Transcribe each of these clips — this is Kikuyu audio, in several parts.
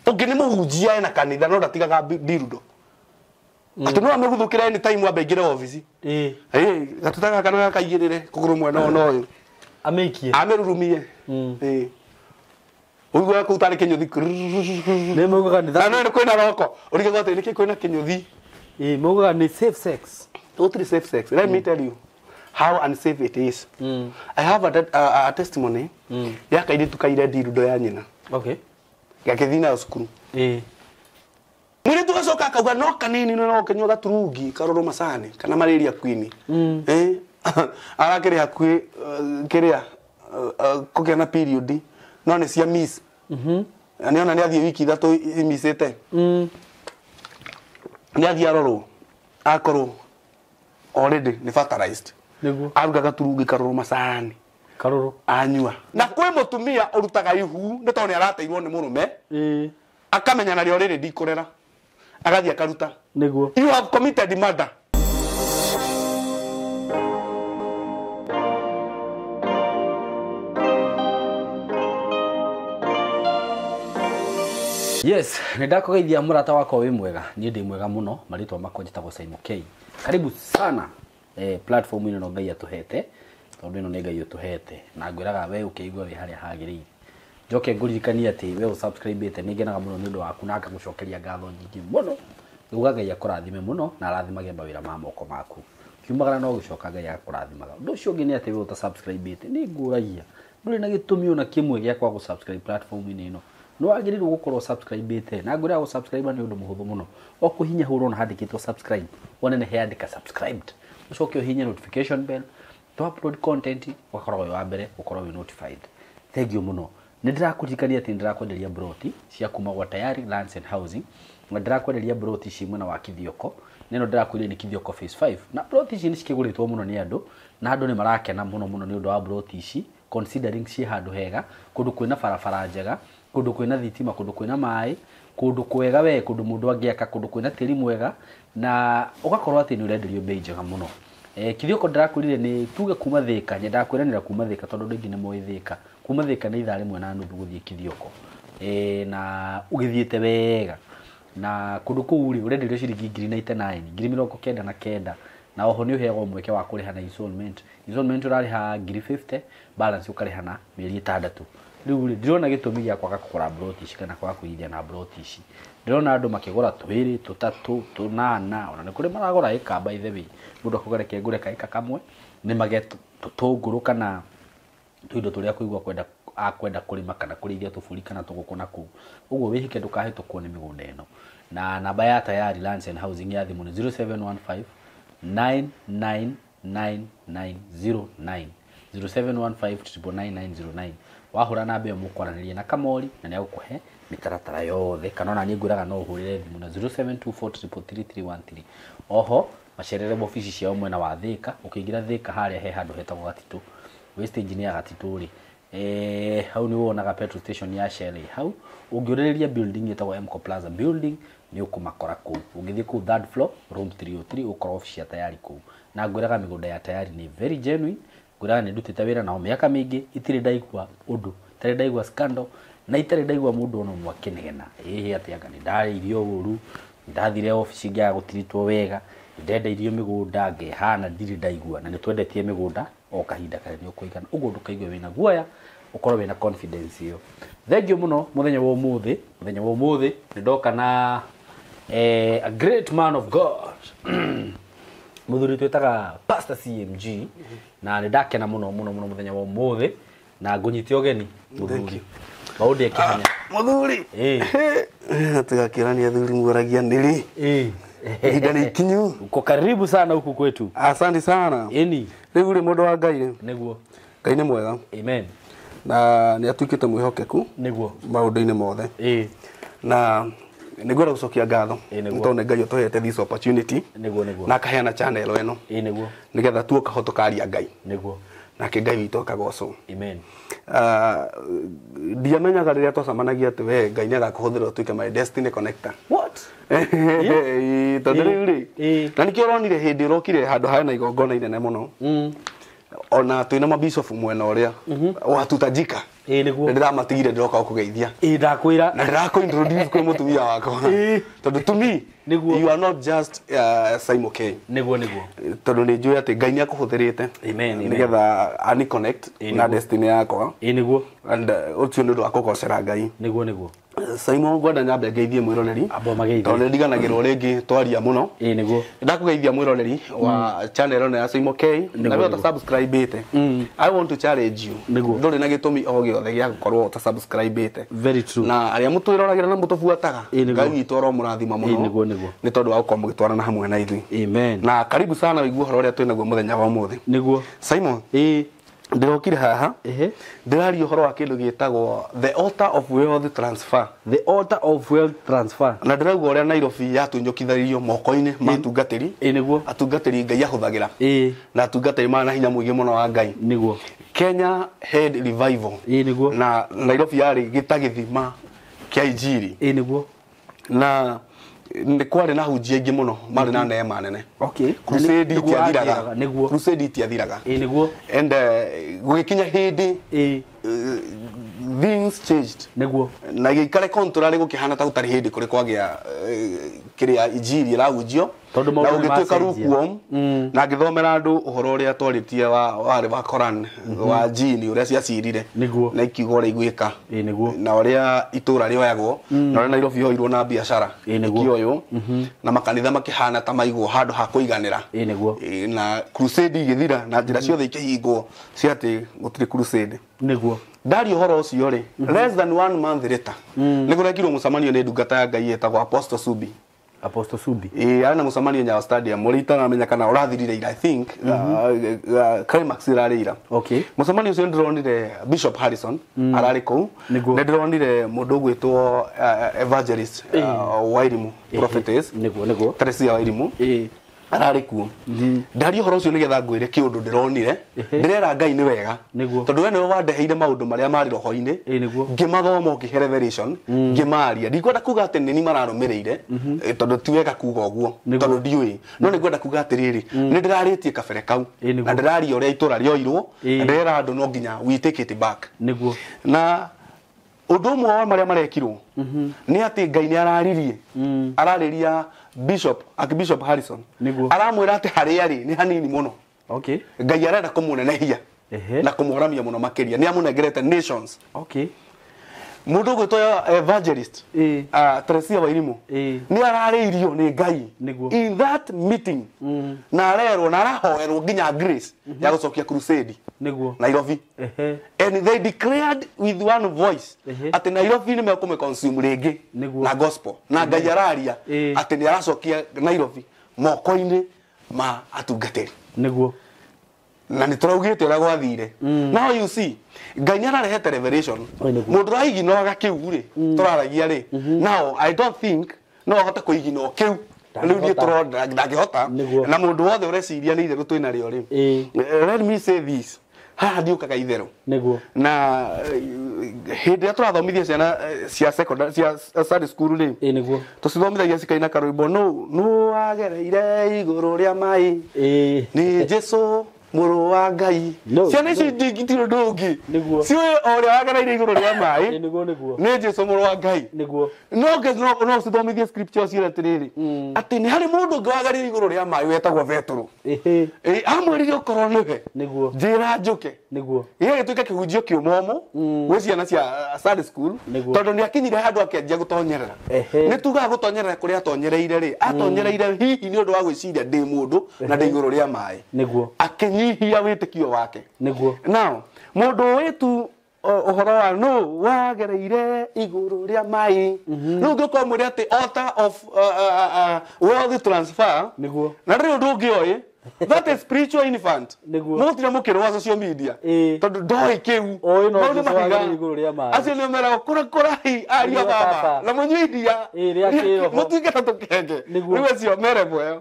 Ũngĩ nĩ mũhunjia ena kanitha no ndatigaga ndirundo. Atĩ no amĩguthũkĩre anytime ambe aingĩre obici. Ĩĩ, gatuta gaka no gakaigĩrĩre kũgũrũ mwena ũyũ na ũyũ. Amĩikie. Amĩrurumie. Ĩĩ. Ũiguaga kũu tarĩ kĩnyũthi. Nĩ maugaga nĩ Na no nĩ kwĩna roko. Ũrigagwo atĩ nĩkĩ kwĩna kĩnyũthi. Ĩĩ, maugaga nĩ safe sex. Totally safe sex. Let me tell you how unsafe it is. I have a testimony ya kairĩtu kaire ndirundo ya nyina. Okay. Gagĩthiĩ nayo cukuru. Ĩĩ. Mũirĩtu gacoka akauga no kanini no ũkĩnyua gaturungi karũrũ macani kana malaria queen. Eh? Arakĩrĩ hakuhĩ kĩrĩa kũgĩa na period no nĩ cia miss. Na nĩona nĩ athiĩ wiki ithatũ imicĩte. Nĩ athiĩ arorwo akorwo already nĩ fertilized. Nĩguo. Aruga gaturungi karũrũ macani. Karũrũ. Anyua. Na kwĩ mũtumia ũrutaga ihu nĩ tondũ nĩ arateirwo nĩ mũrũme. Ĩĩ. Akamenya narĩo rĩrĩ ndikũrera. Agathiĩ akaruta. Nĩguo. You have committed murder. Yes, nĩ ndakũgeithia mũrata wakwa wĩ mwega. Niĩ ndĩ mwega mũno, marĩtwa makwa njĩtagwo Simon K. Karibu sana platform ĩno Ngai atũhete, tondũ ĩno nĩ Ngai ũtũhete. Na ngwĩraga we ũkĩigua wĩ harĩa hagĩrĩire. Njoke ngũririkanie atĩ we ũsubscribe-ĩte, nĩ ngenaga mũno nĩ ũndũ waku na ngagũcokeria ngatho nyingĩ mũno. Nguga Ngai akũrathime mũno na arathimage mawĩra ma moko maku. Kiumagara no gũcoka Ngai agakũrathimaga. Ũndũ ũcio ũngĩ nĩ atĩ we ũtasubscribe-ĩte, nĩ ngũragia. Ndũrĩ na gĩtũmi ona kĩmwe gĩa kwaga gũsubscribe platform-inĩ ĩno. Nĩ wagĩrĩirwo gũkorwo subscribe-ĩte. Na ngwĩraga gũsubscribe nĩ ũndũ mũhũthũ mũno. O kũhihinya hau ũrona handĩkĩtwo subscribe, wone nĩ heandĩka subscribed. Ũcoke ũhihinye notification bell, to upload content ũgakorwo wĩ wa mbere gũkorwo wĩ notified. Thank you mũno. Nĩ ndĩrakũririkania atĩ nĩ ndĩrakwenderia broti cia kuma gwa Tayari Lands and Housing. Na ndĩrakwenderia broti ici mwena wa Kithioko. Na ĩno ndĩrakwĩrire nĩ Kithioko phase 5. Na broti ici nĩ cikĩgũrĩtwo mũno nĩ andũ, na andũ nĩ marakena mũno mũno nĩ ũndũ wa broti ici, considering ciĩ handũ hega, kũndũ kwĩna barabara njega, kũndũ kwĩna thitima, kũndũ kwĩna maĩ, kũndũ kwega we, kũndũ mũndũ angĩaka, kũndũ kwĩna tĩri mwega, na ũgakorwo atĩ nĩ ũrenderio bei njega mũno. Kithioko ndĩrakwĩrire nĩ tuge kuma Thĩka, nyendaga kwĩranĩra kuma Thĩka tondũ andũ aingĩ nĩ moĩ Thĩka. Kuma Thĩka nĩ ithaa rĩmwe na nuthu gũthiĩ Kithioko. Na ũgĩthiĩte wega. Na kũndũ kũu rĩ, ũrenderio ciringi ngiri 99, ngiri mĩrongo kenda na kenda. Na oho nĩ ũheagwo mweke wa kũrĩha na installment. Installment ũrarĩha ngiri 50, balance ũkarĩha na mĩeri ĩtandatũ. Rĩu rĩ, ndirona gĩtũmi gĩa kwaga kũgũra broti ici kana kwaga kũigithia na broti ici. Ndĩrona andũ makĩgũra twĩrĩ, tũtatũ, tũnana, ona nĩ kũrĩ maragũra ĩka by the way. Mũndũ akauga reke ngũre kaĩka kamwe, nĩmage tũtũngũrũ kana tũindo tũrĩa akũigua kwenda akwenda kũrĩma kana kũrĩithia tũbũri kana tũgũkũ na kũu. Ũguo wĩhĩke ndũkahĩtũkwo nĩ mĩgũnda ĩno. Na namba ya Tayari Lands and Housing ya thimũ nĩ 0715 999909. 0715 99909. Wahũra namba ĩyo mũkwaranĩria na Kamori na nĩ egũkũhe mĩtaratara yothe, kana ona niĩ ngwĩraga no ũhũrĩre thimũ na 0724333313. Oho macerere obici ciao mwena wa Thĩka, ũkĩingĩra Thĩka harĩa he handũ hetagwo Gatitũ, wĩ stage-inĩ ya Gatitũ rĩ, hau nĩ wonaga petrol station ya Shell hau. Ũngĩũrĩrĩria building ĩtagwo Mco Plaza building nĩ ũkũmakora kũu. Ũngĩthiĩ kũu third floor room 303 ũkora obici ya Tayari kũu. Na ngwĩraga mĩgũnda ya Tayari nĩ very genuine. Ngwĩraga nĩ ndutĩte wĩra nao mĩaka mĩingĩ, itirĩ ndaigua ũndũ, itarĩ ndaigua scandal, na itarĩ ndaigua mũndũ ona ũmwe akĩnegena. Ĩhĩ atĩ anga nĩ ndarĩirio ũru, ndathire obici ngĩaga gũtiritwo wega, ndendeirio mĩgũnda ngehana, ndirĩ ndaigua. Na nĩ twendetie mĩgũnda o kahinda karĩa nĩ ũkũigana. Ũguo ndũkaigue wĩna guoya, ũkorwo wĩna confidence ĩyo. Thank you mũno mũthenya wa ũmũthĩ. Mũthenya wa ũmũthĩ nĩ ndoka na a great man of God. Mũthuri twĩtaga Pastor CMG, na nĩ ndakena mũno mũno mũno mũthenya wa ũmũthĩ, na ngũnyite ũgeni mũthuri. Maũndũ ĩkĩhanya. Mũthuri. Tũgakĩrania athuri muoragia nĩ rĩ. Ihinda nĩ ikinyu. Uko karibu sana huku kwetu. Asante sana. Ĩni. Rĩu rĩ mũndũ wa Ngai rĩ. Nĩguo. Ngai nĩ mwega. Amen. Na nĩ atuĩkĩte mwĩhokeku. Nĩguo. Maũndũ-inĩ mothe. Na nĩ ngwenda gũcokia ngatho. Nĩguo. Nĩ tondũ nĩ Ngai ũtũhete this opportunity. Nĩguo, nĩguo. Na akaheana channel ĩno. Nĩguo. Nĩgetha tuoka ho tũkaria Ngai. Nĩguo. Nake Ngai witũ akagocwo. Amen. Ndiamenyaga rĩrĩa twacemanagia atĩ we Ngai nĩ agakũhũthĩra ũtuĩke my destiny connector. What? Tondũ rĩu rĩ, na nĩkĩo ũronire hĩndĩ ũrokire handũ harĩ na igongona inene mũno. Ona twina mabishop mwena ũrĩa watutajika. Ĩĩ nĩguo. Ndĩramatigire ndĩroka gũkũgeithia. Ĩĩ ndakwĩra. Na ndĩrakũ introduce kwĩ mũtumia wakwa. Tondũ to me Nĩguo. you are not just Simon K. Nĩguo nĩguo. Tondũ nĩ njũĩ atĩ Ngai nĩ akũhũthĩrĩte. Amen, amen. Nĩgetha ani connect Ĩĩ, na nĩguo. destiny yakwa. Ĩĩ nĩguo. And ũcio nĩ ũndũ wa kũgocera Ngai. Nĩguo nĩguo. Simon ngwenda nyambe ngeithie mwĩroreri. Amba mageithie. Tondũ nĩ ndiganagĩrwo rĩngĩ twaria mũno. Ĩĩ nĩguo. Ndakũgeithia mwĩroreri wa channel ĩno ya Simon K. Na we ũtasubscribe-ĩte. I want to challenge you. Nĩguo. Ndũrĩ na gĩtũmi o gĩothe gĩa gũkorwo ũtasubscribe-ĩte. Very true. Na arĩa mũtwĩroragĩra na mũtũbuataga. Ĩĩ nĩguo. Ngai witũ aromũrathima mũno. Ĩĩ nĩguo nĩguo. Nĩ tondũ wa gũkorwo mũgĩtwarana hamwe na ithuĩ. Amen. Na karibu sana wĩigue ũhoro ũrĩa twĩnaguo mũthenya wa ũmũthĩ. Nĩguo. Simon, Ĩĩ. ndĩrokire haha Ehe. ndĩraria ũhoro wa kĩndũ gĩtagwo the altar of wealth transfer. The altar of wealth transfer. Na ndĩrauga ũrĩa Nairobi yatunyũkithĩrio moko-inĩ ma atungatĩri. Ĩĩ nĩguo. Atungatĩri Ngai ahũthagĩra. Ĩĩ. Na atungatĩri marĩ na hinya mũingĩ mũno wa Ngai. Nĩguo. Kenya had revival. Ĩĩ nĩguo. Na Nairobi yarĩ gĩta gĩthima kĩa injiri. Ĩĩ nĩguo. Na nĩ kwarĩ na hunjia aingĩ mũno marĩ na neema nene. Okay. Crusade Nĩguo itiathiraga. anjĩraga, nĩguo. Crusade itiathiraga. Ĩĩ nĩguo. And gũgĩkinya hĩndĩ Ĩĩ. Things changed. Nĩguo. Na gĩikare contrary gũkĩhana ta gũtarĩ hĩndĩ kũrĩ kwagĩa kĩrĩa injiri ĩrahunjio. Tondũ Na maũndũ nĩ gũgĩtuĩka macenjia. lukewarm. Na ngĩthomera andũ ũhoro ũrĩa twarĩtie wa warĩ wa Koran wa jini ũrĩa ciacirire. Nĩguo. Na ikiuga ũrĩa igwĩka. Ĩĩ nĩguo. Na ũrĩa itũra rĩoyagwo na ũrĩa Nairobi yoirwo na biacara Ĩĩ nĩguo. ikĩoywo na makanitha makĩhana ta maigwo handũ ha kũiganĩra. Ĩĩ nĩguo. Ĩĩ, na crusade igĩthira na njĩra ciothe ikĩhingwo cia atĩ gũtirĩ crusade. Nĩguo. Ndaria ũhoro ũcio rĩ, less than one month later nĩ kũrekirwo mũcemanio nĩ ndungata ya Ngai ĩtagwo Apostle Subi. Apostle Subi. Ĩĩ, arĩ na mũcemanio Nyayo Stadium ũrĩa itaramenya kana ũrathirire ira, I think climax ĩrarĩ ira. Okay. Mũcemanio ũcio nĩndĩronire Bishop Harrison ararĩ kũu. Nĩguo. Nĩndĩronire mũndũ ũgwĩtwo evangelist Wairimu prophetess. Nĩguo nĩguo. Teresia Wairimu. Ĩĩ. Ararĩ kuo. Ndaria ũhoro ũcio nĩgetha ngwĩre kĩũndũ ndĩronire. Ndĩrera Ngai nĩ wega. Nĩguo. Tondũ we nĩwe wandeheire maũndũ marĩa marĩ roho-inĩ. Ĩĩ nĩguo. Ngĩmathoma ũkĩhe revelation, ngĩmaria. Ndikwenda kuga atĩ nĩ ni mararũmĩrĩire, tondũ ti wega kuga ũguo, Nĩguo. tondũ ndiũĩ. No nĩ ngwenda kuga atĩrĩrĩ, nĩ ndĩrarĩtie kabere kau. Ĩĩ nĩguo. Na ndĩraria ũrĩa itũra rĩoirwo, Ĩĩ. na ndĩrera andũ no nginya we take it back. Nĩguo. Na ũndũ ũmwe wa marĩa marekirwo nĩ atĩ Ngai nĩ araririe. Ararĩria Bishop, Archbishop Harrison. Nĩguo. Aramwĩra atĩ harĩa arĩ nĩ hanini mũno. Okay. Ngai arenda kũmũnenehia Ehe. na kũmũramia mũno makĩria. Nĩ amũnengerete nations. Okay. Mũndũ ũgwĩtwo evangelist Ĩĩ. Teresia Wairimu Ĩĩ. nĩ ararĩirio nĩ Ngai Nĩguo. in that meeting na arerwo na arahoerwo nginya grace ya gũcokia crusade Nĩguo. Nairobi. Ehe. And they declared with one voice Ehe. atĩ Nairobi nĩ mekũmĩconsume rĩngĩ Nĩguo. na gospel na Ngai araria Ĩĩ. atĩ nĩ aracokia Nairobi moko-inĩ ma atungatĩri. Nĩguo. Na nĩ tũraugĩte ũrĩa gwathire. Now you see Ngai nĩ ararehete revelation. Ĩĩ nĩguo. Mũndũ ũraiginoaga kĩu rĩ tũraragia rĩ, now I don't think no ahote kũiginwo kĩu rĩu niĩ tũrona ndangĩhota. Nĩguo. Na mũndũ wothe ũreciria nĩ itherũ twĩna rĩo rĩ, Ĩĩ. let me say this, haha ndiũkaga itherũ. Nĩguo. Na hĩndĩ ĩrĩa tũrathomithia ciana cia secondary cia Sunday school rĩ, Ĩĩ nĩguo. tũcithomithagia cikaina karwĩmbo nũ wagereire igũrũ rĩa maĩ Ĩĩ. nĩ Jesũ mũrũ wa Ngai. No, Ciana ici no. itingĩtirĩ ũndũ ũngĩ. Nĩguo. Ciũĩ o ũrĩa wagereire igũrũ rĩa Ĩĩ maĩ nĩguo nĩguo. nĩ Jesũ mũrũ wa Ngai. Nĩguo. No no ũcithomithie scripture ciĩre atĩrĩrĩ atĩ nĩ harĩ mũndũ ũngĩ wagereire igũrũ rĩa maĩ wetagwo Betũrũ. Ĩhĩ. Ĩ, amwĩrire okorwo nĩwe Nĩguo. njĩra njũke. Nĩguo. Gĩgĩtuĩka kĩhunjio kĩũmomũ gwĩ ciana cia Sunday school Nĩguo. tondũ nĩ akinyire handũ akĩanjia gũtonyerera. Ehe. Nĩ tugaga gũtonyerera kũrĩa atonyereire rĩ, atonyereire hihi nĩ ũndũ wa gwĩciria ndĩ mũndũ na ndĩ igũrũ rĩa maĩ. Nĩguo. Akĩnyihia wĩtĩkio wake. Nĩguo. Now mũndũ wĩtu ũhoro wa nũ wagereire igũrũ rĩa maĩ, rĩu ũngĩkorwo mwĩre atĩ altar of wealth transfer Nĩguo. na ndĩrĩ ũndũ ũngĩ oĩ, that is spiritual infant. Nĩguo. Mũgũtira mũkĩrwo wa social media Ĩĩ. tondũ ndoĩ kĩu. Oĩ no Mau nĩ Jesũ mahiga. wagereire igũrũ rĩa maĩ. Acio nĩo meragwo kũra kũrai ariũ a Ariũ a baba baba. na mũnyue iria Ĩĩ, rĩa kĩroho. mũtuĩke ta tũkenge. Nĩguo. Rĩu acio meremwo ĩyo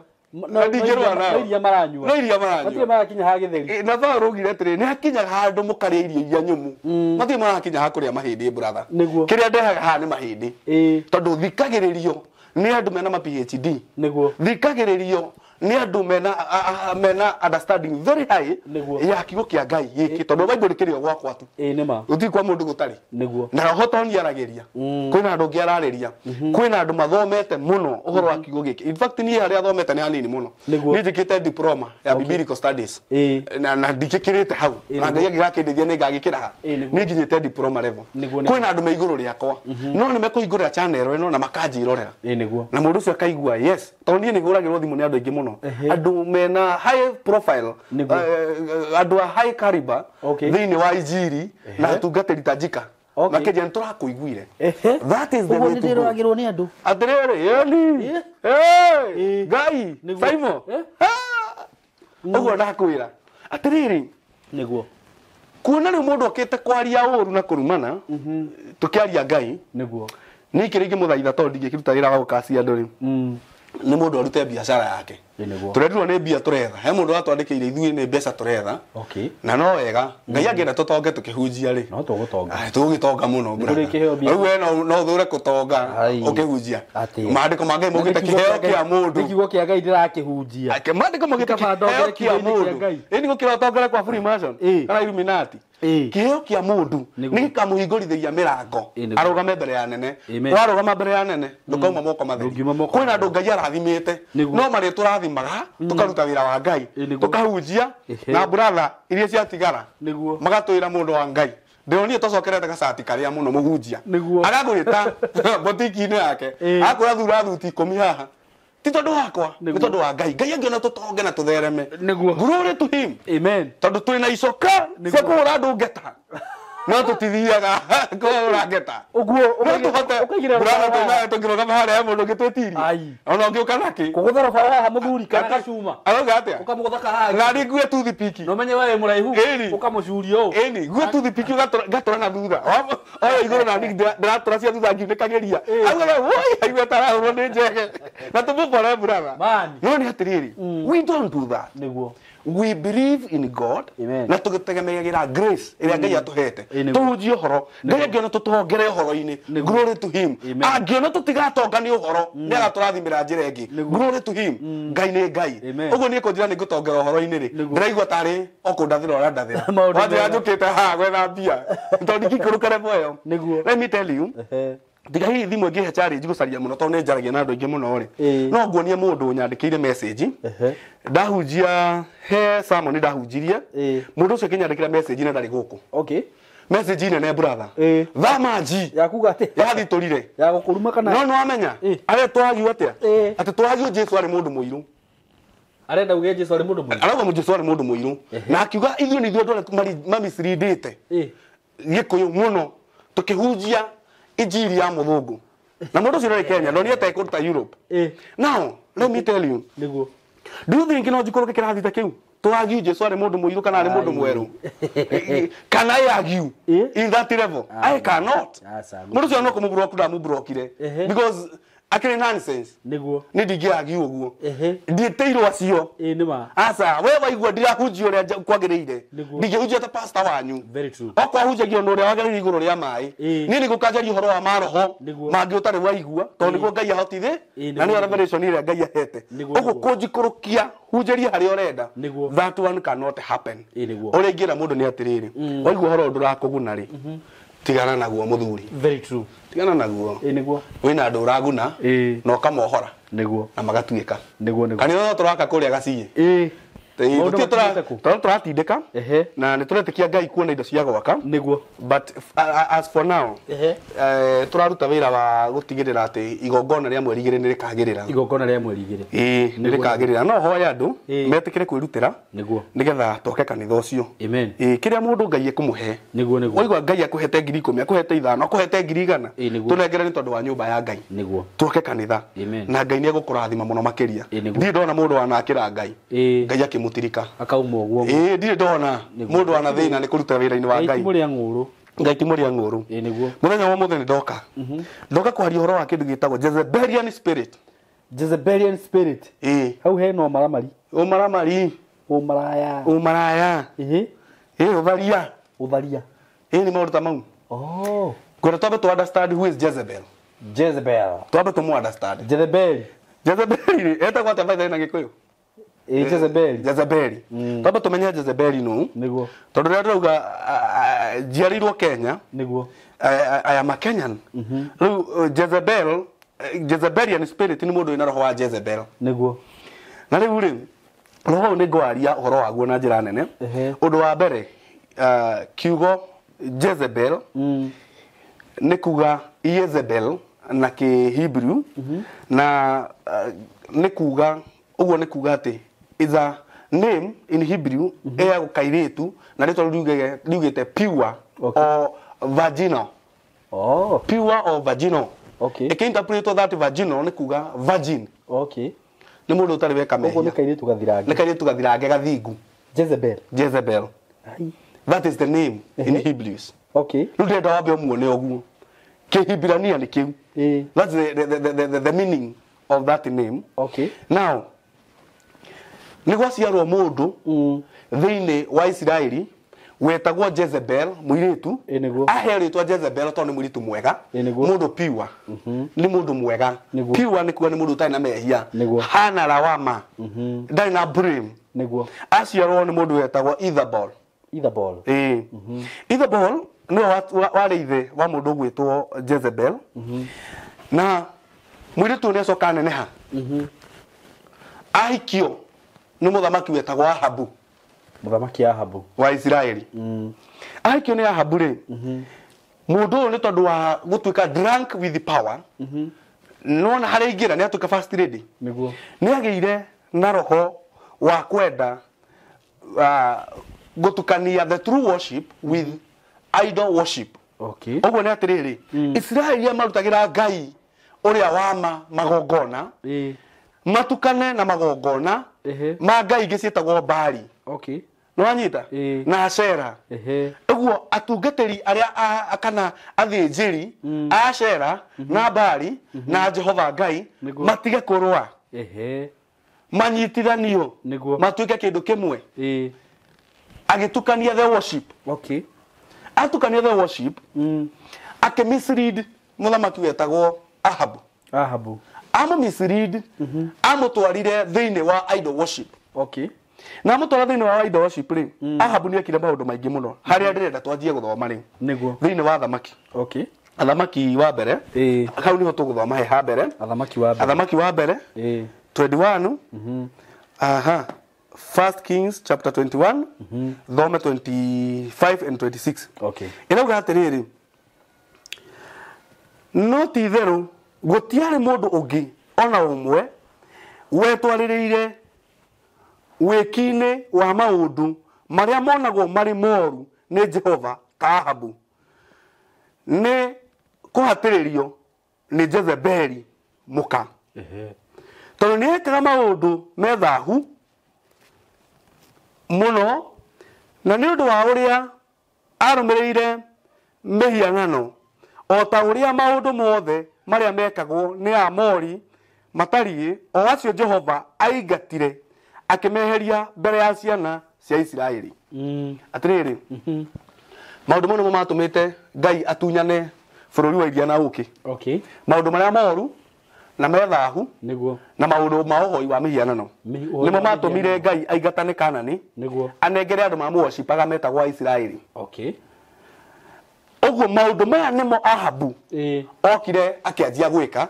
na ndingĩrũa nao. No iria maranyua. No iria maranyua. Matirĩ marakinya ha gĩtheri. Ĩ, na Paũlũ augire atĩrĩ nĩ hakinyaga handũ mũkarĩa irio iria nyũmũ matirĩ marakinya ha kũrĩa mahĩndĩ brother. Nĩguo. Kĩrĩa ndehaga haha nĩ mahĩndĩ Ĩĩ. tondũ thikagĩrĩrio nĩ andũ mena ma PhD. Nĩguo. Thikagĩrĩrio Nĩ andũ mena mena understanding very high Nĩguo. ya kiugo kĩa Ngai gĩkĩ, tondũ Bible kĩrĩ o gwakwa tu. Ĩĩ nĩ ma. Gũtirĩ kwa mũndũ gũtarĩ. Nĩguo. Na roho to nĩaragĩria. Kwĩna andũ ũngĩ ararĩria, kwĩna andũ mathomete mũno ũhoro wa kiugo gĩkĩ. In fact, niĩ harĩa thomete nĩ hanini mũno. Nĩguo. Niĩ njĩkĩte diploma ya biblical studies. Ĩĩ. Na ndikĩkĩrĩte hau. Ĩĩ, Na nĩguo. Ngai angĩgakĩndeithia nĩ ngagĩkĩra ha. Ĩĩ, nĩguo. Niĩ nginyĩte diploma level. Nĩguo, nĩguo. Kwĩna andũ me igũrũ rĩakwa, no nĩ mekũhingũrĩra channel ĩno na makanjĩrorera. Ĩĩ nĩguo. Na mũndũ ũcio akaigua yes, tondũ niĩ nĩ hũragĩrwo thimũ nĩ andũ aingĩ mũno, andũ mena high profile, Nĩguo. andũ a high caliber thĩinĩ wa injiri na atungatĩri ta njika. Makĩnjĩra nĩ tũrakũiguire. That is the Ũguo way nĩ to go. ndĩroragĩrwo nĩ andũ. Atĩrĩrĩ, yeni. Ĩĩ. Ngai. Nĩguo. Simon. Ah! Ũguo ndakwĩra atĩrĩrĩ, Nĩguo. kuona rĩu mũndũ okĩte kwaria ũru na kũrumana tũkĩaria Ngai, Nĩguo. niĩ kĩrĩa ingĩmũthaitha, tondũ ndingĩkĩruta wĩra wa gũkacia andũ rĩu, nĩ mũndũ arute biacara yake. Ĩĩ nĩguo. Tũrerirwo nĩ mbia tũretha. He mũndũ watwandĩkĩire, ithuĩ nĩ mbeca tũretha. Na no wega Ngai angĩenda tũtonge tũkĩhunjia rĩ, No tũgũtonga. Ai, tũgũgĩtonga mũno. Nĩ kũrĩ mbia. Rĩu we no ũthure kũtonga Ai. ũkĩhunjia. Atĩa? Maandĩko ma Ngai maugĩte kĩheo kĩa Nĩ mũndũ. kiugo kĩa Ngai ndĩrakĩhunjia. Ake maandĩko maugĩte Kaba kĩheo ndongere kĩa kiugo-inĩ kĩa mũndũ. Ngai. Ĩni gũkĩra ũtongere kwa Freemason Ĩĩ. kana Illuminati. Ĩĩ. Kĩheo kĩa mũndũ Nĩguo. nĩ gĩkamũhingũrithĩria mĩrango Ĩĩ, nĩguo. arũgame mbere ya nene. Amen. Warũgama mbere ya nene ndũkauma moko matheri. Ndũngiuma moko. Kwĩna andũ Ngai arathimĩte, Nĩguo. no marĩa tũrathimaga tũkaruta wĩra wa Ngai, Ĩĩ, nĩguo. tũkahunjia na brother iria ciatigara Nĩguo. magatwĩra mũndũ wa Ngai ndĩronire tũcokerete gacati karĩa mũno mũhunjia Nĩguo. agagwĩta botiki-inĩ yake, Ĩĩ. akwĩra thura thuti 10 haha. Ti tondũ wakwa, nĩ Nĩguo. tondũ wa Ngai. Ngai angĩona tũtonge na tũthereme, Nĩguo. glory to him. Amen. Tondũ twĩna icoka cia kũhũra andũ ngeta, no tũtithiaga kũhũra ngeta. Ũguo No tũhote ũkaigĩrĩra brother, rũbara haha. twĩna tũngĩrũgama harĩa he mũndũ ũngĩtwĩtiria Ai. ona ũngĩũka nakĩ. Kũgũtha rũbara haha mũthuri kana gacuma. Arauga atĩa? Ũkamũgũtha kahaha. Na nĩ ngue toothpick. Na ũmenye we wĩ mũraihu. Ĩni. Ũkamũcuria ũũ. Ĩni guo toothpick ngatura na thutha oyo igũrũ, na niĩ ndĩratura cia thutha ngiunĩkagĩria. Augaga woi, aigua tarahũrwo nĩ njege na tũmũbore brother. Man. No nĩ atĩrĩrĩ, we don't do that. Nĩguo. We believe in God Amen. na tũgĩtegemeagĩra grace ĩrĩa Ngai atũhete. Ĩĩ, nĩguo. Tũhunjie ũhoro. Ngai angĩona tũtongere ũhoro-inĩ, Nĩguo. glory to him. Amen. Angĩona tũtigatonga nĩ ũhoro, nĩ agatũrathimĩra njĩra ĩngĩ, Nĩguo. glory to him. Ngai nĩ Ngai. Amen. Ũguo niĩ kũnjĩra nĩ ngũtongera ũhoro-inĩ rĩ, Nĩguo. ndĩraigua tarĩ o kũndathĩra ũrandathĩra. Maũndũ Wanjĩra mega. njũkĩte haha gwetha mbia tondũ ndingĩikũrũka level ĩyo. Nĩguo. Let me tell you, tiga hihi thimũ ĩngĩhe challenge gũcaria mũno, tondũ nĩ njaragia na andũ aingĩ mũno rĩ, Ĩĩ. no nguonie mũndũ ũnyandĩkĩire message. Ndahunjia he sermon ndahunjirie, Ĩĩ. mũndũ ũcio akĩnyandĩkĩra message na ndarĩ gũkũ. Message nene brother. Ĩĩ. Thamaji Yakuga atĩ yathitũrire. ya gũkũruma kana No nĩ wamenya Ĩĩ. arĩa twagiũ atĩa? Ĩĩ. Atĩ twagiũ Jesu arĩ mũndũ mũirũ. Arenda uge Jesu arĩ mũndũ mũirũ. Arauga Jesu arĩ mũndũ mũirũ, na akiuga ithuĩ nĩ ithuĩ andũ arĩa mamisirindĩte gĩkũyũ mũno tũkĩhunjia injiri ya mũthũngũ. Na mũndũ ũcio ndarĩ Kenya, ndonire ta ekũruta Europe. Now let me tell you, Nĩguo. do you think no njikũrũke kĩrathi ta kĩu tũragiu Jesu arĩ mũndũ mũirũ kana arĩ mũndũ Ai. mwerũ? Kana I argue in that level? I cannot. Aca. Mũndũ ũcio no kũmũblock ndamũblokire because akĩrĩ nonsense. Nĩguo. Nĩ ndingĩargue ũguo. Ndiĩtĩirwo acio. Ĩĩ nĩ ma. Aca, we waigua ndirahunjia ũrĩa kwagĩrĩire, Nĩguo. ndingĩhunjia ta pastor wanyu. Very true. Okorwo ahunjagia ũndũ ũrĩa wagĩrĩire igũrũ rĩa maĩ, Ĩĩ. niĩ nĩ gũkanjaria ũhoro wa maroho Nĩguo. mangĩ ũtarĩ waigua, tondũ nĩguo Ngai ahotithĩ Ĩĩ, na nĩyo nĩguo. revelation ĩrĩa Ngai ahete. Nĩguo, Ũguo nĩguo. kũnjikũrũkia hunjĩrie harĩa ũrenda, Nĩguo. that one cannot happen. Ĩĩ, nĩguo. Ũrĩa ingĩra mũndũ nĩ atĩrĩrĩ, waigua ũhoro ũyũ ndũrakũguna rĩ, tigana naguo mũthuri. Very true. Tigana naguo. Ĩĩ nĩguo. Wĩna andũ ũraguna Ĩĩ. na ũkamohora Nĩguo. na magatuĩka. Nĩguo nĩguo. Kanitha no tũraka kũrĩa gaciĩ. Ĩĩ. Maũndũ makinyĩte kũ? Tondũ tũratindĩka na nĩ tũretĩkia Ngai kuona indo cia gwaka. Nĩguo. But as for now, tũraruta wĩra wa gũtigĩrĩra atĩ igongona rĩa mweri 2 nĩ rĩkagĩrĩra. Igongona rĩa mweri 2. Ĩĩ, nĩ rĩkagĩrĩra. No hoya andũ Ĩĩ. metĩkĩre kwĩrutĩra Nĩguo. nĩgetha twake kanitha ũcio. Amen. Ĩĩ, kĩrĩa mũndũ Ngai ekũmũhe, Nĩguo nĩguo. waigua Ngai akũhete 10,000, akũhete 5, akũhete 100,000, Ĩĩ, nĩguo. tũnengere nĩ tondũ wa nyũmba ya Ngai. Nĩguo. Twake kanitha. Amen. Na Ngai nĩ egũkũrathima mũno makĩria. Ĩĩ, nĩguo. Ndirĩ ndona mũndũ wanakĩra Ngai, Ĩĩ. Ngai akĩmũtirika. Akauma ũguo. Ĩĩ, ndirĩ ndona Nĩguo. mũndũ wana thĩna nĩ kũruta wĩra-inĩ wa Ngai Ngai. ti mũrĩa ng'ũrũ. Ngai ti mũrĩa ng'ũrũ. Ĩĩ nĩguo. Mũthenya wa mũthenya ndoka kwaria ũhoro wa kĩndũ gĩtagwo Jezebelian spirit. Jezebelian spirit. Ĩĩ. Hau hena ũmaramari. Ũmaramari. Ũmaraya. Ũmaraya. Ĩĩ. Ĩĩ, ũtharia. Ũtharia. Ĩĩ, nĩ maũndũ ta mau. Oh. Ngwenda twambe tũ understand who is Jezebel. Jezebel. Twambe tũmũ understand. Jezebel. Jezebel rĩ, etagwo atĩa by the way na Gĩkũyũ? Ĩ, Jezebeli. Jezebeli. Twambe tũmenye Jezebeli nũ. Nĩguo. Tondũ rĩrĩa ndĩrauga njiarĩirwo Kenya. Nĩguo. I am a Kenyan. Rĩu Jezebel, Jezebelian spirit nĩ mũndũ wĩna roho wa Jezebel. Nĩguo. Na rĩu rĩ, roho ũyũ nĩ ngwaria ũhoro waguo na njĩra nene. Ũndũ wa mbere, kiugo Jezebel nĩ kuga Jezebel na kĩ-Hebrew, na nĩ kuga ũguo, nĩ kuga atĩ is a name in Hebrew ĩheagwo kairĩtu na rĩtwa rĩu riugĩte pure or virginal. Oh. Pure or virginal. Okay. Ĩkĩinterpretwo that virginal nĩ kuga virgin. Nĩ mũndũ ũtarĩ weka Ũguo nĩ mehia. kairĩtu gathirange. Nĩ kairĩtu gathirange gathingu. Jezebel. Jezebel. Ai. That is the name in Hebrews. Rĩu ndĩrenda wambe ũmuone ũguo kĩhibirania nĩ kĩu. That's the meaning of that name. Now nĩ gwaciarwo mũndũ thĩinĩ wa Isiraeli wetagwo Jezebel, mũirĩtu. Ĩ, nĩguo. Aheo rĩtwa Jezebel tondũ nĩ mũirĩtu mwega. Ĩ, nĩguo. Mũndũ pure, nĩ mũndũ mwega. Nĩguo. Pure nĩ kuga nĩ mũndũ ũtarĩ na mehia. Nĩguo. Hana lawama, ndarĩ na blame. Nĩguo. Aciarwo nĩ mũndũ wetagwo Ithabol. Ithabol. Ĩĩ, Ithabol nĩwe warĩ ithe wa mũndũ ũgwĩtwo Jezebel. Na mũirĩtu ũyũ nĩ acoka aneneha, ahikio nĩ mũthamaki wetagwo Ahabu. Mũthamaki Ahabu. Wa Isiraeli. Ahikio nĩ Ahabu rĩ, mũndũ ũyũ nĩ tondũ wa gũtuĩka drunk with power, nona harĩa aingĩra nĩ atuĩka first lady. Nĩguo. Nĩ agĩire na roho wa kwenda gũtukania the true worship with idol worship. Ũguo nĩ atĩrĩrĩ, Isiraeli arĩa marutagĩra Ngai ũrĩa wa magongona matukane na magongona ma ngai ingĩ ciĩtagwo Bali. Nĩ wanyita? Ĩĩ. Na Ashera. Ũguo atungatĩri arĩa kana athĩnjĩri a Ashera na Bali na Jehova Ngai matige kũrũa, manyitithanio, matuĩke kĩndũ kĩmwe. Agĩtukania the worship. Atukania the worship, akĩmislead mũthamaki wetagwo Ahabu. Ahabu. Amũmislead, amũtwarire thĩinĩ wa idol worship. Na amũtwara thĩinĩ wa idol worship rĩ, Ahabu nĩ ekire maũndũ maingĩ mũno. Harĩa ndĩrenda twanjie gũthoma rĩ, thĩinĩ wa Thamaki, Athamaki wa mbere. Hau nĩho tũgũthoma, he ha mbere. Athamaki wa mbere. Athamaki wa mbere 21. Aha, First Kings chapter 21, thome 25 and 26. Ĩrauga atĩrĩrĩ, no ti itherũ gũtiarĩ mũndũ ũngĩ ona ũmwe wetwarĩrĩire wĩki-inĩ wa maũndũ marĩa monagwo marĩ moru nĩ Jehova ta Ahabu, nĩ kũhatĩrĩrio nĩ Jezebeli mũka, tondũ nĩ ekaga maũndũ me thahu mũno, na nĩ ũndũ wa ũrĩa arũmĩrĩire mĩhianano, o ta ũrĩa maũndũ mothe marĩa mekagwo nĩ Amori matariĩ, o acio Jehova aingatire akĩmeheria mbere ya ciana cia Isiraeli. Atĩrĩrĩ, maũndũ mau nĩmo matũmĩte Ngai atunyane bũrũri wa iria na ũkĩ. Maũndũ marĩa moru na me thahu na maũndũ ma ũhoi wa mĩhianano Ũhoi nĩmo wa matũmire Ngai aingatane Kanani, anengere andũ mamũwocipaga metagwo Aisiraeli. Ũguo maũndũ maya nĩmo Ahabu okire akĩanjia gwĩka.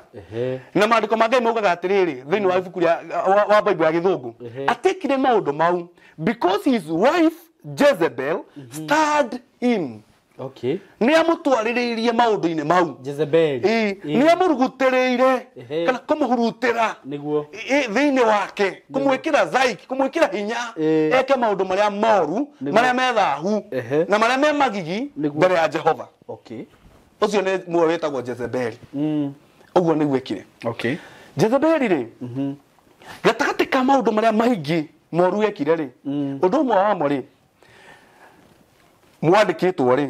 Na maandĩko ma Ngai maugaga atĩrĩrĩ, thĩinĩ wa ibuku rĩa wa Bible ya Gĩthũngũ, atekire maũndũ mau because his wife Jezebel stirred him. Nĩ amũtwarĩrĩirie maũndũ-inĩ mau. Jezebeli. Ĩĩ, nĩ amũrugutĩrĩire kana kũmũhurutĩra thĩinĩ wake, kũmwĩkĩra zaiki, kũmwĩkĩra hinya eke maũndũ marĩa moru, marĩa me thahu na marĩa me magigi mbere ya Jehova. Ũcio nĩ muoyo wĩtagwo Jezebeli. Ũguo nĩguo ekire. Jezebeli rĩ, gatagatĩ ka maũndũ marĩa maingĩ moru ekire rĩ, ũndũ ũmwe wamo rĩ mwandĩkĩtwo rĩ,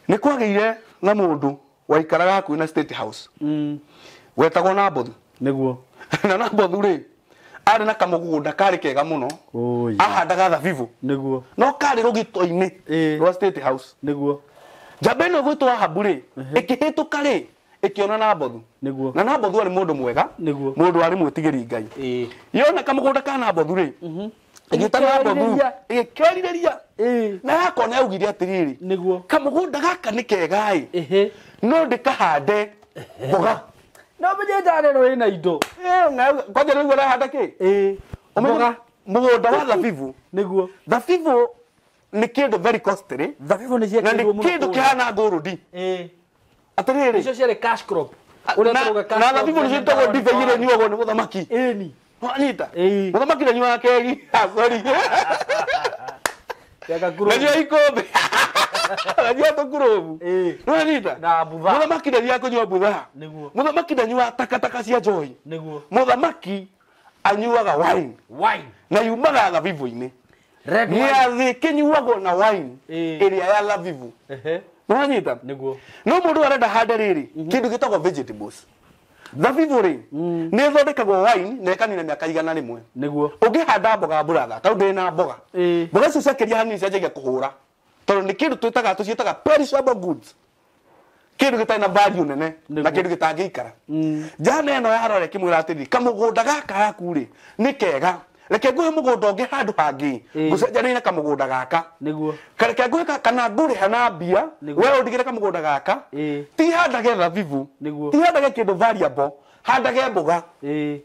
nĩ kwagĩire na mũndũ waikaraga hakuhĩ na State House wetagwo Nabothu. Na Nabothu rĩ, arĩ na kamũgũnda karĩ kega mũno. Oi. Ahandaga thabibũ, no karĩ rũgito-inĩ rwa State House. Njamba ĩno ĩgwĩtwo Ahabu rĩ, ĩkĩhĩtũka rĩ, Ĩkĩona Nabothu. Nĩguo. Na Nabothu arĩ mũndũ mwega. Nĩguo. Mũndũ arĩ mwĩtigĩri Ngai. Ĩĩ. Yona kamũgũnda ka Nabothu rĩ. Ĩgĩta Nabothu. Ĩgĩkerirĩria. Ĩgĩkerirĩria. Ĩĩ. Na yakona yaugire atĩrĩrĩ. Nĩguo. Kamũgũnda gaka nĩ kega ĩ. Ĩhĩ. No ndĩkahande mboga. No menye njane ĩno ĩna indo. Kwanja rĩu ũrahanda kĩ? Ĩĩ. Mboga. Mũgũnda wa thabibu. Nĩguo. Thabibu nĩ kĩndũ very costly. Thabibũ nĩ Na nĩ ciekĩrirwo mũno kĩndũ kũrĩa. kĩhana ngũrũndi. Ĩĩ. Atĩrĩrĩ. Icio ciarĩ cash crop. Ũrĩa tũrauga cash na crop. thabibu nĩcio itagwo ndibei ĩrĩa ĩnyuagwo nĩ mũthamaki. Ĩni. Wanyita? Ĩĩ. Mũthamaki ndanyuaga kegi. Ah, sorry. Gakakuru. Ndanyuaga ikombe. Ndanyuaga tũkurubu. Ĩĩ. Nĩwanyita? Na butha. Mũthamaki ndathiaga kũnyua butha. Nĩguo. Mũthamaki ndanyuaga takataka cia njohi. Nĩguo. Mũthamaki anyuaga wine. Wine. Na yumaga thabibũ-inĩ. Red wine. Gĩathĩ kĩnyuagwo na wine Ĩĩ. ĩrĩa ya thabibũ. Ehe. Nĩwanyita? Nĩguo. No mũndũ arenda hande rĩrĩ kĩndũ gĩtagwo vegetables. Thabibũ rĩ nĩ ĩthondekagwo wine na ĩkanina mĩaka 100. Nĩguo. Ũngĩhanda mboga mbũratha tondũ ndĩ na mboga. Ĩĩ. Mboga icio ciakĩria hanini cianjagia kũhũra. Tondũ nĩ kĩndũ twĩtaga tũciĩtaga perishable goods. Kĩndũ gĩtarĩ na value nene na Nĩguo. kĩndũ gĩtangĩikara. Njana ĩno yarora ĩkĩmwĩra atĩrĩrĩ kamũgũnda gaka gaku rĩ nĩ kega. Reke ngũhe mũgũnda ũngĩ handũ hangĩ. Ĩĩ. Ngũcenjanie na kamũgũnda gaka. Nĩguo. Kareke ngũhe kana ngũrĩha na mbia Nĩguo. we ũndigĩre kamũgũnda gaka. Ĩĩ. Ti handage thabibu. Nĩguo. Ti handage kĩndũ variable. Handage mboga. Ĩĩ.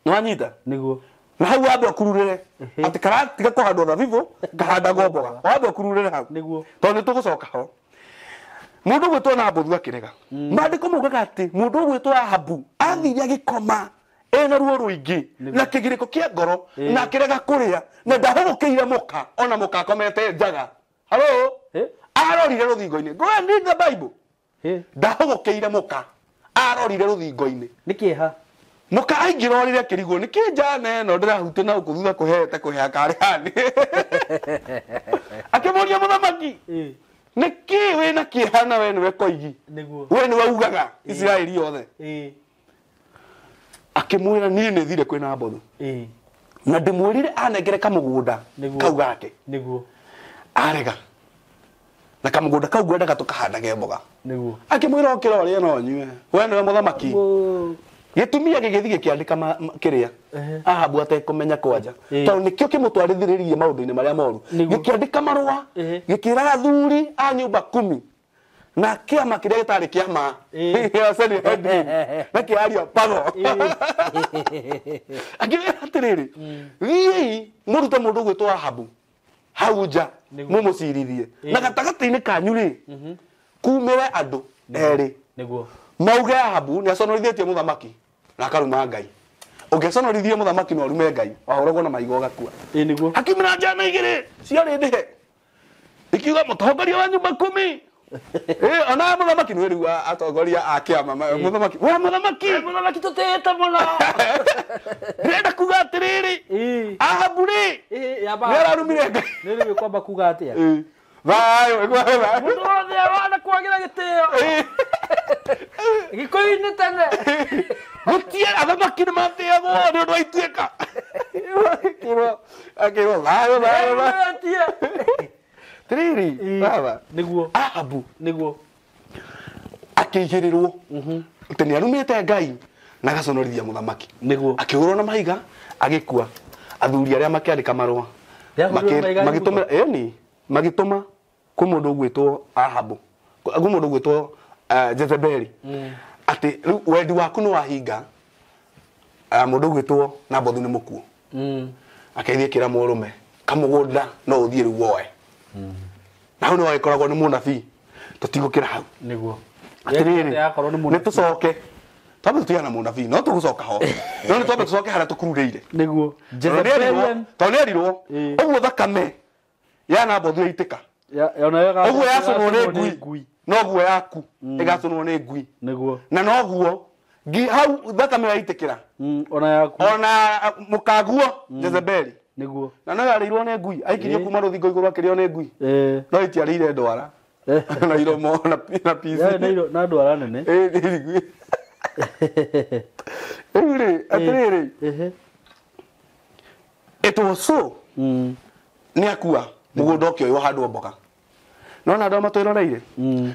Nĩwanyita? Nĩguo. Na hau wambe ũkururĩre atĩ karatiga kũhandwo thabibũ kahandagwo mboga wambe ũkururĩre hau. Nĩguo. Tondũ nĩ tũgũcoka ho. Mũndũ ũgwĩtwo Nabothu akĩrega. Maandĩko maugaga atĩ mũndũ ũgwĩtwo Ahabu athire agĩkoma ena ruo rũingĩ na kĩgirĩko kĩa ngoro na akĩrega kũrĩa na ndahũgũkĩire mũka ona mũka akomete njaga. Hello? Eh? Arorire rũthingo-inĩ. Go and read the Bible. Ĩĩ. Ndahũgũkĩire mũka arorire rũthingo-inĩ. Nĩ kĩeha. Mũka aingĩra orire akĩrigwo nĩ kĩ njana ĩno ndĩrahutia na gũkũ thutha kũhete kũhea karĩ hani. Akĩmũria mũthamaki Ĩĩ. nĩ kĩ wĩna kĩeha na we nĩwe koigi. Nĩguo. We nĩwe ugaga Isiraeli yothe. Ĩĩ. Akĩmwĩra niĩ nĩ thire kwĩ Nabothu. Ĩĩ. Na ndĩmwĩrire anengere kamũgũnda Nĩguo. kau gake. Nĩguo. Arega. Na kamũgũnda kau ngwendaga tũkahandage mboga. Nĩguo. Akĩmwĩra ũkĩra ũrĩe na ũnyue. We nĩwe mũthamaki. Whoa. Gĩtumia gĩgĩthiĩ gĩkĩandĩka kĩrĩa Ehe. Ahabu atekũmenya kwanja Ĩĩ. tondũ nĩkĩo kĩmũtwarithĩrĩrie maũndũ-inĩ marĩa moru. Nĩguo. Gĩkĩandĩka marũa Ehe. gĩkĩra athuri a nyũmba 10 na kĩama kĩrĩa gĩtarĩ kĩama Ĩĩ. gĩa Sanhedrin na kĩaria pago. Akĩmera atĩrĩrĩ thiĩi mũrute mũndũ ũgwĩtwo Ahabu hau nja Nĩguo. mũmũcirithie Ĩĩ. na gatagatĩ-inĩ kanyu rĩ kumĩre andũ erĩ Nĩguo. mauge Ahabu nĩ aconorithĩtie mũthamaki na akaruma Ngai. Ũngĩconorithie mũthamaki na ũrume Ngai wahũragwo na mahiga ũgakua. Ĩĩ nĩguo. Hakiumĩra njana 2 ciarĩ ndĩhe ikiuga mũtongoria wa nyũmba 10. Ĩĩ ona mũthamaki nĩwe rĩu atongoria a kĩama mũthamaki we mũthamaki Mũthamaki tũtĩĩte mũno. ndĩrenda kuga atĩrĩrĩ Ĩĩ. Ahabu rĩ Ĩĩ yamba. nĩ ararumire Ngai. Nĩ rĩu kwamba kuga atĩa? Ĩĩ. Thayũ ĩgwa thayũ. Mũndũ wothe awana kwagĩra gĩtĩo. Ĩĩ. Gĩkũyũ-inĩ tene. Gũtirĩ athamaki nĩ matĩagwo nĩ ũndũ wa ituĩka. Akĩrwo thayũ thayũ thayũ. Etie. Atĩrĩrĩ baba Nĩguo. Ahabu Nĩguo. akĩigĩrĩrwo atĩ nĩ arumĩte Ngai na agaconorithia mũthamaki. Nĩguo. Akĩhũrwo na mahiga agĩkua. Athuri arĩa makĩandĩka marũa Nĩahũrirwo na mahiga magĩtũmĩra ĩni magĩtũma kwĩ mũndũ ũgwĩtwo Ahabu kwĩ mũndũ ũgwĩtwo Jezebeli atĩ rĩu wendi waku nĩ wahinga mũndũ ũgwĩtwo Nabothu nĩ mũkuũ. Akĩthiĩ akĩra mũrũme kamũgũnda no ũthiĩ rĩu woe. Na hau nĩho agĩkoragwo nĩ mũnabii tũtigũkĩra hau. Nĩguo. Atĩrĩrĩ Yakorwo nĩ nĩ mũnabii. tũcoke twambe tũtigane na mũnabii no tũgũcoka ho no nĩ twambe tũcoke harĩa tũkururĩire. Nĩguo. Tondũ nĩ erirwo Ĩĩ. ũguo thakame ya Nabothu yaitĩka Ũguo ũguo yacũnwo nĩ ngui noguo yaku ĩgacũnwo nĩ ngui Nĩguo. na noguo hau thakame yaitĩkĩra Ona yaku. ona mũkaguo Jezebeli Nĩguo. na no yarĩirwo nĩ ngui aikirio Ĩĩ. kuma rũthingo igũrũ akĩrĩo nĩ ngui Ĩĩ. no itiarĩire ndwara na iromo na pici. Yarĩ na na ndwara nene. Ĩĩ, nĩ ngui. Rĩu rĩ atĩrĩrĩ Ehe. it was so nĩ akua mũgũnda ũkĩoywo handũ mboga Nona andũ matwĩroreire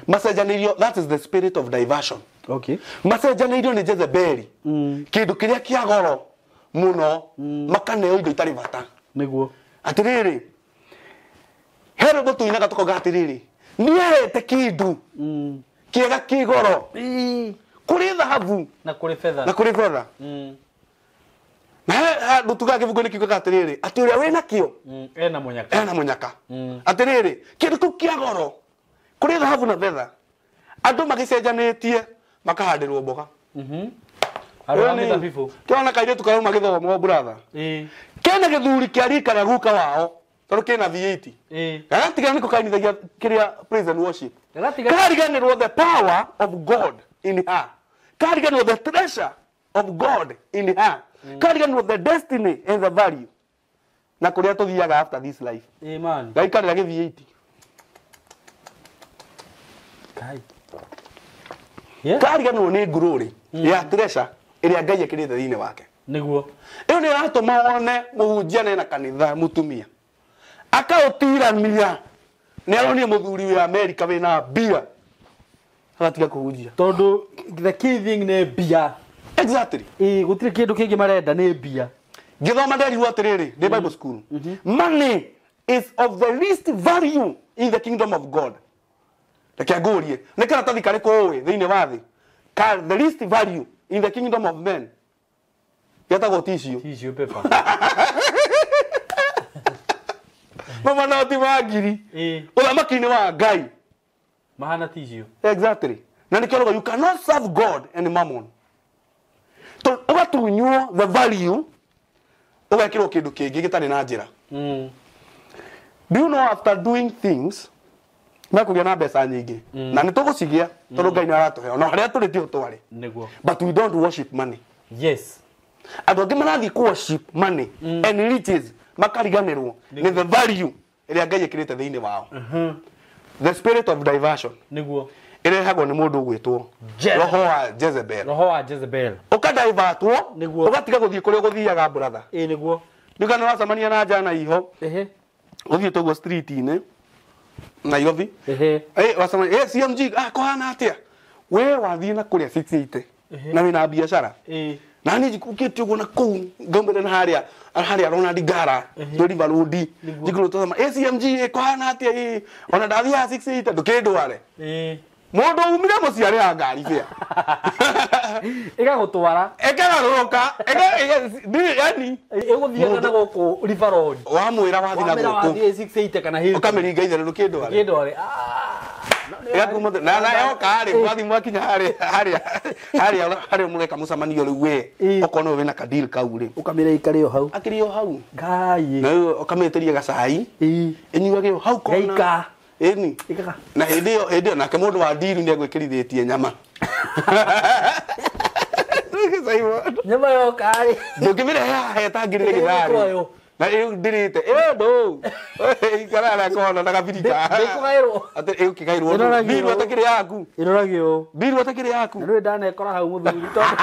macenjanĩirio, that is the spirit of diversion. Okay. Macenjanĩirio nĩ Jezebeli kĩndũ kĩrĩa kĩa goro mũno, makaneo indo itarĩ bata. Nĩguo. Atĩrĩrĩ, he rwĩmbo tũinaga tũkauga atĩrĩrĩ, niehete kĩndũ kĩega kĩ goro kũrĩ thahabu na kũrĩ betha, na kũrĩ betha. Na handũ tugaga kĩbungo-inĩ kiugaga atĩrĩrĩ, atĩ ũrĩa wĩna kĩo ena mũnyaka, ena mũnyaka. Atĩrĩrĩ, kĩndũ kĩu kĩa goro kũrĩ thahabu na betha, andũ magĩcenjanĩtie makahandĩrwo mboga. Kĩona kairĩtu karauma gĩthomo brother, kena gĩthuri kĩa rika rĩa guka wao tondũ kĩna V8, gagatigana nĩko kainithagia kĩrĩa praise and worship, kariganĩrwo the power of God in her, kariganĩrwo the treasure of God in her, kariganĩrwo the destiny and the value na kũrĩa tũthiaga after this life. Amen. Gaikarĩra gĩ V8. Kai. Kariganĩrwo nĩ glory ya treasure ĩrĩa Ngai ekĩrĩte thĩinĩ wake. Nĩguo. Ĩyo nĩ ĩratũma wone mũhunjia nena kanitha mũtumia akaũtirania, nĩ aronire mũthuri wĩ Amerika wĩna mbia agatiga kũhunjia tondũ the key thing nĩ mbia. Exactly. Gũtirĩ kĩndũ kĩngĩ marenda nĩ mbia. Ngĩthoma nderirwo atĩrĩrĩ ndĩ Bible school, money is of the least value in the kingdom of God. Reke ngũrie, nĩ karatathi karĩkũ ũĩ thĩinĩ wa thĩ ka the least value in the kingdom of men? Getagwo tissue. Tissue paper. Mamanoti ma ngiri ũthamaki-inĩ wa Ngai mahana tissue. Exactly. Na nĩkĩo rauga you cannot serve God and mammon. Tondũ ũgatunywo the value, ũgekĩrwo kĩndũ kĩngĩ gĩtarĩ na njĩra. Do you know after doing things mekũgĩa na mbeca nyingĩ, na nĩ tũgũcigĩa tondũ Ngai nĩ aratũhe ona harĩa tũrĩ tiho twarĩ. Nĩguo. But we don't worship money. Yes. Andũ angĩ marathiĩ kũ worship money and riches, makariganĩrwo nĩ the value ĩrĩa Ngai ĩkĩrĩte thĩinĩ wao. The spirit of diversion Nĩguo. ĩrehagwo nĩ mũndũ ũgwĩtwo roho wa Jezebel. Roho wa Jezebel. Ũkadivertwo, Nĩguo. ũgatiga gũthiĩ kũrĩa ũgũthiaga brother. Ĩĩ nĩguo. Nduka nĩ wacemania na njana iho, ũthiĩte ũguo street-inĩ Nairobi. Wacemania, CMG, kũhana atĩa? We wathiĩ na kũrĩa 680 na wĩna biacara. Na niĩ njikũkĩte ũguo na kũu ngaumĩra na harĩa harĩa Ronald Ngara twĩ River Road njikũrũte thama CMG kũhana atĩa? Ona ndathiaga 680 ndũkĩndware. Mũndũ umire mũciĩ arĩhaga ngari bĩa Ĩgagũtwara. Ĩkagarũrũka, yani ĩgũthiaga na gũkũ River Road. Wamwĩra wathiĩ na Wamwĩra gũkũ wathiĩ 680 kana Hilton. Ũkamĩringa itherũ ndũkĩndware. Ndũkĩndware. Ĩgakuma na yoka rĩ, mwathiĩ mwakinya harĩa harĩa harĩa harĩa mũreka mũcemanio rĩu we okorwo nĩwe wĩna ka deal kau rĩ, Ũkamĩra ĩikare o hau. Akĩrĩ o hau. Ngai. Na rĩu ũkamĩtĩria gacai. Ĩnyuage o hau kona. Gaika. Ĩni. Ĩkaga. Na hĩndĩ ĩyo nake mũndũ wa ndiru nĩ egwĩkĩrithĩtie nyama. Nyama yoka rĩ. Ndũngĩmĩrehe haha ĩtangĩrĩre gĩthari. Na rĩu ndĩrĩte. Ndũ. Ikara harĩa kona na gabirika. Ndĩkũgaĩrwo. Atĩ ĩgũkĩgaĩrwo. Mbiru atakĩrĩ yaku. Ĩroragio. Mbiru atakĩrĩ yaku. Na ndũrĩ ndanekora hau mũthuri tondũ.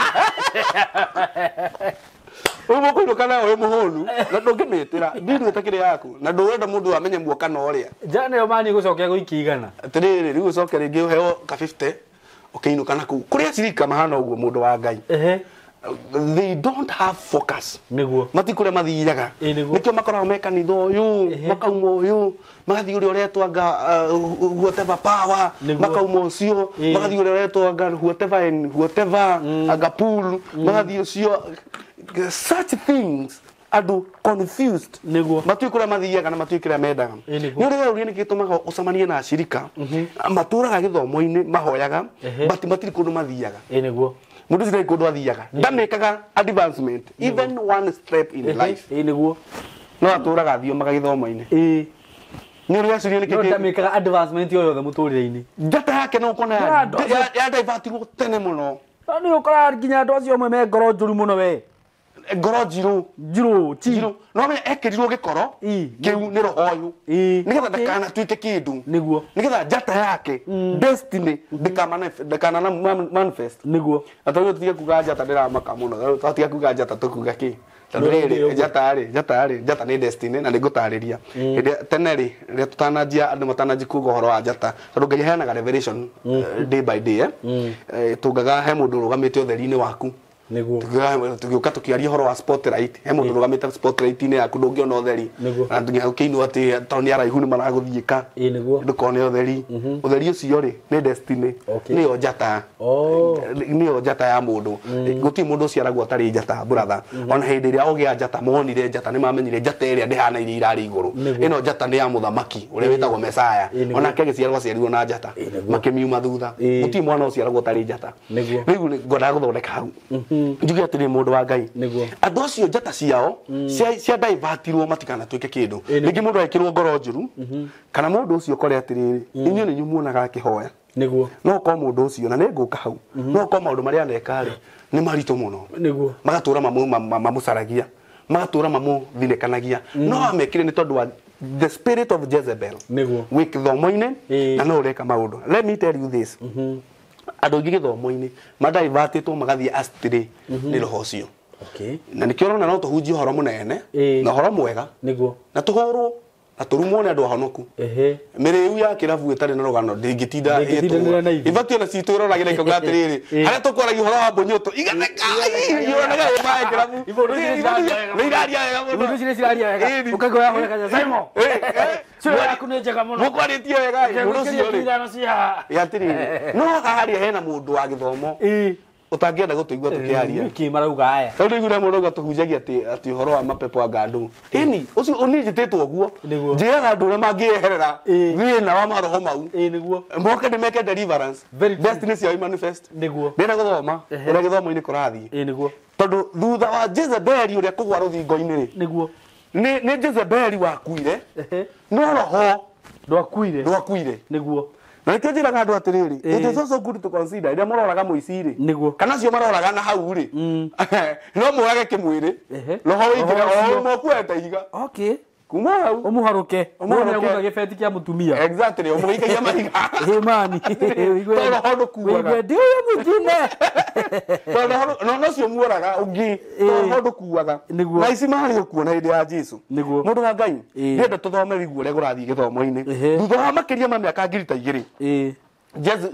Ũguo kũinũka nayo wĩ mũhũnu na ndũngĩmĩtĩra. Mbiru ĩtakĩrĩ yaku na ndũrenda mũndũ amenye muoka na ũrĩa. Njana ĩyo mani gũcokia gũikia igana. Atĩrĩrĩ, rĩu ũcoke rĩngĩ ũheo ka 50 ũkĩinũka na kũu. Kũrĩa cirika mahana ũguo mũndũ wa Ngai. They don't have focus. Nĩguo. Matikũrĩa mathiaga. Nĩguo. Nĩkĩo makoragwo me kanitha ũyũ, makauma ũyũ, magathiĩ ũrĩa ũretwo anga whatever power, makauma ũcio, magathiĩ ũrĩa ũretwo anga whatever and whatever, anga pool, magathiĩ ũcio. Such things andũ confused. Nĩguo. Matiũĩ kũrĩa mathiaga na matiũĩ kĩrĩa mendaga. Nĩguo. Nĩ ũrĩa ũrĩa nĩkĩ gĩtũmaga ũcemanie na acirika, matũraga gĩthomo-inĩ mahoyaga, but matirĩ kũndũ mathiaga. Nĩguo. Mũndũ ũcio ndarĩ kũndũ athiaga. Ndamĩkaga advancement even one step in life. Nĩguo. No atũraga athiomaga gĩthomo-inĩ. Nĩ ũrĩa acirie nĩkĩ No ndamĩkaga advancement o yothe mũtũrĩre-inĩ. Njata yake no ũkona ya divertirwo tene mũno. No nĩ ũkoraga nginya andũ acio amwe me ngoro njũru mũno we. Ngoro njirũ. Njirũ, ti. Njirũ. No me ekĩrirwo gĩkoro kĩu nĩ roho ũyũ. Nĩgetha ndakanatuĩke kĩndũ. Nĩguo. Nĩgetha njata yake destiny ndĩkana manifest. Nĩguo. Na tondũ tũtige kuga njata ndĩramaka mũno. Twatiga kuga njata tũkuga kĩ? Tondũ rĩrĩ njata rĩ, njata rĩ, njata nĩ destiny na nĩngũtarĩria. Hĩndĩ tene rĩ, rĩrĩa tũtananjia andũ matananjia kuga ũhoro wa njata, tondũ Ngai aheanaga revelation day by day, tũngaga he mũndũ ũrũgamĩte ũtheri-inĩ waku. Nĩguo. Tũgĩũka tũkĩaria ũhoro wa spotlight, he mũndũ ũrũgamĩte spotlight-inĩ yaku ndũngĩona ũtheri. Nĩguo. Na nginya ũkĩinwo atĩ tondũ nĩ araihu nĩ maragũthiĩka. Ĩĩ nĩguo. Ndũkone ũtheri. Ũtheri ũcio rĩ, nĩ destiny. Okay. Nĩyo njata. Oh. Nĩyo njata ya mũndũ. Gũtirĩ mũndũ ũciaragwo atarĩ njata, brother. Ona hĩndĩ ĩrĩa ogĩa njata, monire njata, nĩ mamenyire njata ĩrĩa ndĩhana iria irarĩ igũrũ. Nĩguo. Ĩno njata nĩ ya mũthamaki ũrĩa wĩtagwo Mesaya. Ĩĩ nĩguo. Onake agĩciarwo aciarirwo na njata. Ĩĩ nĩguo. Makĩmiuma thutha. Ĩĩ. Gũtirĩ mwana ũciaragwo ũtarĩ njata. Nĩguo. Rĩu ngwendaga gũthondeka hau. Njuge atĩrĩ mũndũ wa Ngai. Nĩguo. Andũ acio njata ciao cia divertirwo matikanatuĩke kĩndũ. Ĩĩ nĩguo. Rĩngĩ mũndũ ekĩrwo ngoro njũru kana mũndũ ũcio ũkore atĩrĩrĩ, inyuĩ nĩ inyuĩ muonaga akĩhoya. Nĩguo. No ũkorwo mũndũ ũcio na nĩ ngũka hau. No ũkorwo maũndũ marĩa aneka rĩ nĩ maritũ mũno. Nĩguo. Magatũra mamũcaragia, magatũra mamũthinĩkanagia. No amekire nĩ tondũ wa the spirit of Jezebel. Nĩguo. Wĩ gĩthomo-inĩ Ĩĩ. na no ũreka maũndũ. Let me tell you this. Andũ aingĩ gĩthomo-inĩ madivertĩtwo magathiĩ astray nĩ roho ũcio. Okay. Na nĩkĩo ũrona no tũhunjie ũhoro mũnene Ĩĩ. na ũhoro mwega Nĩguo. na tũhũrwo na tũrumwo nĩ andũ ahonoku. Ehe. Mĩrĩu ya kĩrabu ĩtarĩ na rũgano ndĩngĩtinda Ndĩngĩtindanĩra na ithuĩ. Ibatiĩ ona citũ ĩroragĩra ikauga atĩrĩrĩ, Ĩĩ. harĩa tũkwaragia ũhoro wa mbũnyũtũ igatheka ionaga ĩ maĩ kĩrabu. Ibũndũ ici nĩ ciraria wega Nĩ iraria wega mũno. Ibũndũ ici nĩ ciraria wega. Ĩĩ. Ũkaigua yahũra kanya Simon. Ĩĩ, ĩĩ. Cũrũ yaku nĩ njega mũno. Mũkwarĩtie wega ĩ, mũndũ ũcio rĩ. Ithano cia haha. Ĩ atĩrĩrĩ, no harĩa hena mũndũ wa gĩthomo Ĩĩ. ũtangĩenda gũtũigua tũkĩaria. Nĩkĩ marauga aya? Tondũ igura mũndũ auga tũhunjagia atĩ ũhoro wa mapepo wa ngandũ. Ĩni, ũcio niĩ njĩtĩtwo ũguo. Nĩguo. Njĩraga andũ ũrĩa mangĩeherera Ĩĩ. thĩna wa maroho mau. Ĩĩ nĩguo. Moke ndĩmeke deliverance. Very true. Destiny ciao manifest. Nĩguo. Ndĩrenda gũthoma Ehe. ũrĩa gĩthomo-inĩ kũrathiĩ. Ĩĩ nĩguo. Tondũ thutha wa Jezebeli ũrĩa kũgwa rũthingo-inĩ rĩ, Nĩguo. nĩ Jezebeli wakuire, Ehe. no roho Ndwakuire. ndwakuire. Nĩguo. Na nĩkĩo njĩraga andũ atĩrĩrĩ, Ĩĩ. it is also good to consider rĩrĩa mũroraga mũici rĩ, Nĩguo. kana acio maroraga na hau rĩ, no mũrage kĩmwĩrĩ, Ehe. roho wĩingĩre Roho ũcio. o ũmwe ũkuete ihiga Okay. kuma hau. Ũmũharũke. Ũmũharũke. Ũmũharũke. Gĩbeti kĩa mũtumia. Exactly, ũmũgĩikagia mahiga. Ĩĩ mani. Tondũ roho ndũkuaga. Wĩigue ndi ũyũ mũtune. Tondũ roho no nocio muoraga ũngĩ, tondũ roho ndũkuaga. Nĩguo. Na ici marĩ ũkuo na hĩndĩ ya Jesu. Nĩguo. Mũndũ wa Ngai, Ĩĩ. ndĩrenda tũthome wĩigue ũrĩa kũrathiĩ gĩthomo-inĩ. Ehe. Thutha wa makĩria ma mĩaka 2000, Ĩĩ.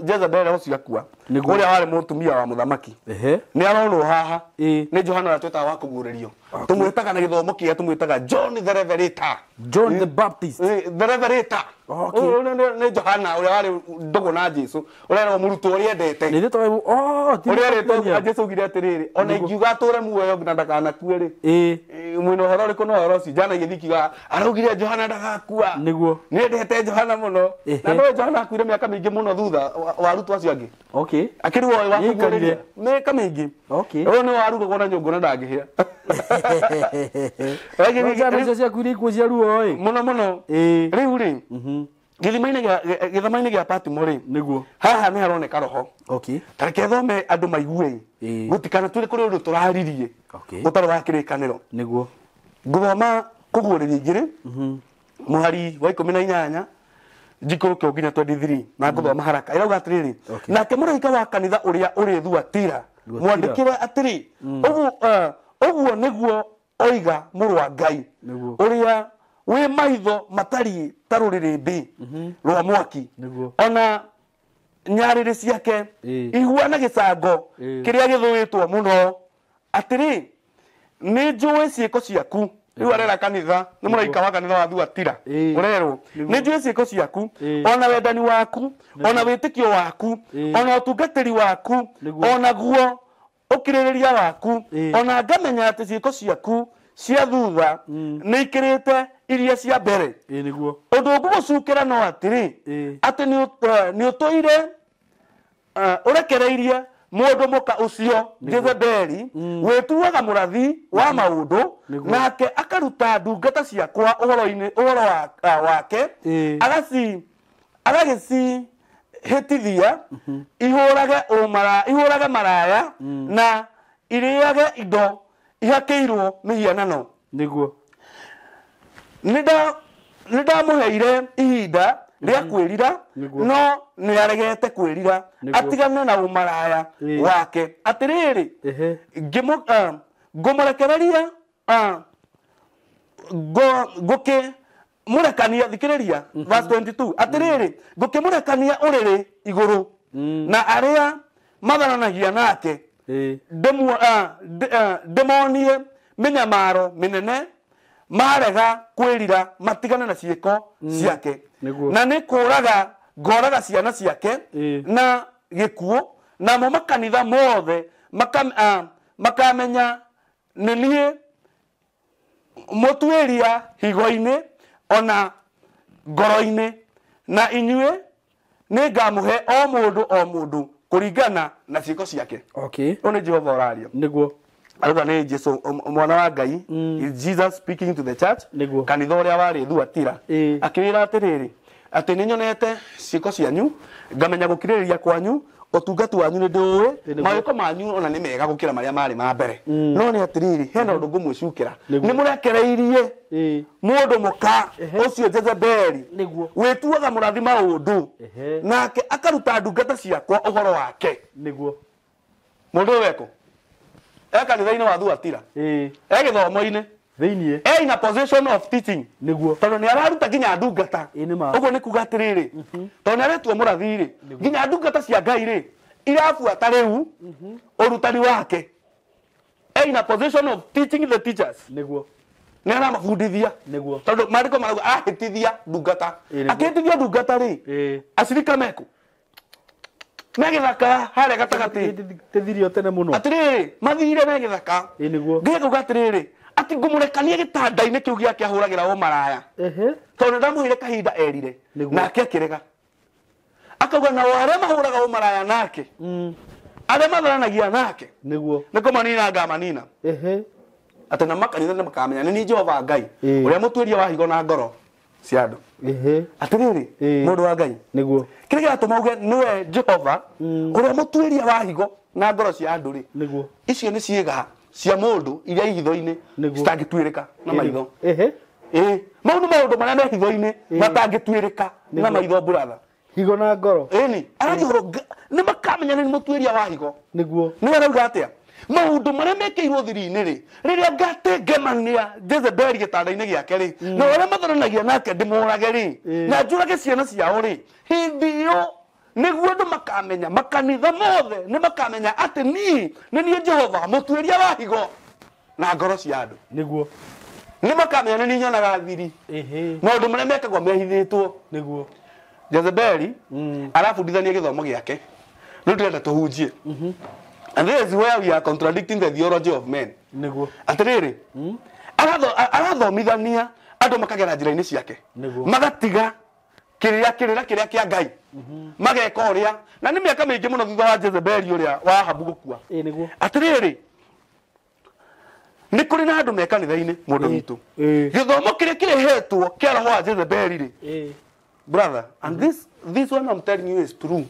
Jezebel ũcio akua, Nĩguo. ũrĩa warĩ mũtumia wa mũthamaki. Ehe. Nĩ aronwo haha Ĩĩ. nĩ Johana ũrĩa twĩtaga wa kũguũrĩrio. Tũmwĩtaga na gĩthomo kĩrĩa tũmwĩtaga John the Revelator. John the Baptist. The Revelator. Okay. Ũyũ nĩ Johana ũrĩa warĩ ndũgũ na Jesu, ũrĩa eragwo mũrutwo ũrĩa endete. Nĩ thĩtwa oh ti Ũrĩa erĩtwo Jesu augire atĩrĩrĩ, ona ingiuga atũre muoyo na ndakanakue rĩ, Ĩĩ. mwĩna ũhoro ũrĩkũ na ũhoro ũcio? Jana igĩthiĩ ikiuga araugire Johana ndagakua. Nĩguo. Nĩ endete Johana mũno. Ehe. Na no Johana akuire mĩaka mĩingĩ mũno thutha wa arutwo acio angĩ. Okay. Akĩrigwo ũyũ wa Nĩaikarire. kũguũrĩria. Mĩaka mĩingĩ. Okay. Ũyũ nĩwe warugagwo na nyũngũ na ndangĩhĩa. No ciana icio ciakuire ikuũ cia ruo ĩ. Mũno mũno. Ĩĩ. Rĩu rĩ, gĩthima-inĩ gĩa Patmo rĩ, Nĩguo. haha nĩ haroneka roho. Okay. Ta reke thome andũ maigue. Ĩĩ. Gũtikanatuĩke kũrĩ ũndũ tũraririe. Okay. Ũtarĩ wa kĩrĩkanĩro. Nĩguo. Ngũthoma kũguũrĩria igĩrĩ, mũhari wa 18 njikũrũke o nginya 23 na ngũthoma haraka. Ĩrauga atĩrĩrĩ, Okay. nake mũraika wa kanitha ũrĩa ũrĩ Thuatira Thuatira. mwandĩkĩre atĩrĩ, ũguo nĩguo oiga mũrũ wa Ngai Nĩguo. ũrĩa wĩ maitho matariĩ ta rũrĩrĩmbĩ rwa mwaki, Nĩguo. ona nyarĩrĩ ciake Ĩĩ. ihuana gĩcango Ĩĩ. kĩrĩa gĩthũĩtwo mũno, atĩrĩ nĩ njũĩ ciĩko ciaku. Rĩu arera kanitha, nĩ mũraika wa kanitha wa Thuatira Ĩĩ. ũrerwo Nĩguo. nĩ njũĩ ciĩko ciaku, Ĩĩ. ona wendani waku, ona wĩtĩkio waku, Ĩĩ. ona ũtungatĩri waku, Nĩguo. ona guo ũkirĩrĩria waku, Ĩĩ. ona ngamenya atĩ ciĩko ciaku cia thutha nĩ ikĩrĩte iria cia mbere. Ĩĩ nĩguo. Ũndũ ngũgũcukĩra no atĩrĩ, Ĩĩ. atĩ nĩ ũtũire ũrekereirie mũndũ mũka ũcio Jezebeli wĩtuaga mũrathi wa maũndũ, Nĩguo. nake akaruta ndungata ciakwa ũhoro wake, Ĩĩ. agagĩcihĩtithia ihũrage maraya na irĩage indo ihakĩirwo mĩhianano. Nĩguo. Nĩ ndamũheire ihinda rĩa kwĩrira, Nĩguo. no nĩ aregete kwĩrira Nĩguo. atigane na ũmaraya Ĩĩ. wake. Atĩrĩrĩ, Ehe. ngũmũrekereria Ngũkĩmũrekania thikĩrĩria verse 22 atĩrĩrĩ ngũkĩmũrekania ũrĩrĩ igũrũ na arĩa matharanagia nake ndĩmonie mĩnyamaro mĩnene marega kwĩrira matigane na ciĩko ciake na nĩ kũraga ngoraga ciana ciake na gĩkuũ namo makanitha mothe makamenya nĩ niĩ mũtuĩria higo-inĩ ona ngoro-inĩ na inyuĩ nĩ ngamũhe o mũndũ kũringana na ciĩko ciake. Okay. Ũyũ nĩ Jehova ũraria. Nĩguo. Arauga nĩ Jesu mwana wa Ngai. Is Jesus speaking to the church. Nĩguo. Kanitha ũrĩa warĩ Thuatira. Akĩwĩra atĩrĩrĩ atĩ nĩ nyonete ciĩko cianyu ngamenya gũkirĩrĩria kwanyu ũtungati wanyu nĩ ndĩũĩ mawĩko manyu ona nĩ mega gũkĩra marĩa marĩ ma mbere no nĩ atĩrĩrĩ hena ũndũ ngũmwĩcukĩra nĩ mũrekereirie mũndũ mũka ũcio Jezebeli wĩtuaga mũrathi maũndũ nake akaruta ndungata ciakwa ũhoro wake. Nĩguo. Mũndũ ũyũ eko e kanitha-inĩ wa Thuatira e gĩthomo-inĩ thĩiniĩ e in a position of teaching. Nĩguo. Tondũ nĩ araruta nginya ndungata. Ũguo nĩ kuga atĩrĩrĩ tondũ nĩ aretua mũrathi rĩ nginya ndungata cia Ngai rĩ irabuata rĩu ũrutani wake. E in a position of teaching the teachers. Nĩguo. Nĩ aramabundithia. Nĩguo. Tondũ maandĩko marauga ahĩtithia ndungata. Akĩhĩtithia ndungata rĩ acirika mekũ me gĩthaka harĩa gatagatĩ tĩthirio tene mũno atĩrĩrĩ mathire me gĩthaka. Nĩguo. Ngai akauga atĩrĩrĩ ati ngũmũrekania gĩtanda-inĩ kĩu gĩake ahũragĩra ũmaraya tondũ ndamũheire kahinda erire nake akĩrega. Akauga nao arĩa mahũraga ũmaraya nake arĩa matharanagia nake nĩguo nĩ kũmanina ngamanina. Atĩ na makanitha nĩ makamenya nĩ niĩ Jehova Ngai ũrĩa mũtuĩria wa higo na ngoro cia andũ. Atĩrĩrĩ mũndũ wa Ngai nĩguo kĩrĩa kĩratũma uge nĩwe Jehova ũrĩa mũtuĩria wa higo na ngoro cia andũ rĩ nĩguo icio nĩ ciĩga cia mũndũ iria ihitho-inĩ citangĩtuĩrĩka na maitho. Mau nĩ maũndũ marĩa me hitho-inĩ matangĩtuĩrĩka na maitho brother. Higo na ngoro. Ĩni aragia ũhoro nĩ makamenya nĩ mũtuĩria wa higo. Nĩguo. Nĩwe arauga atĩa maũndũ marĩa mekĩirwo thiri-inĩ rĩ rĩrĩa ngatengemania Jezebeli gĩtanda-inĩ gĩake rĩ na arĩa matharanagia nake ndĩmũrage rĩ na njũrage ciana ciao rĩ hĩndĩ ĩyo nĩguo andũ makamenya makanitha mothe nĩ makamenya atĩ niĩ nĩ niĩ Jehova mũtuĩria wa higo na ngoro cia andũ. Nĩguo. Nĩ makamenya nĩ niĩ nyonaga thiri maũndũ marĩa mekagwo mehithĩtwo. Nĩguo. Jezebeli arabundithania gĩthomo gĩake rĩu ndĩrenda tũhunjie. And this is where we are contradicting the theology of men. Nĩguo. Atĩrĩrĩ arathomithania andũ makagera njĩra-inĩ ciake magatiga kĩrĩra kĩrĩa kĩa Ngai mageka ũrĩa na nĩ mĩaka mĩingĩ mũno thutha wa Jezebeli ũrĩa wa Ahabu gũkua. Nĩguo. Atĩrĩrĩ nĩ kũrĩ na andũ me kanitha-inĩ mũndũ witũ gĩthomo kĩrĩa kĩrehetwo kĩa roho wa Jezebeli rĩ brother and this one I'm telling you is true.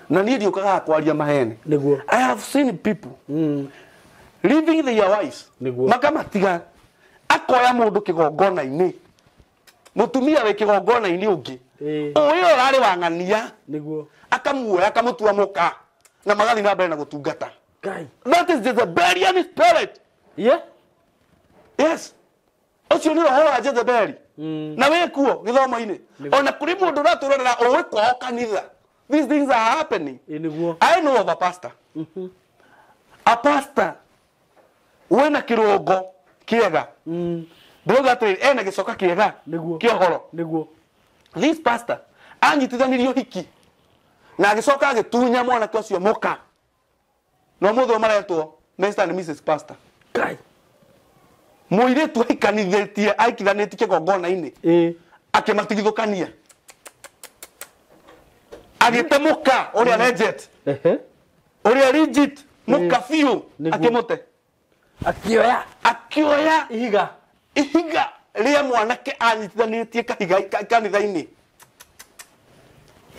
Na niĩ ndiũkaga kwaria maheni. Nĩguo. I have seen people leaving their wives makamatiga akoya mũndũ kĩgongona-inĩ mũtumia wĩ kĩgongona-inĩ ũngĩ ũyũ ũrarĩ wa ng'ania. Nĩguo. Akamuoya akamũtua mũka na magathiĩ na mbere na gũtungata. Ngai. That is Jezebelian spirit. Yeah. Yes. Ũcio nĩ roho wa Jezebeli. Na wĩ kuo gĩthomo-inĩ ona kũrĩ mũndũ ũratũrorera ũĩ kwao kanitha. These things are happening. Nĩguo. I know of a pastor. A pastor wĩna kĩrũngo kĩega. Ndĩrauga atĩrĩrĩ ena gĩcoka kĩega kĩa ũhoro. Nĩguo. This pastor anyitithanirio hiki na agĩcoka agĩtunya mwanake ũcio mũka na ũmũthĩ ũyũ maretwo Mr and Mrs Pastor. Ngai. Mũirĩtu aikanithĩtie aikithanĩtie kĩgongona-inĩ akĩmatigithũkania agĩte mũka ũrĩa legit ũrĩa legit mũka biũ akĩmũte akĩoya ihiga rĩa mwanake anyitithanĩtie kahiga kanitha-inĩ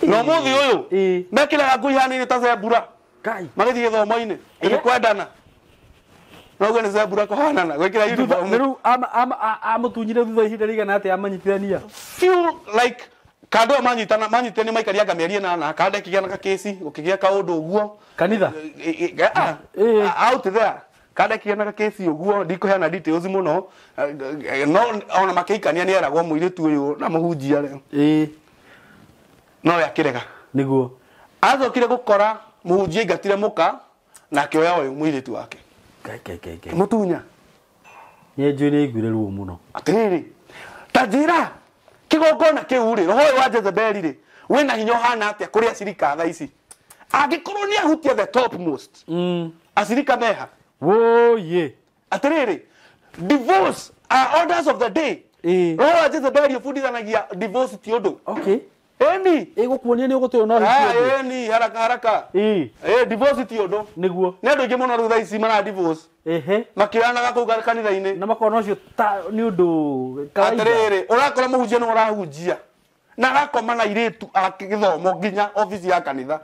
na ũmũthĩ ũyũ mekĩraga nguo ihanaine ta zebura magĩthiĩ gĩthomo-inĩ nĩ kwendana no nĩ zebura kũhanana gwĩkĩra uniform. Rĩu amũtunyire thutha ihinda rĩigana atĩa amanyitithania? Feel like kando ĩyo manyitana manyitithania maikarianga mĩeri ĩnana kanda ĩkĩgĩa na kakĩci gũkĩgĩa kaũndũ ũguo kanitha out there Kandekire na kesi ũguo ndikũheana details mũno no ona makĩikania nĩ eragwo mũirĩtu ũyũ na mũhunjia rĩ. Ĩĩ. No we akĩrega. Nĩguo. Acokire gũkora mũhunjia aingatire mũka na akĩoya ũyũ mũirĩtu wake. Ngai ngai ngai ngai. Mũtunya. Nĩ njũĩ nĩ aiguire ruo mũno. Atĩrĩrĩ, ta njĩra kĩgongona kĩu rĩ, roho ũyũ wa Jezebeli rĩ, wĩna hinya ũhana atĩa kũrĩ acirika thaa ici? Angĩkorwo nĩ ahutia the top most, acirika meha. Wũiĩ. Atĩrĩrĩ, divorce are orders of the day. Ĩĩ. Roho wa Jezebeli ũbundithanagia divorce ti ũndũ. Okay. Ĩni. Ĩgũkuonia nĩ ũgũtũywo na ũhiki ũngĩ. Ĩni, haraka haraka. Ĩĩ. Ĩ, divorce ti ũndũ. Nĩguo. Nĩ andũ aingĩ mũno rĩu thaa ici mara divorce. Ehe. Makĩoyanaga kũu kanitha-inĩ. Na makona ũcio ta nĩ ũndũ kawaida. Atĩrĩrĩ, ũrakora mũhunjia nĩwe ũrahunjia na arakoma na airĩtu a gĩthomo nginya obici ya kanitha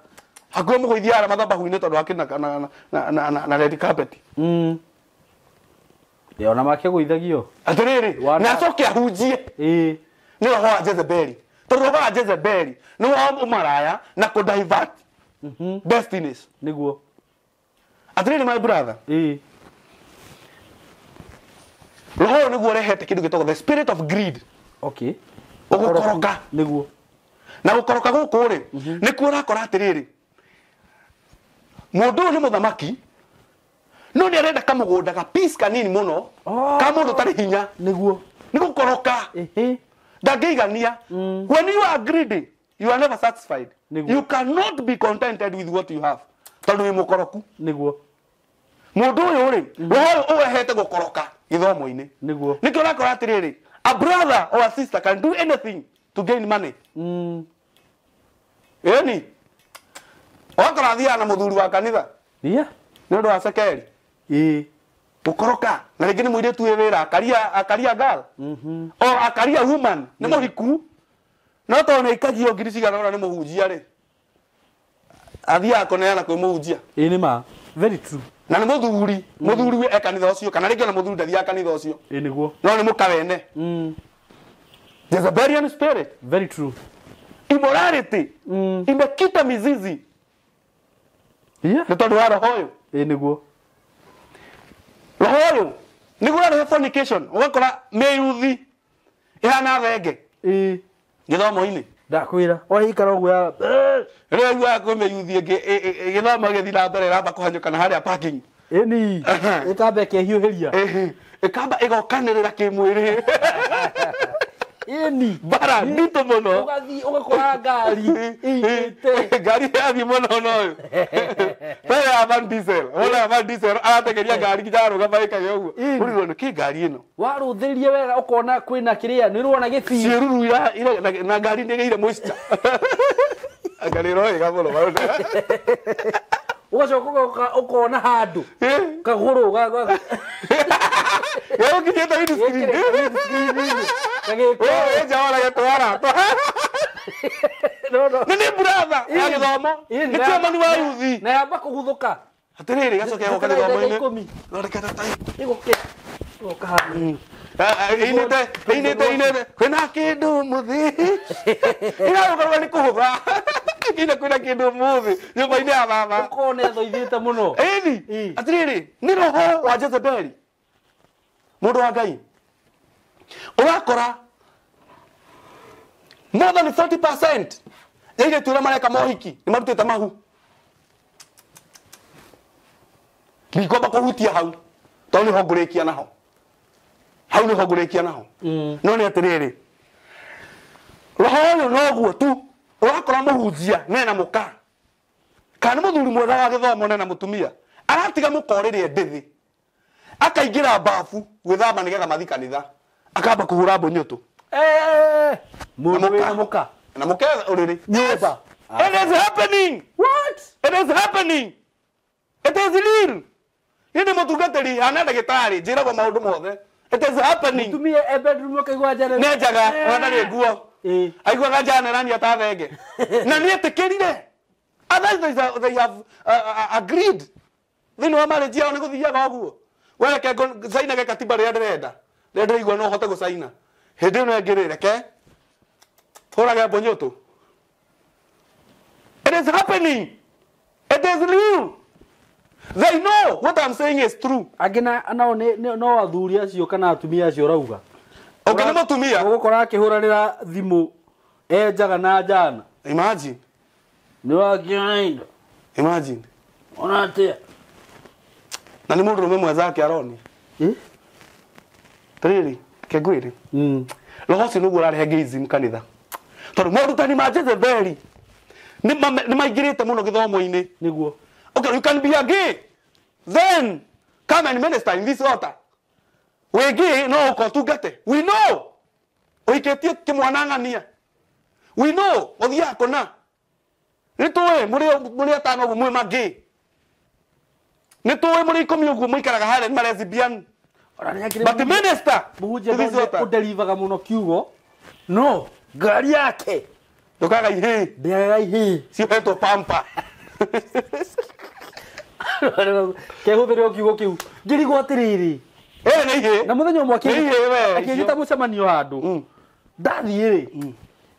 hakuhĩ mũgũithia ara mathabahu-inĩ tondũ hakĩrĩ na red carpet. Ĩ, ona makĩgũithagio. Atĩrĩrĩ, na acoke ahunjie. Ĩĩ. Nĩ roho wa Jezebeli, tondũ roho wa Jezebeli nĩ wa ũmaraya na kũ divert destinies. Nĩguo. Atĩrĩrĩ, my brother. Ĩĩ. Roho ũyũ nĩguo ũrehete kĩndũ gĩtagwo the spirit of greed. Okay. Ũgũkoroka. Nĩguo. Na gũkoroka gũkũ rĩ, nĩkuo ũrakora atĩrĩrĩ, mũndũ ũyũ nĩ mũthamaki no nĩ arenda kamũgũnda ga peace kanini mũno ka mũndũ ũtarĩ hinya. Nĩguo. Nĩ gũkoroka. Ehe. Ndangĩigania. When you are greedy, you are never satisfied. Nĩguo. You cannot be contented with what you have tondũ wĩ mũkoroku. Nĩguo. Mũndũ ũyũ rĩ, roho ũyũ ũrehete gũkoroka gĩthomo-inĩ. Nĩguo. Nĩkĩo ũrakora atĩrĩrĩ, a brother or a sister can do anything to gain money. Ĩni. Ũgakora athiaga na mũthuri wa kanitha. Yeah. Nĩ ũndũ wa cekeri. Ĩĩ. Gũkoroka. Na rĩngĩ nĩ mũirĩtu wĩ wĩra, akaria girl. Or akaria woman, nĩ mũhiku. No tondũ nĩ aikagio ngiri cigana ũna nĩ mũhunjia rĩ, athiaga kũneana kwĩ mũhunjia. Ĩĩ nĩ ma. Very true. Na nĩ mũthuri, mũthuri e kanitha ũcio, kana rĩngĩ ona mũthuri ndathiaga kanitha ũcio. Ĩĩ nĩguo. No nĩ mũka wene. Jezebelian spirit. Very true. Immorality. Imekita mizizi. Yeah. Nĩ tondũ wa roho ũyũ. Ĩĩ nĩguo. Roho ũyũ nĩguo ũrarehe fornication, ũgakora mĩyuthi ĩhana thenge. Ĩĩ. Gĩthomo-inĩ. Ndakwĩra. Waikara ũguo ya. Rĩrĩa ũiguaga kwĩ mĩyuthi ĩngĩ gĩthomo gĩthiĩ na mbere ĩramba kũhanyũka na harĩa parking. Ĩni. Ĩkamba ĩkehiũhĩria. Ĩkamba ĩgokanĩrĩra kĩmwĩrĩ. Ĩni. Mbara nditũ mũno. Ũgathiĩ ũgakora ngari ĩiyũrĩte. Ngari yathiĩ mũno na ũyũ. Mbere ya Van Diesel. Wona Van Diesel aratengeria ngari nginya arũgama ĩkage ũguo. Ũrigwo nĩ kĩ ngari ĩno? Warũthĩrĩria wega ũkona kwĩna kĩrĩa, nĩ ũrona gĩbii. Ciĩruru na ngari nĩ ĩgĩire moisture. Ngari ĩroĩga mũno. Ũgacoka ũkona handũ. Kagũrũ Gĩgũkinyĩte windscreen. Gagĩkwo. Wee nja gĩtwara. No no. Nĩ brother ya gĩthomo. Nĩ chairman wa yuthi. Na yamba kũguthũka. Atĩrĩrĩ gacoke goka gĩthomo-inĩ. Thondekete tai. Ĩgũke. Ĩgoka handũ. Ĩinĩte ĩinĩte ĩinĩte kwĩna kĩndũ mũthĩ. Ĩrarũgarũga nĩ kũhũtha. Ĩkĩina kwĩna kĩndũ mũthĩ nyũmba-inĩ ya baba. Ũkona ĩthoithĩte mũno. Ĩni. Atĩrĩrĩ nĩ roho wa Jezebeli. Mũndũ wa Ngai. Ũrakora more than 40% ya airĩtu arĩa mareka mohiki nĩ marutĩte mahu. Ndikwamba kũhutia hau tondũ nĩho ngũrĩkia naho. Hau nĩho ngũrĩkia naho. No nĩ atĩrĩrĩ, roho ũyũ noguo tu ũrakora mũhunjia nena mũka kana mũthuri mwega wa gĩthomo nena mũtumia aratiga mũka ũrĩrĩa ndĩthĩ akaingĩra bafu gwĩthamba nĩgetha mathiĩ kanitha akamba kũhũra mbũnyũtũ. Mũndũ wĩna mũka. Na mũka ũrĩrĩ. Nyũmba. It is happening. What? It is happening. It is real. Niĩ ndĩ mũtungatĩri hana ndagĩtarĩ njĩragwo maũndũ mothe. It is happening. Mũtumia e bedroom ũkaigua njara. Nĩ njaga ona ndarĩ nguo. Aiguaga njara nĩrania ta thenge. Na nĩ etĩkĩrire. Others they have agreed. Thĩinĩ wa marriage yao nĩ gũthiaga ũguo. We reke cainage katiba rĩrĩa ndĩrenda. Rĩrĩa ndĩraigua no hote gũcaina. Hĩndĩ ĩno ĩngĩ rĩ reke hũrage mbũnyũtũ. It is happening. It is real. They know what I'm saying is true. Angĩ nao no athuri acio kana atumia acio ũrauga. Okay, nĩ mũtumia. Ũgũkora akĩhũranĩra thimũ enjaga na njana. Imagine. Nĩ wakĩona indo. Imagine. Ona atĩa? Na nĩ mũndũrũme mwenzake aroni. Tarĩrĩ, kengwĩre. Roho ũcio nĩguo ũrarehe gayism kanitha. Tondũ morutani ma Jezebeli nĩ maingĩrĩte mũno gĩthomo-inĩ. Nĩguo. Okay, you can be a gay. Then come and minister in this altar. Wĩ gay no ũka ũtungate. We know. Ũhikĩtie kĩmwana ng'ania. We know. Ũthiaga kũna. Nĩ tũĩ mũrĩ atano ũguo mwĩ ma gay. Nĩ tũĩ mũrĩ 10 ũguo mũikaraga harĩa nĩ ma lesbian. But the minister mũhunjia ũnderivaga mũno kiugo no ngari yake ndũkaga ihĩĩ. Ndĩagaga ihĩĩ. Ciohetwo pampa. Kehũthĩre o kiugo kĩu. Ngĩrigwo atĩrĩrĩ. Nĩ ihĩĩ. Na mũthenya ũmwe akĩnjĩta mũcemanio handũ. Ndathiĩ rĩ.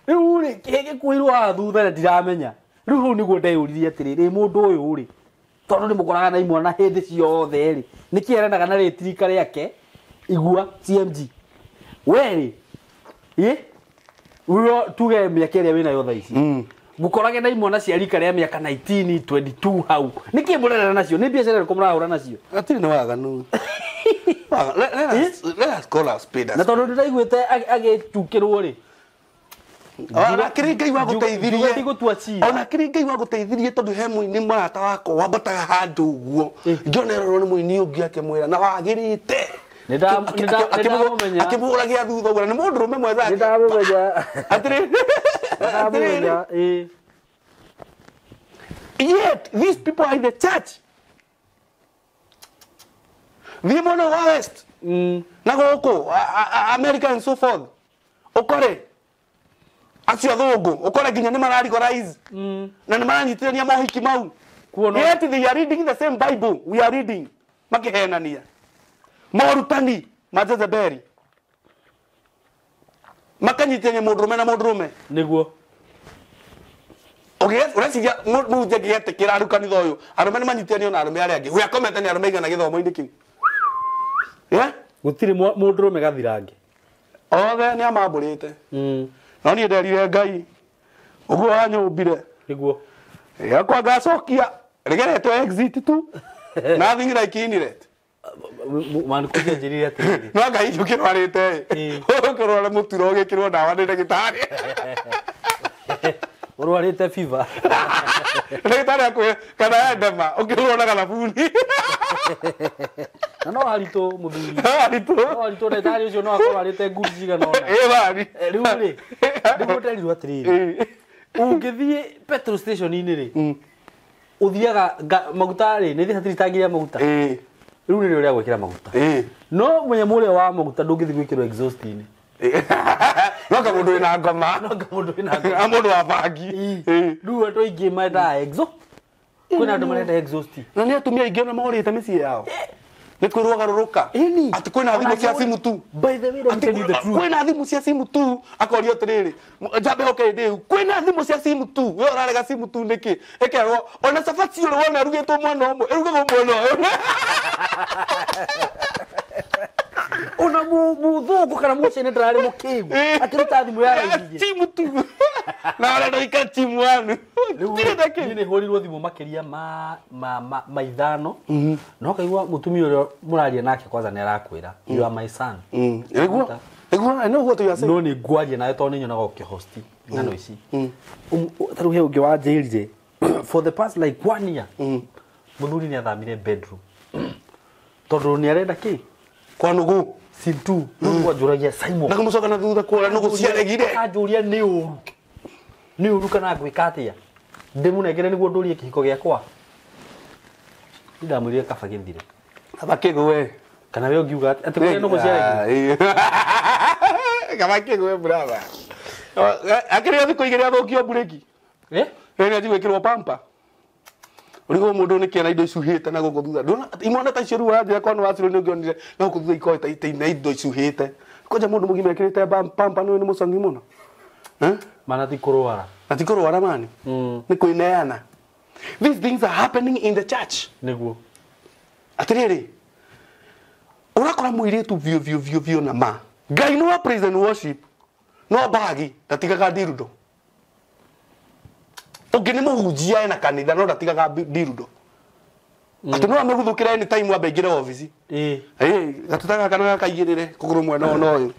Rĩu rĩ kĩhĩ gĩkuĩirwo haha thutha na ndiramenya. Rĩu hau nĩguo ndeyũririe atĩrĩrĩ mũndũ ũyũ rĩ tondũ nĩ mũkoraga na imwana hĩndĩ ciothe rĩ nĩkĩ erenaga na rĩtirika rĩake igua CMG. We rĩ ĩ tuge mĩaka ĩrĩa wĩnayo thaa ici. Ngũkorage na imwana cia rika rĩa mĩaka 19, 22 hau. Nĩkĩ mũrerana nacio? Nĩ biacara ĩrĩkũ mũrahũra nacio? Hatirĩ nĩ waganu. Let us call a spade a Na spade. tondũ ndĩraiguĩte agĩtukĩrwo rĩ. Ona kĩrĩ Ngai wagũteithirie. Ndigũtua cira. Ona kĩrĩ Ngai wagũteithirie tondũ he mũini mũrata wakwa wambataga handũ ũguo. Ngĩona erorwo nĩ mũini ũngĩ akĩmwĩra na wagĩrĩte. Nĩndamũmenya. Akĩmũhũragia thutha ũguo na nĩ mũndũrũme mwenzake. Nĩndamũmenya. Atĩrĩrĩ. Nĩndamũmenya. Yet these people are in the church. Thiĩ mwena wa West. Na gũkũ America and so forth. Ũkore acio athũngũ ũkore nginya nĩ mararigorize. Na nĩ maranyitithania mohiki mau. Yet they are reading the same Bible we are reading. Makĩhenania. Morutani ma Jezebeli. Makanyitithania mũndũrũme na mũndũrũme. Nĩguo. Ũreciria mũhunjia angĩgetĩkĩra arũ kanitha ũyũ arũme nĩ manyitithanio na arũme arĩa angĩ. We akomete nĩ arũme aigana gĩthomo-inĩ kĩu. Yeah? Gũtirĩ mũndũrũme gathirange. Othe nĩ amambũrĩte. No niĩ nderire Ngai ũguo wanyũmbire. Nĩguo. Yakwa ngacokia rĩgeretwo exit tu. Nothing like inlet. Manukuja njĩrire atĩrĩrĩ. No Ngai ũkĩrwarĩte ĩ. Ũkĩrwara mũturo ũgĩkĩrwo ndawa nĩ ndagĩtarĩ. Ũrwarĩte fever. Ndagĩtarĩ akwĩra kana edema ũkĩrwo na gathabuni. Na no haritũ mũthuri. No haritũ. No haritũ ndagĩtarĩ ũcio no akorwo arĩte ngundi cigana ũna. Ĩ bani. Rĩu rĩ nĩguo nderirwo atĩrĩrĩ. Ũngĩthiĩ petrol station-inĩ rĩ ũthiaga maguta rĩ nĩ hatirĩ tangi rĩa maguta. Rĩu nĩrĩo rĩa gwĩkĩra maguta. No mũnyamũ ũrĩa wa maguta ndũngĩthiĩ gwĩkĩrwo exhaust-inĩ. No ka mũndũ wĩna ngoma. No ka mũndũ wĩna ngoma. A mũndũ wa bangi. Rĩu andũ aingĩ mendaga exhaust. Kwĩna andũ marenda exhaust. Na nĩ atumia aingĩ ona morĩte mĩciĩ yao. Nĩ kwĩrwo garũrũka. Atĩ kwĩna thimũ cia simu tu. By the way, let me tell you the truth. Kwĩna thimũ cia simu tu. Akorio atĩrĩrĩ, njambe hoke hĩndĩ ĩyo. Kwĩna thimũ cia simu tu. We ũrarega simu tu nĩkĩ? Ĩkerwo ona cabaci ũrĩ wona ĩrugĩtwo mwena ũmwe, ĩrugagwo mwena ũyũ. Ona mũthũngũ kana mũcene ndararĩ mũkĩgu akĩruta thimũ ya raithi. Simu tu. Na ũrenda ika timu wanu. Rĩu niĩ nĩ hũrirwo thimũ makĩria ma ithano. No kaigua mũtumia ũrĩa mũraria nake kwanza nĩ arakwĩra you are my son. Nĩguo. Nĩguo I know what you are saying. No nĩ ngwaria nawe tondũ nĩ nyonaga ũkĩhosti ng'ano ici. Ta rĩu he ũngĩ wanjĩrire for the past like 1 year mũthuri nĩ athamire bedroom tondũ nĩ arenda kĩ kwa nũgũ sim 2 nũgũ anjũragia Simon na kũmũcoka na thutha kũra nũgũ ciaregire anjũria nĩ ũru nĩ ũru kana ngwĩka atĩa ndĩmũnengere nĩguo ndũrie kĩhiko gĩakwa. Ndamwĩrire kaba gĩthire kaba kĩgwe kana we ũngiuga atĩ kũrĩa nũgũ ciaregire kaba kĩgwe brother akĩrĩ thikũ igĩrĩ athũkio mburĩki nĩ anjie gwĩkĩrwo pampa. Urigwo mundu ni kiana indo icuhite na guku thutha ndona imwana ta icio riu aranjira kwa no wacirwo ni ngionire na guku thutha ikoe ta ina indo icuhite kwanja mundu mugima ekirite pampa ni mucangi muno mana ti kurwara na ti kurwara mani ni kwineana. These things are happening in the church. Niguo Atiriri urakora muiritu biu biu biu biu na ma Ngai no praise and worship no bagi ndatigaga ndirundo ungi ni muhunjia ena kanitha no ndatigaga ndirundo ati no ameguthukira any time wambe ingire office eh gatutaga kana gakaigirire kuguru mwena ono uyu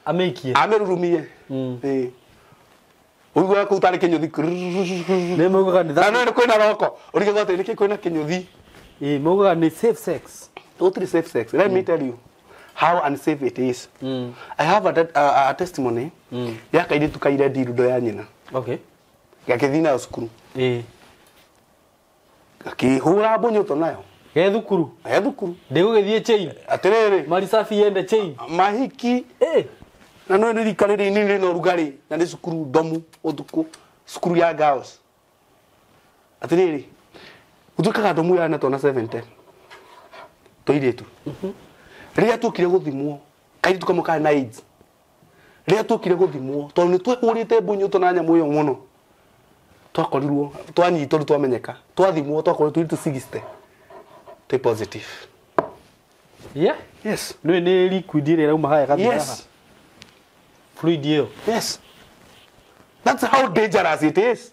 ameikie amerurumie eh uigua kuu tari kinyuthi ni mugaga ni na no kwina roko urige gwate niki kwina kinyuthi eh mugaga ni safe sex. Totally safe sex. Let me tell you how unsafe it is. I have a testimony ya kairitu kaire ndirundo ya nyina. Okay. Gakĩthiĩ nayo cukuru. Eh. Gakĩhũra mbũnyũto nayo. Ge thukuru. Ge thukuru. Ndĩgũgĩthiĩ chain. Atĩrĩrĩ. Marisafi yende chain. Mahiki. Eh. Na no nĩ rika rĩrĩ inini rĩna ũrugarĩ na nĩ cukuru ndomu ũtukũ cukuru ya girls. Atĩrĩrĩ. Gũtuĩkaga ndomu ya na twana 710. Tũirĩtu. Rĩrĩa tuokire gũthimwo kairĩtu kamwe karĩ na AIDS. Rĩrĩa tuokire gũthimwo tondũ nĩ twehũrĩte mbũnyũto na nyamũ ĩyo mũno. Twakorirwo twanyitwo rĩu twamenyeka twathimwo twakorirwo tũirĩtu 60 twĩ positive. Yeah. Yes. Nĩ nĩ liquid ĩrĩa ĩrauma haha ĩgathiĩ haha. Yes. Fluid ĩyo. Yes. That's how dangerous it is.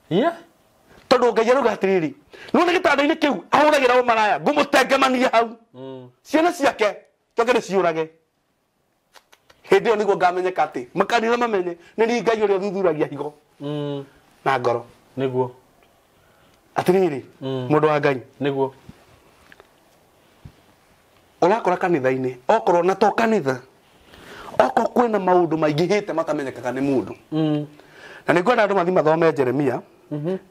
Yeah. Tondũ Ngai arauga atĩrĩrĩ no nĩ gĩtanda-inĩ kĩu ahũragĩra ũmaraya ngũmũtengemania hau ciana ciake njoke nĩciũrage hĩndĩ ĩyo nĩguo ngamenyeka atĩ makanitha mamenye nĩ niĩ Ngai ũrĩa ũthuthuragia higo na ngoro nĩguo atĩrĩrĩ mũndũ wa Ngai nĩguo ũrakora kanitha-inĩ okorwo na to kanitha okorwo kwĩna maũndũ maingĩhĩte matamenyekaga nĩ mũndũ na nĩngwenda andũ mathiĩ mathome Jeremia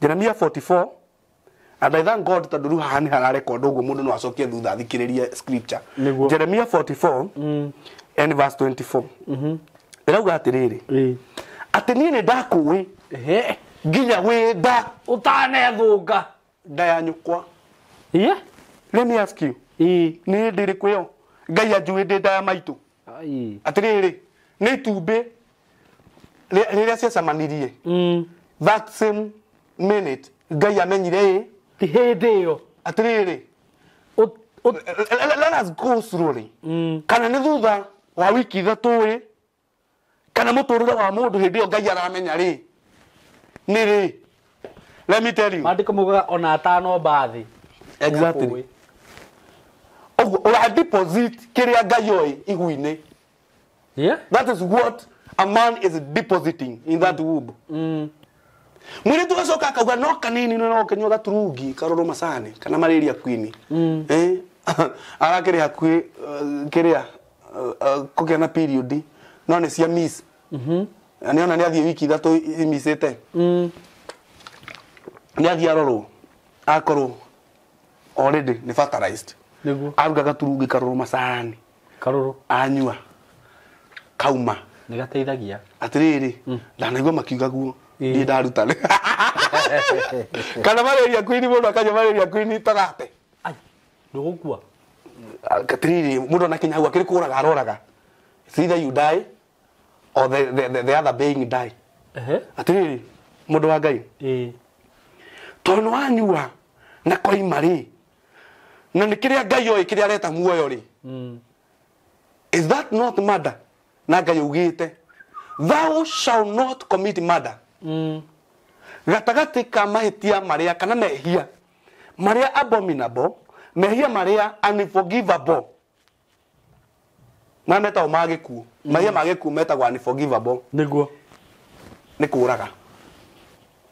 Jeremiah 44 and I thank God tondũ rĩu haha nĩ hararekondo ũguo mũndũ no acokie thutha athikĩrĩrie scripture. Nĩguo. Jeremiah 44 and verse 24 ĩrauga atĩrĩrĩ atĩ niĩ nĩ ndakũĩ nginya wĩ nda ũtanethũnga nda ya nyũkwa. Yeah. Let me ask you nĩ hĩndĩ ĩrĩkũ ĩyo Ngai anjũĩ ndĩ nda ya maitũ? Atĩrĩrĩ nĩ itumbĩ rĩrĩa ciacemanirie that same minute Ngai amenyire ĩ ti hĩndĩ ĩyo atĩrĩrĩ let us go slowly kana nĩ thutha wa wiki ithatũ ĩ kana mũtũrĩre wa mũndũ hĩndĩ ĩyo Ngai aramenya rĩ nĩ rĩ. Let me tell you maandĩko maugaga ona atanomba thĩ. Exactly. Ũguo ũra deposit kĩrĩa Ngai oĩ ihu-inĩ. Yeah. That is what a man is depositing in that womb. Mũirĩtu gacoka akauga no kanini no ũkĩnyua gaturungi karũrũ macani kana malaria queen. Eh arakĩrĩ hakuhĩ kĩrĩa kũgĩa na period no nĩ cia miss. Na nĩona nĩ athiĩ wiki ithatũ imicĩte. Nĩ athiĩ arorwo akorwo already nĩ fertilized. Nĩguo. Aruga gaturungi karũrũ macani. Karũrũ. Anyua kauma nĩ gateithagia. Atĩrĩrĩ ndanaigua makiuga guo ndiĩ ndaruta kana malaria queen mũndũ akanyua malaria queen tagate ai ndũgũkua. Atĩrĩrĩ mũndũ anakinya hau akĩrĩ kũraga aroraga. It's either you die or the other being die. Atĩrĩrĩ mũndũ wa Ngai tondũ nĩ wanyua na koima rĩ na nĩ kĩrĩa Ngai oĩ kĩrĩa areta muoyo rĩ is that not murder? Na Ngai augĩte thou shall not commit murder. Gatagatĩ ka mahĩtia marĩa kana mehia marĩa abominable mehia marĩa unforgivable marĩa metagwo ma gĩkuũ mehia ma gĩkuũ metagwo unforgivable nĩguo nĩ kũraga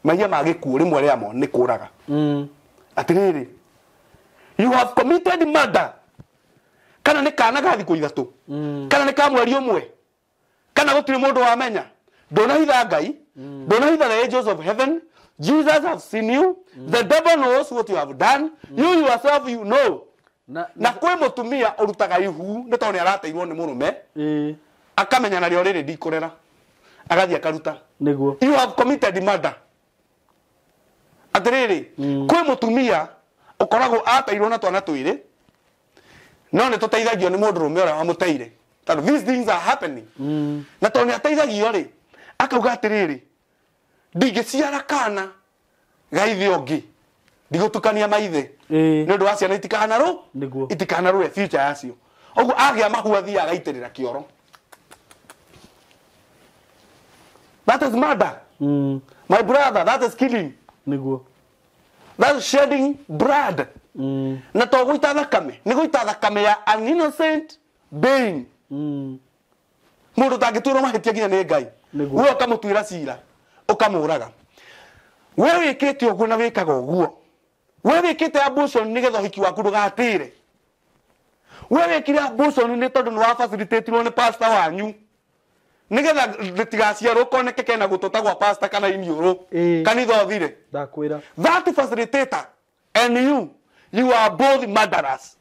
mehia ma gĩkuũ rĩmwe rĩamo nĩ kũraga. Atĩrĩrĩ you have committed murder kana nĩ kana ga thikũ ithatũ kana nĩ ka mweri ũmwe kana gũtirĩ mũndũ wamenya ndũnahitha Ngai ndũnahitha the angels of heaven. Jesus has seen you. The devil knows what you have done. You yourself you know. Na kwĩ mũtumia ũrutaga ihu nĩ tondũ nĩ arateirwo nĩ mũrũme akamenya narĩo rĩrĩ ndikũrera agathiĩ akaruta. Nĩguo. You have committed murder. Atĩrĩrĩ kwĩ mũtumia ũkoragwo ateirwo na twana twĩrĩ no nĩ tũteithagio nĩ mũndũrũme ũrĩa wamũteire tondũ these things are happening. Na tondũ nĩ ateithagio rĩ akauga atĩrĩrĩ ndingĩciara kana ga ithe ũngĩ Ndigũtukania maithe. Ĩĩ. Nĩ ũndũ wa ciana itikanarũ. Nĩguo. Itikanarũe future yacio. Ũguo agĩa mahu athiaga agaitĩrĩra kĩoro. That is murder. My brother, that is killing. Nĩguo. That is shedding blood. Na to gũita thakame, nĩ gũita thakame ya an innocent being. Mũndũ ũtangĩtuĩrwo mahĩtia nginya nĩ Ngai. Nĩguo. We ũkamũtuĩra cira, ũkamũraga. We wĩkĩte ũguo na wĩkaga ũguo. We wĩkĩte abortion nĩgetha ũhiki waku ndũgatĩre. We wĩkire abortion nĩ tondũ nĩ wa facilitatirwo nĩ pastor wanyu. Nĩgetha rĩtigaciarwo koneke kena gũtũta gwa pastor kana iniũrũ. Ĩĩ. Kanitha ũthire. Ndakwĩra. That facilitator and you are both murderers.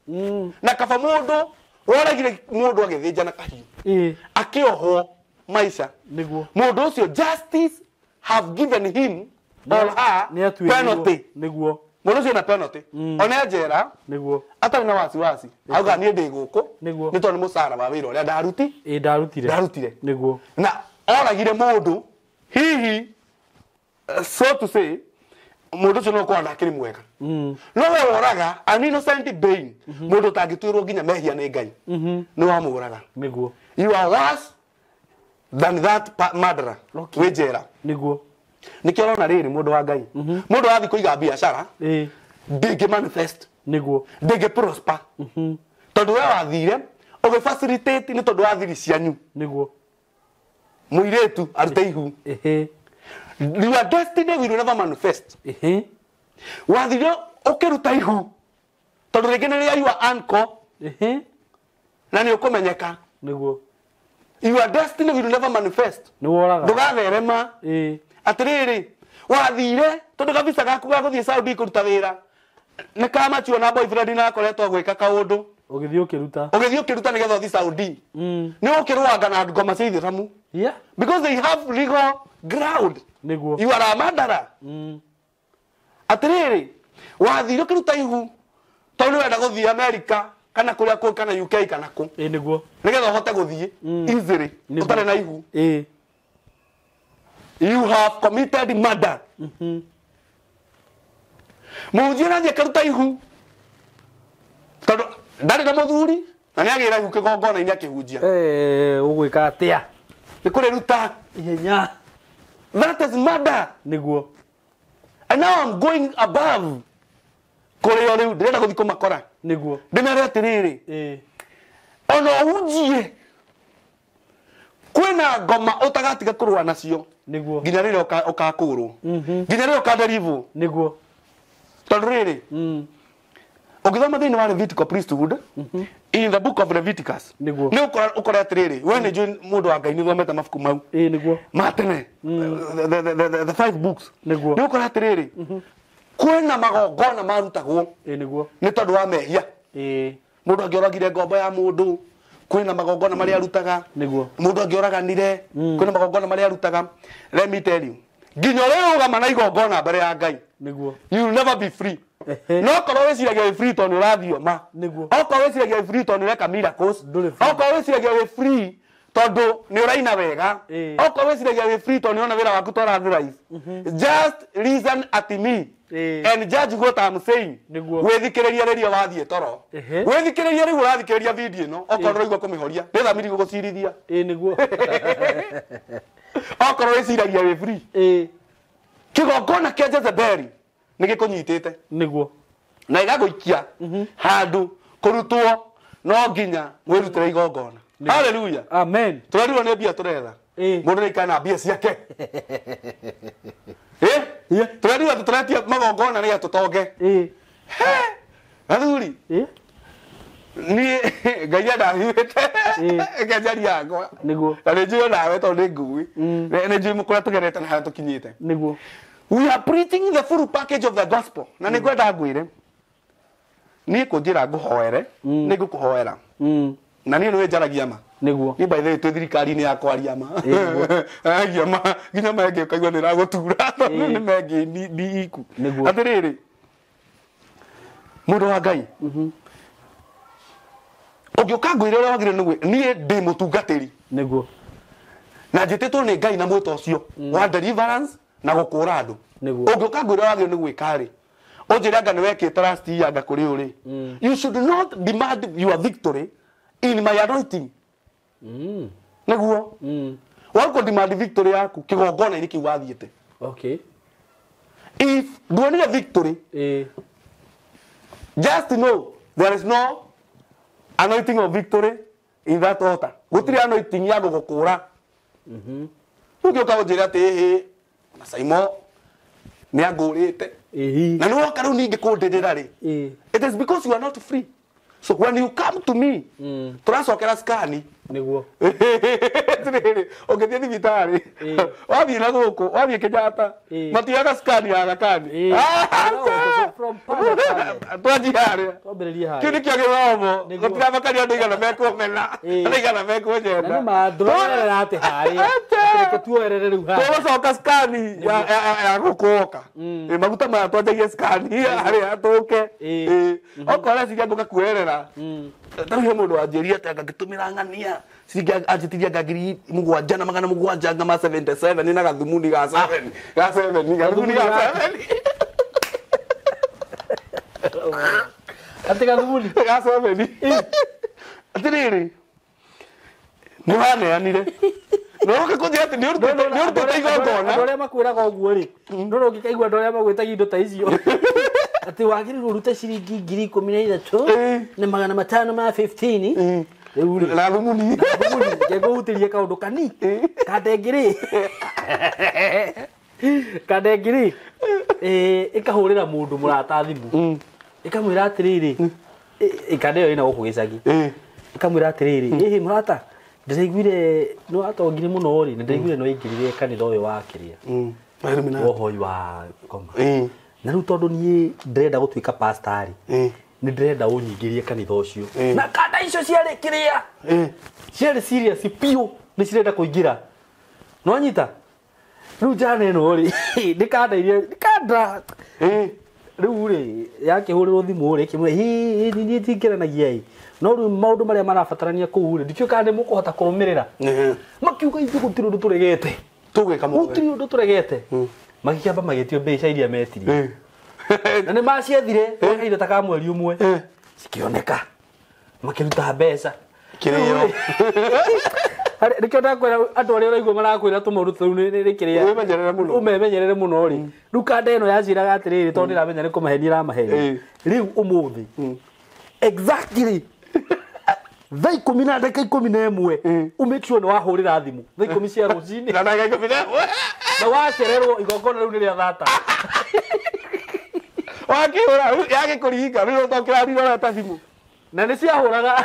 Na kaba mũndũ woragire mũndũ agĩthĩnja na kahiũ. Ĩĩ. Akĩohwo maica. Nĩguo. Mũndũ ũcio justice have given him or her Nĩ atuĩrĩirwo. penalty. Nĩguo. Mũndũ ũcio na penalty. One njera Nĩguo. atarĩ na wasiwasi. Auga niĩ ndĩ gũkũ. Nĩguo. Nĩ tondũ nĩ mũcara wa wĩra ũrĩa ndaruti. Ĩĩ ndarutire. Ndarutire. Nĩguo. Na oragire mũndũ hihi so to say mũndũ ũcio no ũkorwo ndakĩrĩ mwega. No we woraga an innocent being mũndũ ũtangĩtuĩrwo nginya mehia nĩ Ngai. Nĩ wamũraga. Nĩguo. You are worse than that murderer. Okay. Wĩ njera. Nĩguo. Nĩkĩo ũrona rĩrĩ mũndũ wa Ngai. Mũndũ athiĩ kũiga biacara Ĩĩ. ndĩngĩ manifest. Nĩguo. Ndĩngĩ prosper. Tondũ we wathire ũgĩ facilitate nĩ tondũ wa thiri cianyu. Nĩguo. Mũirĩtu arute ihu. Ĩhĩ. Your destiny will never manifest. Ĩhĩ. Wathire ũkĩruta ihu tondũ rĩngĩ nĩ rĩa your uncle Ĩhĩ. na nĩ ũkũmenyeka. Nĩguo. Your destiny will never manifest. Nĩ woraga. Ndũgatherema. Ĩĩ. Atĩrĩrĩ wathire tondũ kabisa gaku ga gũthiĩ Saudi kũruta wĩra nĩ kamachuo na boyfriend na akoretwo gwĩka kaũndũ. Ũgĩthiĩ ũkĩruta. Ũgĩthiĩ ũkĩruta nĩgetha ũthiĩ Saudi. Nĩ ũkĩrũanga na ngoma cia ithĩramu. Yeah. Because they have legal ground. Nĩguo. You are a murderer. Atĩrĩrĩ wathire ũkĩruta ihu tondũ nĩ wenda gũthiĩ America kana kũrĩa kũ kana UK kana kũ. Ĩĩ nĩguo. Nĩgetha ũhote gũthiĩ easily Nĩguo. ũtarĩ na ihu. Ĩĩ. You have committed murder. Mũhunjia ũrathiĩ akaruta ihu tondũ ndarĩ na mũthuri na nĩ agĩra ihu kĩgongona-inĩ akĩhunjia. Ũgwĩka atĩa? Nĩ kũrĩruta. Ihenya. That is murder. Nĩguo. And now I'm going above. Kũrĩ o rĩu ndĩrenda gũthiĩ kũmakora. Nĩguo. Ndĩmere atĩrĩrĩ. Ĩĩ. Ona ũhunjie kwĩna ngoma ũtagatiga kũrũa nacio. Nĩguo. Nginya rĩrĩa ũkakũrwo. Nginya rĩrĩa ũkaderivwo. Nĩguo. Tondũ rĩrĩ ũngĩthoma thĩinĩ wa Levitical priesthood in the book of Leviticus Nĩguo. nĩ ũkora atĩrĩrĩ we nĩ njũĩ mũndũ wa Ngai nĩ ũthomete mabuku mau Ĩĩ nĩguo. ma tene the five books Nĩguo. nĩ ũkora atĩrĩrĩ kwĩna magongona marutagwo Ĩĩ nĩguo. nĩ tondũ wa mehia. Ĩĩ. Mũndũ angĩoragire ngombo ya mũndũ kwĩna magongona marĩa arutaga. Nĩguo. Mũndũ angĩoraganire kwĩna magongona marĩa arutaga. Let me tell you nginya ũrĩa ũrũgama na igongona mbere ya Ngai Nĩguo. you will never be free. Ehe. No korwo wĩciragia wĩ free tondũ nĩ ũrathioma. Nĩguo. Okorwo wĩciragia wĩ free tondũ nĩ ũreka miracles. Ndũrĩ free. Okorwo wĩciragia wĩ free tondũ nĩ ũraina wega. Ĩĩ. Okorwo wĩciragia wĩ free tondũ nĩ ũrona wĩra waku torathrive. Just listen at me Ĩĩ. and judge what I'm saying. Nĩguo. Wĩthikĩrĩrie rĩrĩa wathiĩ toro. Ehe. Wĩthikĩrĩrie rĩu ũrathikĩrĩria video ĩno okorwo ndũraigua kũmĩhoria. Nĩ thamiri gũgũcirithia. Ĩĩ nĩguo. Okorwo wĩciragia wĩ free. Ĩĩ. Kĩgongona kĩa Jezebeli nĩ gĩkũnyitĩte. Nĩguo. Na ĩgagũikia handũ kũrutwo no nginya wĩrutĩre igongona. Hallelujah. Amen. Tũrerirwo nĩ mbia tũretha. Ĩĩ. Mũndũ nĩaikare na mbia ciake. Ĩ? Yeah. Tũrerirwo atĩ tũretia magongona nĩgetha tũtonge. Ĩĩ. He! Athuri. Ĩĩ. Niĩ Ngai nĩandathimĩte. Ĩĩ. Reke njarie yakwa. Nĩguo. Na nĩ njũĩ onawe tondũ nĩ ngui. Nĩ njũĩ kũrĩa tũgerete na harĩa tũkinyĩte. Nĩguo. We are preaching the full package of the gospel. Na nĩ ngwenda ngwĩre. Niĩ kũnjĩra ngũhoere, nĩ ngũkũhoera. Na niĩ nĩwe njaragia ma. Nĩguo. Niĩ by the way twĩ thirikari-inĩ ya kwaria ma. Ĩĩ, nĩguo. Aragia ma nginya mengĩ ũkaigua nĩ ĩragũtura tondũ Ĩĩ. nĩ mengĩ ni iku. Nĩguo. Atĩrĩrĩ, mũndũ wa Ngai. Ũngĩũka ngwĩre ũrĩa wagĩrĩirwo nĩ gwĩka, niĩ ndĩ mũtungatĩri. Nĩguo. Na njĩtĩtwo nĩ Ngai na mwĩto ũcio wa deliverance na gũkũra andũ. Nĩguo. Ũngĩũka ngwĩre ũrĩa wagĩrĩirwo nĩ gwĩka rĩ, Ũnjĩre anga nĩ wekĩte last year anga kũrĩ ũrĩ. You should not demand your victory in my anointing. Nĩguo. Warũkũ demand victory yaku kĩgongona-inĩ kĩu wathiĩte. Okay. If nduonire victory, just know there is no anointing of victory in that altar. Gũtirĩ anointing ya gũgũkũra. Ũngĩũka ũnjĩre atĩ ĩhĩ na Saimo nĩ angũrĩte. Na nĩ woka rĩu ningĩ kũndĩrĩra rĩ. It is because you are not free. So when you come to me, tũracokera scan. Nĩguo. Atĩrĩrĩ, ũngĩthiĩ thibitarĩ, wathiĩ na gũkũ, wathiĩ Kenyatta, matiaga scan ya gakani. Twanjie harĩa. Twambĩrĩrie harĩa. Kĩu nĩkĩo gĩthomo. Nĩguo. Gũtiramakania andũ aigana mekũmena, andũ aigana mekũnyenda. Na nĩ ma ndũrerera atĩ harĩa. Reke tuoerere rĩu haha. Tũgũcoka scan ya gũkũoka. Maguta maya twanjagie scan harĩa tũke. Okorwo reciria ngũka kuoerera. Tarĩu he mũndũ wanjĩrire atĩ anga ngĩtũmĩra ng'ania ciringi anjĩtirie anga 7,700 anga ma 77 na gathumuni ga 7 ga 7 gathumuni ga 7 Atĩ gathumuni ga 7. Atĩrĩrĩ, nĩ waneanire no ũke kũnjĩra atĩ nĩ ũrutĩte igongona. Andũ arĩa makwĩraga ũguo rĩ, no ũngĩkaigua andũ arĩa magwĩtagia indo ta icio atĩ wagĩrĩirwo ũrute ciringi 13,500 na 515 rĩu rĩ na thumuni ngĩngũhutĩrie kaũndũ kani kandengiri kandengiri ĩkahũrĩra mũndũ mũrata thimũ ĩkamwĩra atĩrĩrĩ, kanda ĩyo ĩna gũkũ gĩcagi, ĩkamwĩra atĩrĩrĩ, ĩhĩ mũrata, ndĩraiguire nĩ watongire mũno rĩ, na ndĩraiguire nĩ waingĩrire kanitha ũyũ wa kĩrĩa ũhoi wa ngoma, na rĩu tondũ niĩ ndĩrenda gũtuĩka pastor rĩ, nĩ ndĩrenda ũnyingĩrie kanitha ũcio. Na kanda icio ciarĩ kĩrĩa ciarĩ serious biũ, nĩ cirenda kũingĩra. Nĩwanyita? Rĩu njana ĩno rĩ, nĩ kanda iria nĩ kanda rĩu rĩ yakĩhũrĩrwo thimũ rĩ ĩkĩmwĩra hĩ niĩ ndingĩranagia ĩ, no rĩu maũndũ marĩa marabatarania kũu rĩ ndikĩũĩ kana nĩ mũkũhota kũrũmĩrĩra. Makiuga ithuĩ gũtirĩ ũndũ tũregete, tũgwĩka mothe, gũtirĩ ũndũ tũregete. Magĩkĩamba magĩtio mbeca iria metirie na nĩ maciethire kwa kahinda ta ka mweri ũmwe, cikĩoneka makĩruta mbeca kĩrĩo. Nĩkĩo ndakwĩra andũ arĩa ũraigua marakwĩra tũmaũndũ tũu nĩ kĩrĩa Wĩmenyerere mũno. Ũmemenyerere mũno rĩ. Rĩu kanda ĩno yaciĩraga atĩrĩrĩ, tondũ ndĩramenya nĩ kũmahenia ĩramahenia. Rĩu ũmũthĩ exactly thaa 10:11 ũmake sure nĩ wahũrĩra thimũ thaa 10 cia rũcinĩ na ndagĩka 11 na wacererwo igongona rĩu nĩ rĩa thata. Wakĩhũra yagĩkũringa rĩu ũtokĩra ta thimũ na nĩ ciahũraga thaa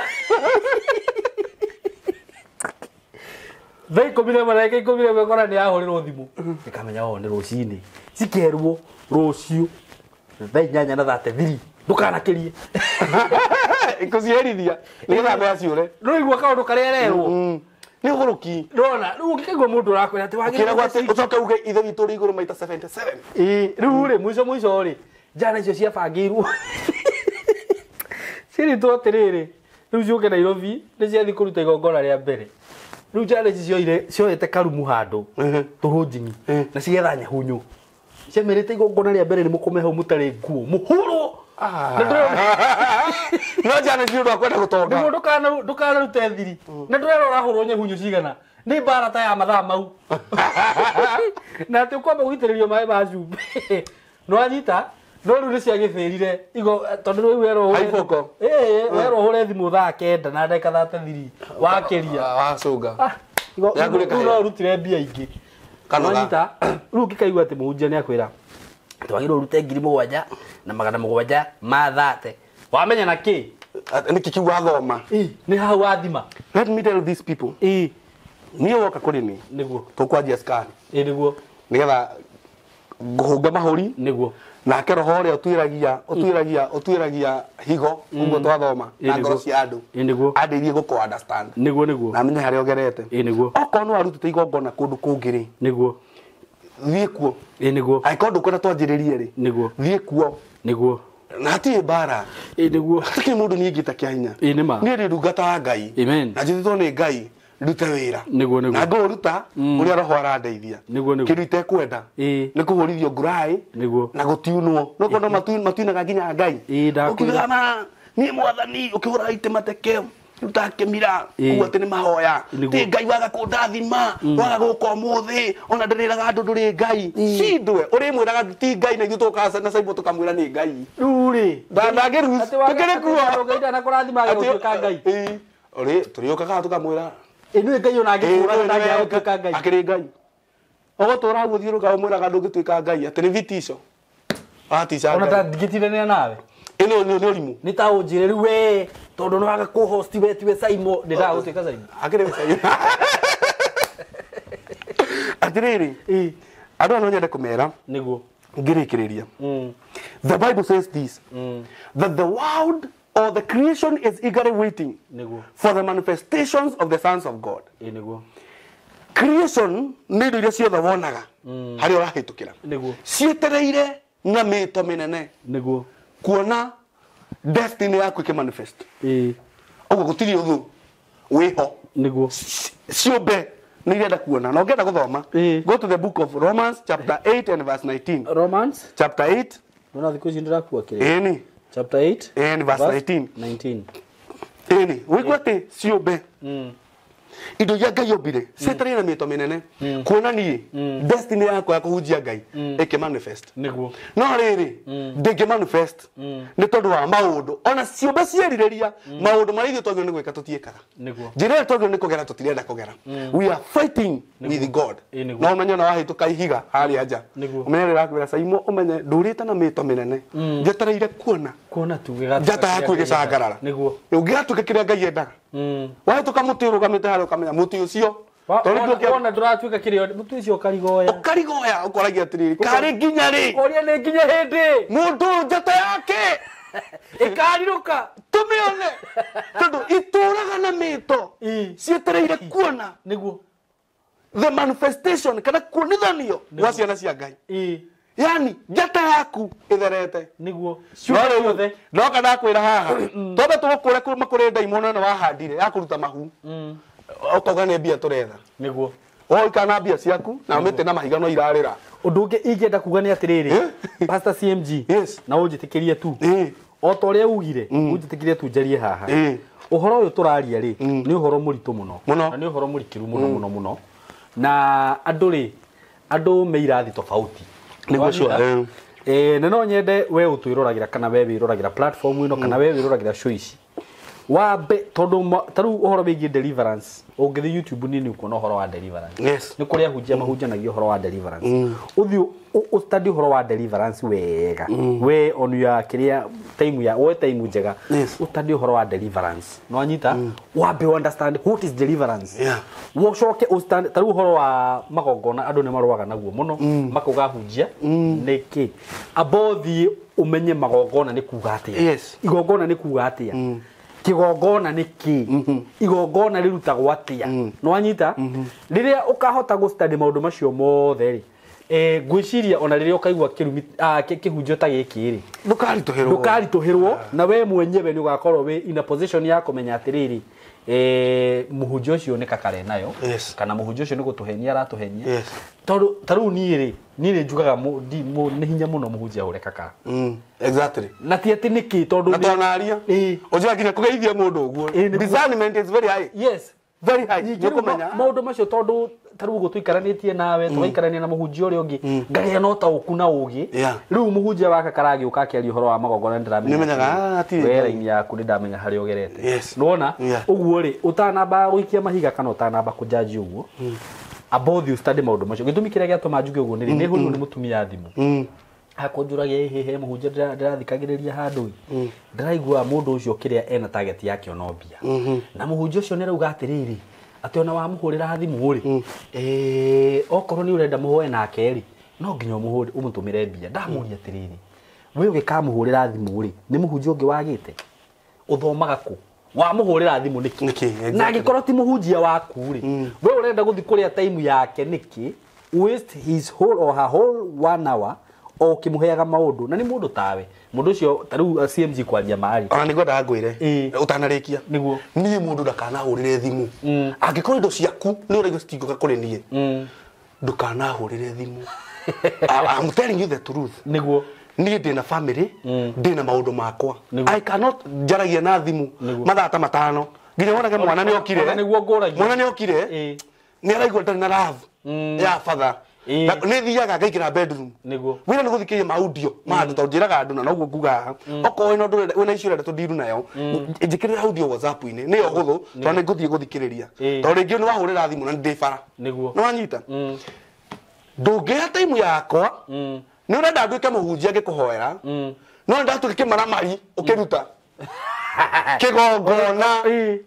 11:11 kora nĩ yahũrĩrwo thimũ ĩkamenya o nĩ rũcinĩ, cikerwo rũciũ thaa 8:33 ndũkanakĩrie ĩkũciherithia nĩgetha mbeca ciũre. Nĩũraigua kaũndũ karĩa ererwo nĩ ũgũrũki. Ndona rĩu ũngĩkaigua mũndũ ũrakwĩra atĩ wagĩrĩirwo Ũkĩragwo atĩ ũcoke uge ithe witũ ũrĩ igũrũ maita 77. Ĩĩ rĩu rĩ mũico mũico rĩ njana icio ciabangĩirwo ciĩrĩtwo atĩrĩrĩ, rĩu ciũke Nairobi nĩ ciathiĩ kũruta igongona rĩa mbere. Rĩu njana ici cioete karumu handũ tũrũnjing'i na cigetha nyahunyu, ciamerĩte igongona rĩa mbere nĩ mũkome hau mũtarĩ nguo mũhũrwo. No njana ici nĩ ũndũ wa kwenda gũtonga. Nĩguo ndũkanarute thiri na ndũrerwo ũrahũrwo nyahunyu cigana, nĩ mbara ta ya mathaa mau na atĩ ũkwamba gũitĩrĩrio maĩ ma cumbĩ. Nĩwanyita? No rĩu nĩ ciagĩthĩrire tondũ rĩu werwo Haiboko. werwo ũhũre thimũ thaa 9:33 wakĩria wacũnga rĩu no ũrutire mbia ingĩ. Nĩwanyita? Rĩu ũngĩkaigua atĩ mũhunjia nĩ akwĩra twagĩrĩirwo ũrute 7,730 wamenya na kĩ nĩkĩ kĩu wathoma nĩ hau wathima. Let me tell these people, niĩ woka kũrĩ niĩ nĩguo tũkwanjia scan nĩguo nĩgetha ngũhũnga mahũri nĩguo nake roho ũrĩa ũtuĩragia higo ũguo twathoma na ngoro cia andũ nĩguo andeithie gũkũ understand nĩguo nĩguo na amenye harĩa ũgerete. Nĩguo okorwo nĩ warutĩte igongona kũndũ kũngĩ rĩ nĩguo thiĩ kuo. Nĩguo angĩkorwo ndũkwenda twanjĩrĩrie rĩ nĩguo thiĩ kuo nĩguo na hatirĩ mbara. Nĩguo hatirĩ mũndũ niĩ ingĩta kĩa hinya. Nĩ ma Niĩ ndĩ ndungata ya Ngai Amen. na njĩtĩtwo nĩ Ngai Ndute wĩra. Nĩguo, nĩguo. Na ngũũruta ũrĩa roho arandeithia. Nĩguo, nĩguo. Kĩndũ itekwenda. Ĩĩ. Nĩ kũhũrithio nguraĩ. Nĩguo. Na gũtiunwo. No kono matuinaga nginya Ngai. Ĩĩ, ndakwĩra. Ũkiugaga ma niĩ mwathani ũkĩhũra itĩ mateke rutaga kĩmira Ĩĩ. kuga atĩ nĩ mahoya. Nĩguo. Ti Ngai waga kũndathima, waga gũka ũmũthĩ, ona ndĩrĩraga andũ ndũrĩ Ngai. Cindwe ũrĩmwĩraga ti Ngai na ithuĩ tũkaga na Saimo tũkamwĩra nĩ Ngai. Rĩu rĩ. Ndangĩruhusu. Atĩ waga- Tũkĩrĩ kuo. atĩ Ngai ndanakũrathima agĩa gũtuĩka Ngai. Ĩĩ. Ũrĩ tũrĩũkaga tũkamwĩra Ĩ nĩwe Ngai ona angĩkũraga ndangĩaga gũtuĩka Ngai. akĩrĩ Ngai. Ũgũtũra hau ũthiũrũrũkaga ũmwĩraga ndũngĩtuĩka Ngai atĩ nĩ vitisho. Watica Ona Ngai. ta ndingĩtindanĩra nawe. Ĩno nĩ ũrimũ. Nĩ ta ũnjĩre rĩu we tondũ nĩ waga kũ-host we tiwe Saimo nĩ ndaga gũtuĩka Saimo. Akĩrĩ Saimo. Atĩrĩrĩ, Ĩĩ. andũ aya no nyende kũmera Nĩguo. ngĩrĩkĩrĩria. The Bible says this, that the world or the creation is eagerly waiting Nĩguo. for the manifestations of the sons of God. Ĩĩ nĩguo. Creation nĩ indo iria ciothe wonaga harĩa ũrahĩtũkĩra. Nĩguo. Cietereire na mĩto mĩnene Nĩguo. kuona destiny yaku ĩkĩmanifest. Ĩĩ. Ũguo gũtirĩ ũthũ wĩho. Nĩguo. Ciũmbe nĩ irenda kuona na ũngĩenda gũthoma Ĩĩ. go to the book of Romans chapter 8 and verse 19. Romans. Chapter 8 Nona thikũ ici ndĩrakua kĩrĩa. ĩni Chapter 8. Ĩni verse 19. 19. Ĩni wĩigua atĩ ciũmbe indo iria Ngai ombire cietereire na mĩto mĩnene kuona niĩ destiny yakwa ya kũhunjia Ngai ĩkĩmanifest. Nĩguo. No rĩrĩ ndĩngĩ manifest nĩ tondũ wa maũndũ ona ciũmbe cierirĩria maũndũ marĩa ithuĩ twagĩrĩirwo nĩ gwĩka tũtiĩkaga. Nĩguo. Njĩra ĩrĩa twagĩrĩirwo nĩ kũgera tũtirenda kũgera. We are fighting with God. Ĩĩ, nĩguo. No ũmenye ona wahĩtũka ihiga harĩa nja Nĩguo. ũmenye rĩrakwĩra Saimo ũmenye ndũrĩte na mĩto mĩnene njetereire kuona Kuona tu gĩgatuĩka njata yaku kĩrĩa Ngai ĩgĩcangarara. Nĩguo. Ũngĩgatuĩka kĩrĩa Ngai endaga. Wahĩtũka mũtĩ ũrũgamĩte harĩa ũkamenya mũtĩ ũcio tondũ nĩkĩo Wona ndũratuĩka kĩrĩa mũtĩ ũcio ũkarigoya. ũkarigoya ũkoragia atĩrĩrĩ karĩ nginya rĩ Ũria nĩ nginya hĩndĩ mũndũ njata yake ĩkarirũka. tũmĩone tondũ itũraga na mĩto Ĩĩ. cietereire kuona Nĩguo. the manifestation kana kuonithanio gwa ciana cia Ngai. Ĩĩ. Yani njata yaku ĩtherete. Nĩguo. No Ciũmbe rĩu ciothe. ndoka ndakwĩra haha twambe tũgũkũre kuma kũrĩ ndaimono ĩno wahandire ya kũruta mahu ũkauga nĩ mbia tũretha. Nĩguo. Woikara na mbia ciaku na mĩtĩ na mahiga no irarĩra. Ũndũ ũngĩ ingĩenda kuga nĩ atĩrĩrĩ Pastor CMG Yes. na ũnjĩtĩkĩrie tu Ĩĩ. o ta ũrĩa ugire ũnjĩtĩkĩrie tu njarie haha. Ĩĩ. Ũhoro ũyũ tũraria rĩ nĩ ũhoro mũritũ mũno Mũno. na nĩ ũhoro mũrikĩru mũno mũno mũno na andũ rĩ andũ me irathi tofauti. Nĩguo sure, Ĩĩ, na no nyende we ũtwĩroragĩra kana we wĩroragĩra platform ĩno kana we wĩroragĩra show ici wambe tondũ ta rĩu ũhoro wĩgiĩ deliverance ũngĩthiĩ YouTube nĩ ũkuona ũhoro wa deliverance. Yes. Nĩ kũrĩ ahunjia mahunjanagia ũhoro wa deliverance. Ũthiĩ ũstudy ũhoro wa deliverance wega we on your kĩrĩa time ya we time njega. Yes. Ũstudy ũhoro wa deliverance no anyita wambe understand what is deliverance. Yeah. Ũcoke ũstand ta rĩu ũhoro wa magongona andũ nĩ marũaga naguo mũno makauga hunjia nĩkĩ amba ũthiĩ ũmenye magongona nĩ kuga atĩa. Yes. Igongona nĩ kuga atĩa. Kĩgongona nĩ kĩ. Igongona rĩrutagwo atĩa. Nĩ wanyita rĩrĩa ũkahota gũstudy maũndũ macio mothe rĩ ngwĩciria ona rĩrĩa ũkaigua kĩrumi kĩhunjio ta gĩkĩ rĩ Ndũkaritũhĩrwo. ndũkaritũhĩrwo na we mwenyewe nĩ ũgakorwo wĩ in a position ya kũmenya atĩrĩrĩ mũhunjia ũcio nĩ kakare nayo. Yes. Kana mũhunjia ũcio nĩ gũtũhenia aratũhenia. Yes. Tondũ ta rĩu niĩ rĩ niĩ nĩ njugaga nĩ hinya mũno mũhunjia ahũre kakara. Exactly. Na ti atĩ nĩkĩ tondũ Na twanaria. Ĩĩ. Ũnjĩra nginya kũgeithia mũndũ ũguo. Ĩĩ, nĩguo. Discernment is very high. Yes. Very high. Ningĩ rĩu Nĩũkũmenya. maũndũ macio tondũ ta rĩu ũguo tũikaranĩtie nawe tũgaikarania na mũhunjia ũrĩa ũngĩ ngagĩa na ũtaũku na ũgĩ. Yeah. Rĩu mũhunjia wa kakara agĩũka akĩaria ũhoro wa magongona nĩndĩramenya Nĩmenyaga, atĩrĩrĩ, hatirĩ we Ngai. raini yaku nĩndamenya harĩa ũgerete. Yes. Nĩwona Yeah. ũguo rĩ ũtanamba gũikia mahiga kana ũtanamba kũjanji ũguo amba ũthiĩ ũstudy maũndũ macio. Gĩtũmi kĩrĩa gĩatũma njuge ũguo nĩ rĩ nĩ hũrirwo nĩ mũtumia thimũ akũnjũragia ĩhĩ he mũhunjia ndĩrathikagĩrĩria handũ ĩ ndĩraigua mũndũ ũcio kĩrĩa ena target yake ona mbia na mũhunjia ũcio nĩ arauga atĩrĩrĩ atĩ ona wamũhũrĩra thimũ rĩ okorwo nĩ ũrenda mũhoe nake rĩ no nginya ũmũtũmĩre mbia. Ndamũria atĩrĩrĩ we ũgĩkamũhũrĩra thimũ rĩ nĩ mũhunjia ũngĩ wagĩte ũthomaga kũ wamũhũrĩra thimũ nĩkĩ? Nĩkĩ, exactly. Na angĩkorwo ti mũhunjia waku rĩ we ũrenda gũthiĩ kũrĩa time yake nĩkĩ? Waste his whole or her whole 1 hour O ũkĩmũheaga maũndũ na nĩ mũndũ tawe mũndũ ũcio ta rĩu CMG kwaria marĩ Ona nĩ ngwendaga ngwĩre ũtanarĩkia. Nĩguo. Niĩ mũndũ ndakanahũrĩre thimũ. Angĩkorwo indo ciaku nĩ ũraigua citingĩũka kũrĩ niĩ, ndũkanahũrĩre thimũ. I'm telling you the truth. Nĩguo. Niĩ ndĩna family, ndĩna maũndũ makwa. Nĩguo. I cannot njaragia na thimũ Nĩguo. mathaa ta 5 nginya wonage mwana nĩ okire. Ona nĩguo ngũragia. Mwana nĩ okire. Nĩ araigua ndarĩ na love ya father. Na nĩ thiaga ngaingĩra bedroom. Nĩguo. Wĩra nĩ gũthikĩrĩria maudio ma andũ tondũ njĩraga andũ na noguo nguga haha. Okorwo wĩna ũndũ wĩna issue ũrenda tũndiru nayo, njĩkĩrĩra audio WhatsApp-inĩ nĩyo hũthũ tondũ nĩ ngũthiĩ gũthikĩrĩria. Tondũ rĩngĩ nĩ wahũrĩra thimũ na nĩ ndĩ bara. Nĩguo. Nĩ wanyita? Ndũngĩha time yakwa. Nĩ ũrenda nduĩke mũhunjia ngĩkũhoera. No nĩ ndatuĩka kĩmaramari ũkĩruta. Kĩgongona,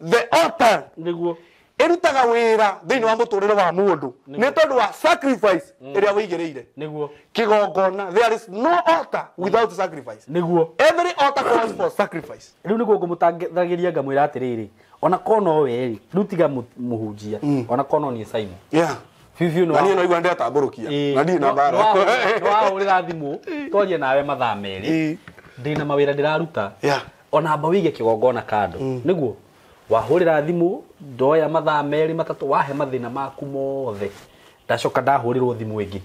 the altar. Nĩguo. Ĩrutaga wĩra thĩinĩ wa mũtũrĩre wa mũndũ nĩ tondũ wa sacrifice ĩrĩa wĩigĩrĩire. Nĩguo. Kĩgongona, there is no altar without sacrifice. Nĩguo. Every altar calls for sacrifice. Rĩu nĩguo ngũmũtangĩria ngamwĩra atĩrĩrĩ, ona korwo no we rĩ, rĩu tiga mũhunjia, ona korwo no niĩ Simon. Biũ biũ nĩ Na niĩ no igua ndĩratambũrũkia na ndirĩ na mbara. Nĩ wahũrĩra thimũ twarie nawe mathaa 2 ndĩna mawĩra ndĩraruta. Ona amba wĩige kĩgongona kando. Nĩguo wahũrĩra thimũ ndoya mathaa 2 3 wahe mathĩna maku mothe, ndacoka ndahũrĩrwo thimũ ĩngĩ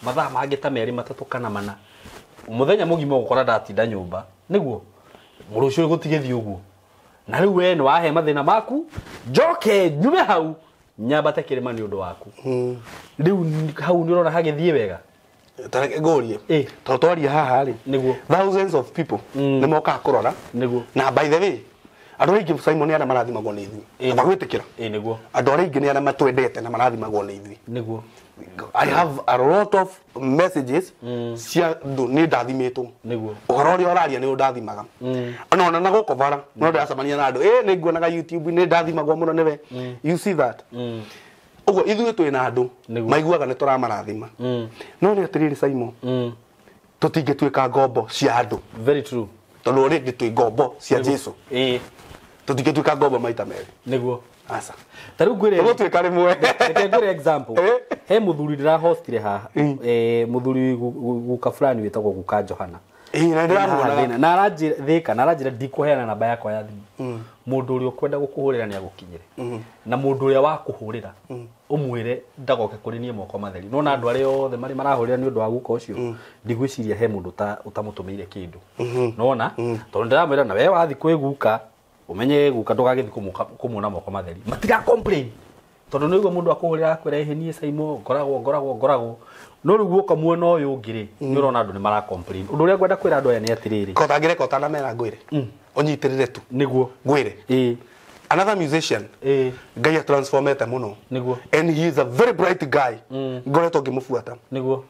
mathaa mangĩ ta 2 3 kana 4 mũthenya mũgima ũgũkora ndatinda nyũmba. Nĩguo rũciũ gũtigĩthiĩ ũguo. Na rĩu we nĩ wahe mathĩna maku, njoke nyume hau nyambate kĩrĩma nĩ ũndũ waku. Rĩu hau nĩ ũrona hagĩthiĩ wega. Tareke ngũrie. Tondũ twaria haha rĩ, Nĩguo. thousands of people nĩ mokaga kũrora. Nĩguo. Na by the way, andũ aingĩ Simon nĩ arĩa marathimagwo nĩ ithuĩ. Amba gwĩtĩkĩra. Nĩguo. Andũ arĩa aingĩ nĩ arĩa matwendete na marathimagwo nĩ ithuĩ. Nĩguo. I have a lot of messages cia andũ nĩ ndathimĩtwo. Nĩguo. Ũhoro ũrĩa ũraria nĩ ũndathimaga. Ona na gũkũ bara no ndĩracemania na andũ, nĩ nguonaga YouTube nĩ ndathimagwo mũno nĩwe. You see that? Ũguo ithuĩ twĩna andũ maiguaga nĩ tũramarathima. No nĩ atĩrĩrĩ Simon, tũtingĩtuĩka ngombo cia andũ. Very true. Tondũ already twĩ ngombo cia Jesu. Tũtingĩtuĩka ngombo maita merĩ. Nĩguo. Aca. Ta rĩu ngwĩre, Tũgũtuĩka rĩmwe. Reke ngwĩre example. He mũthuri ndĩrahostire haha. Mũthuri guka fulani wĩtagwo guka Johana. Na ndĩramuonaga. Na aranjĩra thĩka, na aranjĩra ndikũheana namba yakwa ya thimũ. Mũndũ ũrĩa ũkwenda gũkũhũrĩra nĩ agũkinyĩre. Na mũndũ ũrĩa wakũhũrĩra, ũmwĩre ndagoke kũrĩ niĩ moko matheri. Nona andũ arĩa othe marĩ marahũrĩra nĩ ũndũ wa guka ũcio, ndigwĩciria he mũndũ ũtamũtũmĩire kĩndũ. Nona? Tondũ ndĩramwĩra na we wathiĩ kwĩ guka, ũmenye guka ndũgagĩthiĩ kũmuona moko matheri. Matiga complain. Tondũ nĩ ũguo mũndũ akũhũrĩra akwĩra, ĩhĩ niĩ Simon, ngoragwo, ngoragwo, ngoragwo. No rĩu guoka mwena ũyũ ũngĩ rĩ, nĩ ũrona andũ nĩ mara complain. Ũndũ ũrĩa ngwenda kwĩra andũ aya nĩ atĩrĩrĩ. Kotangĩreka ũtanamera ngwĩre. Ũnyitĩrĩre tu. Nĩguo. Ngwĩre. Another musician. Ngai atransformete mũno. Nĩguo. And he is a very bright guy. Ngoretwo ngĩmũbuata. Nĩguo.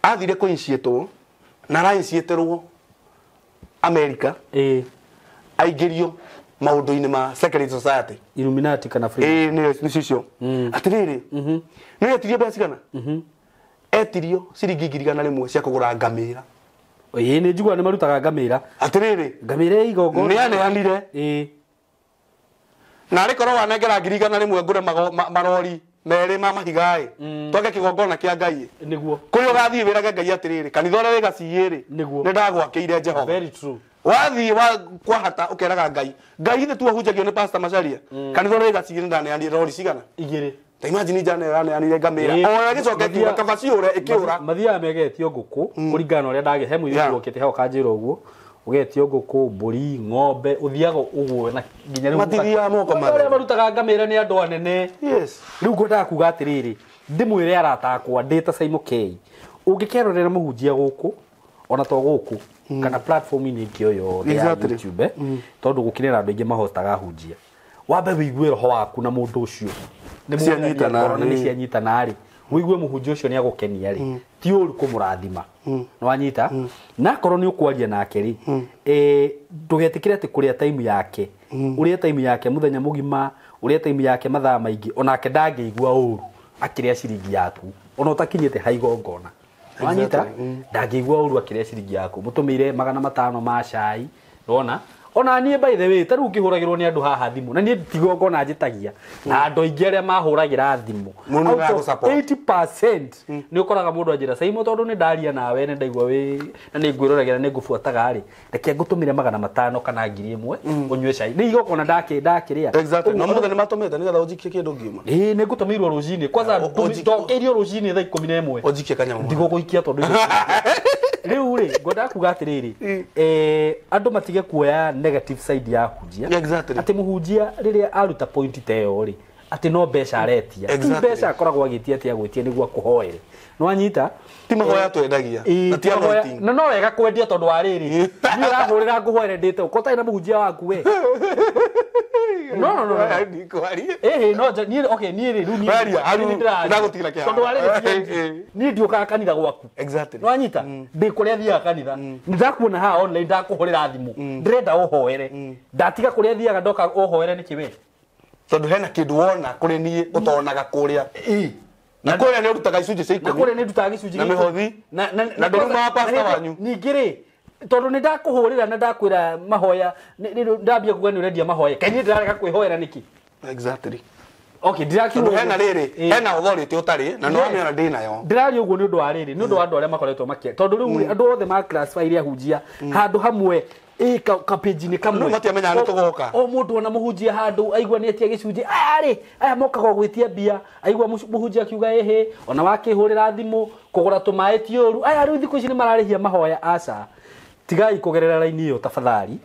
Athire kũiniciĩtwo na arainiciĩtĩrwo America. Aingĩrio maũndũ-inĩ ma secret society. Illuminati kana Freemason. Nĩ cio. Atĩrĩrĩ. Nĩ etirio mbeca cigana? Etirio ciringi 100,000 cia kũgũra ngamĩra. Nĩ njiguaga nĩ marutaga ngamĩra. Atĩrĩrĩ. Ngamĩra ĩ igongona. Nĩ aneanire. Na arĩ korwo wanengera 100,000 ngũre marori merĩ ma mahiga-ĩ. Twake kĩgongona kĩa Ngai. Nĩguo. Kũrĩa ũgathiĩ wĩrage Ngai atĩrĩrĩ, kanitha ũrĩa wĩ Gaciĩ-rĩ, Nĩguo. nĩ ndagwakĩire Jehova. Very true. Wathiĩ wa kwahata ũkeraga Ngai, Ngai ithe tu ahunjagio nĩ Pastor Macharia. Kanitha ũrĩa wĩ Gaciĩ nĩ ndaneanire rori cigana? 2. Ta imagine njana ĩraneanire ngamĩra. O ĩgĩcoka ĩkiuga kaba ciũre, ĩkĩũra. Mathiaga megetio ngũkũ, kũringana na ũrĩa ndagĩ, he mũirĩtu okĩte hau kanjĩra ũguo, ũgetio ngũkũ, mbũri, ng'ombe, ũthiaga ũguo na nginya rĩu Matithiaga moko Arĩa matheri. marutaga ngamĩra nĩ andũ anene. Rĩu ngwendaga kuga atĩrĩrĩ, ndĩmwĩre arata akwa ndĩ ta Simon K, ũngĩkerorera mũhunjia gũkũ, ona to gũkũ, kana platform-inĩ ĩngĩ o yothe ya YouTube, tondũ gũkĩrĩ na andũ aingĩ mahotaga ahunjia. Wambe wĩigue roho waku na mũndũ ũcio. Nĩ Cianyitana, mũndũ nĩ cianyitana rĩ, wĩigue mũhunjia ũcio nĩ agũkenia rĩ, ti ũru kũmũrathima. Nĩ wanyita? Na akorwo nĩ ũkwaria nake rĩ, ndũgetĩkĩre atĩ kũrĩa time yake, ũrĩe time yake mũthenya mũgima, ũrĩe time yake mathaa maingĩ, onake ndangĩigua ũru akĩrĩa ciringi yaku, ona ũtakinyĩte ha igongona. Wanyita? Ndangĩigua ũru akĩrĩa ciringi yaku. Mũtũmĩire 500 ma cai, wona? Ona niĩ by the way ta rĩu ngĩhũragĩrwo nĩ andũ haha thimũ na niĩ ndigongona njĩtagia na andũ aingĩ arĩa mahũragĩra thimũ Mũndũ out of nĩaragũ-support. 80% nĩ ũkoraga mũndũ anjĩra Saimo tondũ nĩ ndaria nawe nĩ ndaigua wĩ na nĩ ngwĩroragĩra nĩ ngũbuataga rĩ reke ngũtũmĩre 500 kana 1000 ũnyue cai nĩ igongona ndakĩrĩa. Exactly. Na mũthenya nĩ matũmĩte nĩgetha ũnjikie kĩndũ ngiuma. Ĩĩ nĩ ngũtũmĩirwo rũcinĩ kwanza ndokeirio rũcinĩ thaa 11. Ũnjikie kanyamũ. Ndigũgũikia tondũ rĩu rĩ ngwendaga kuga atĩrĩrĩ andũ matige kuoya negative side ya hunjia. Exactly. Atĩ mũhunjia rĩrĩa aruta point ta ĩyo rĩ atĩ no mbeca aretia. Ti Exactly. mbeca akoragwo agĩtia atĩ agwĩtie nĩguo akũhoere. Nĩwanyita? Ti mahoya twendagia. Ĩĩ, Na ti ti mahoya- anointing. na no wega kwendia tondũ wa rĩrĩ niĩ ũrahũrĩra ngũhoere ndĩte ũko ũtarĩ na mũhunjia waku we. No, no, no, no. Ndikwaria. Ĩhĩ no niĩ okay niĩ rĩ rĩu niĩ Waria, niĩ rĩu ndĩraria. ndagũtigĩra kĩharo. Tondũ wa rĩrĩ Ĩĩ. niĩ ndiũkaga kanitha gwaku. Exactly. Nĩwanyita? Ndĩ kũrĩa thiaga kanitha. Nĩndakuona haha online ndakũhũrĩra thimũ. Ndĩrenda ũhoere. Ndatiga kũrĩa thiaga ndoka ũhoere nĩkĩ we? Tondũ hena kĩndũ wona kũrĩ niĩ ũtonaga kũrĩa. Ĩĩ. Na kũrĩa nĩ ũrutaga icunjĩ cia Na 10. kũrĩa nĩ ndutaga gĩcunjĩ Na gĩa ikũmi. mĩhothi. Na Na ndũrumaga pastor wanyu. Ningĩ rĩ tondũ nĩ ndakũhũrĩra na ndakwĩra mahoya ndambia kuga nĩ ũrendia mahoya kaĩ niĩ ndĩrarega kwĩhoera nĩkĩ? Exactly. Okay, ndirakiuga Tondũ hena rĩrĩ, Ĩĩ. hena authority ũtarĩ na nĩ wamĩona ndĩ nayo. Ndĩraria ũguo nĩ ũndũ wa rĩrĩ nĩ ũndũ wa andũ arĩa makoretwo makĩ tondũ rĩu rĩ, andũ othe ma classify iria hunjia handũ hamwe ĩ kapĩnji-inĩ kamwe. Rĩu matiamenyaga nĩ tũgoka. O mũndũ ona mũhunjia handũ aigua nĩ etia gĩcunjĩ aya rĩ aya mokaga gwĩtia mbia aigua mũhunjia akiuga ĩhĩ ona wakĩhũrĩra thimũ kũgũra tũmaĩ ti ũru aya rĩu thikũ ici nĩ mararĩhia mahoya aca tigai kũgerera raini ĩyo tafadhali.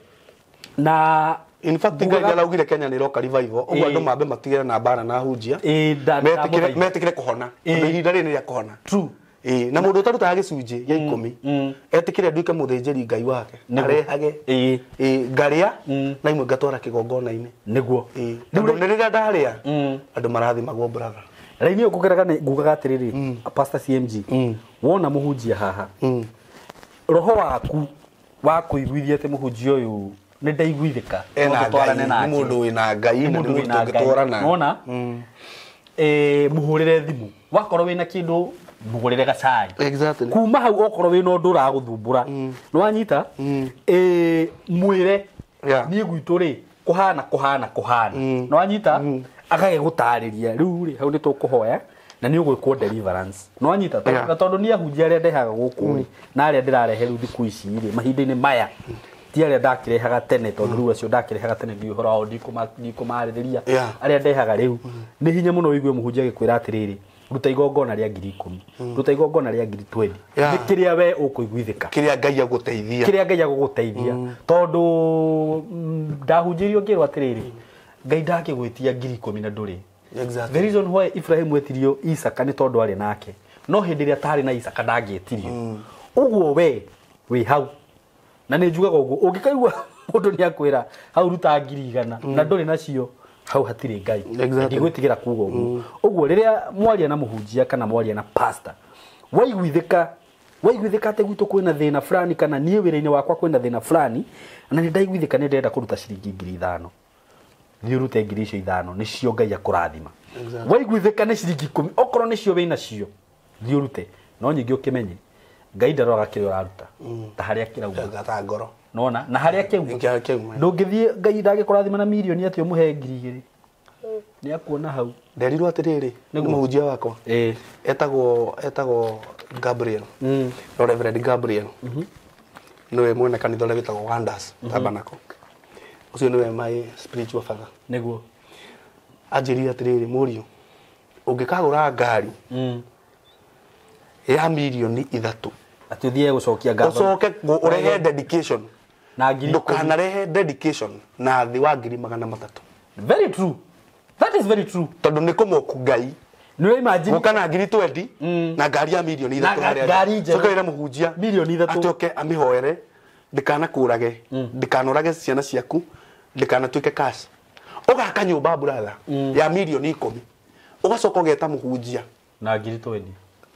Na In fact Ngai nĩaraugire Kenya nĩ ĩroka revival ũguo andũ mambe matigĩre na mbara na hunjia. Ĩĩ, Metĩkĩre metĩkĩre kũhona. Tondũ ihinda rĩrĩ nĩ rĩa kũhona. True. Ĩĩ, na mũndũ ũtarutaga gĩcunjĩ gĩa 10 etĩkĩre nduĩke mũthĩnjĩri Ngai wake arehage. Ĩĩ. Ĩĩ, ngarĩa na imwe ngatwara kĩgongona-inĩ. Nĩguo. Ĩĩ, tondũ nĩ rĩrĩa ndarĩa andũ marathimagwo brother. Raini ĩyo ngũgeraga nĩ ngugaga atĩrĩrĩ Pastor CMG wona mũhunjia haha roho waku wa kũiguithia atĩ mũhunjia ũyũ nĩ ndaiguithĩka Ena no tũtwarane Ngai, nĩ nake. mũndũ wĩna Ngai Nĩ na nĩ mũndũ mũndũ wĩna Ngai. tũngĩtwarana. Nĩwona? Mũhũrĩre thimũ wakorwo wĩna kĩndũ mũgũrĩre gacai. Exactly. Kuma hau okorwo wĩna ũndũ ũragũthumbũra nĩwanyita mwĩre Yeah. niĩ gwitũ rĩ kũhana kũhana kũhana nĩwanyita agagĩgũtarĩria rĩu rĩ hau nĩ tũkũhoya na nĩ ũgwĩkwo deliverance nĩwanyita Yeah. na tondũ niĩ ahunjia arĩa ndehaga gũkũ rĩ na arĩa ndĩrarehe rĩu thikũ ici rĩ mahinda-inĩ maya ti arĩa ndakĩrehaga tene tondũ rĩu acio ndakĩrehaga tene ndiũĩ ũhoro wao ndikũmarĩrĩria Yeah. arĩa ndehaga rĩu nĩ hinya mũno ũigue mũhunjia agĩkwĩra atĩrĩrĩ ruta igongona rĩa 10,000 ruta igongona rĩa 20,000 Yeah. nĩ kĩrĩa we ũkũiguithĩka Kĩrĩa Ngai agũteithia. kĩrĩa Ngai agũgũteithia tondũ ndahunjĩirio ngĩrwo atĩrĩrĩ Ngai ndakĩgwĩtia 10,000 na ndũrĩ. Exactly. The reason why Ibrahim etirio Isaka nĩ tondũ arĩ nake no hĩndĩ ĩrĩa atarĩ na Isaka ndangĩetirio ũguo we wĩ hau na nĩ njugaga ũguo ũngĩkaigua mũndũ nĩ akwĩra hau ruta 100,000 na ndũrĩ nacio hau hatirĩ Ngai. Exactly. Ndigwĩtigĩra kuga ũguo ũguo rĩrĩa mwaria na mũhunjia kana mwaria na pastor waiguithĩka atĩ gwitũ kwĩna thĩna fulani kana niĩ wĩra-inĩ wakwa kwĩna thĩna fulani na nĩ ndaiguithĩka nĩ ndĩrenda kũruta ciringi 5,000 thiĩ ũrute 5,000 nĩcio Ngai akũrathima. Exactly. Waiguithĩka nĩ ciringi 10 okorwo nĩcio wĩna cio thiĩ ũrute no nyingĩ ũkĩmenye Ngai ndaroraga kĩrĩa ũraruta ta harĩa kĩrauma. Gata ngoro. Nona na harĩa kĩauma Kĩrĩa kĩauma. ndũngĩthiĩ Ngai ndangĩkũrathima na mirioni atĩ ũmũhe 2,000 nĩ akuona hau. Nderirwo atĩrĩrĩ nĩ Nĩguo. mũhunjia wakwa Ĩĩ. etagwo Gabriel. No Reverend Gabriel. Nĩwe mwene kanitha ũrĩa wĩtagwo Wonders Tabernacle. Ũcio nĩwe my spiritual father. Nĩguo. Anjĩrire atĩrĩrĩ mũriũ ũngĩkagũra ngari ya mirioni 3 Atĩ ũthiĩ gũcokia ngatho. ũcoke ũrehe dedication Na 10,000. ndũkanarehe dedication na thĩ wa 300,000. Very true. That is very true. Tondũ nĩ kũmoku Ngai Nĩ imagine gũka na 20,000 na ngari ya mirioni Na 3 harĩa ngari njerũ. Coka wĩre mũhunjia Mirioni 3. atĩ oke amĩhoere ndĩkanakũrage ndĩkanorage ciana ciaku ndĩkanatuĩke cash ũgaka nyũmba brother ya mirioni 10 ũgacoka ũgeta mũhunjia na 20,000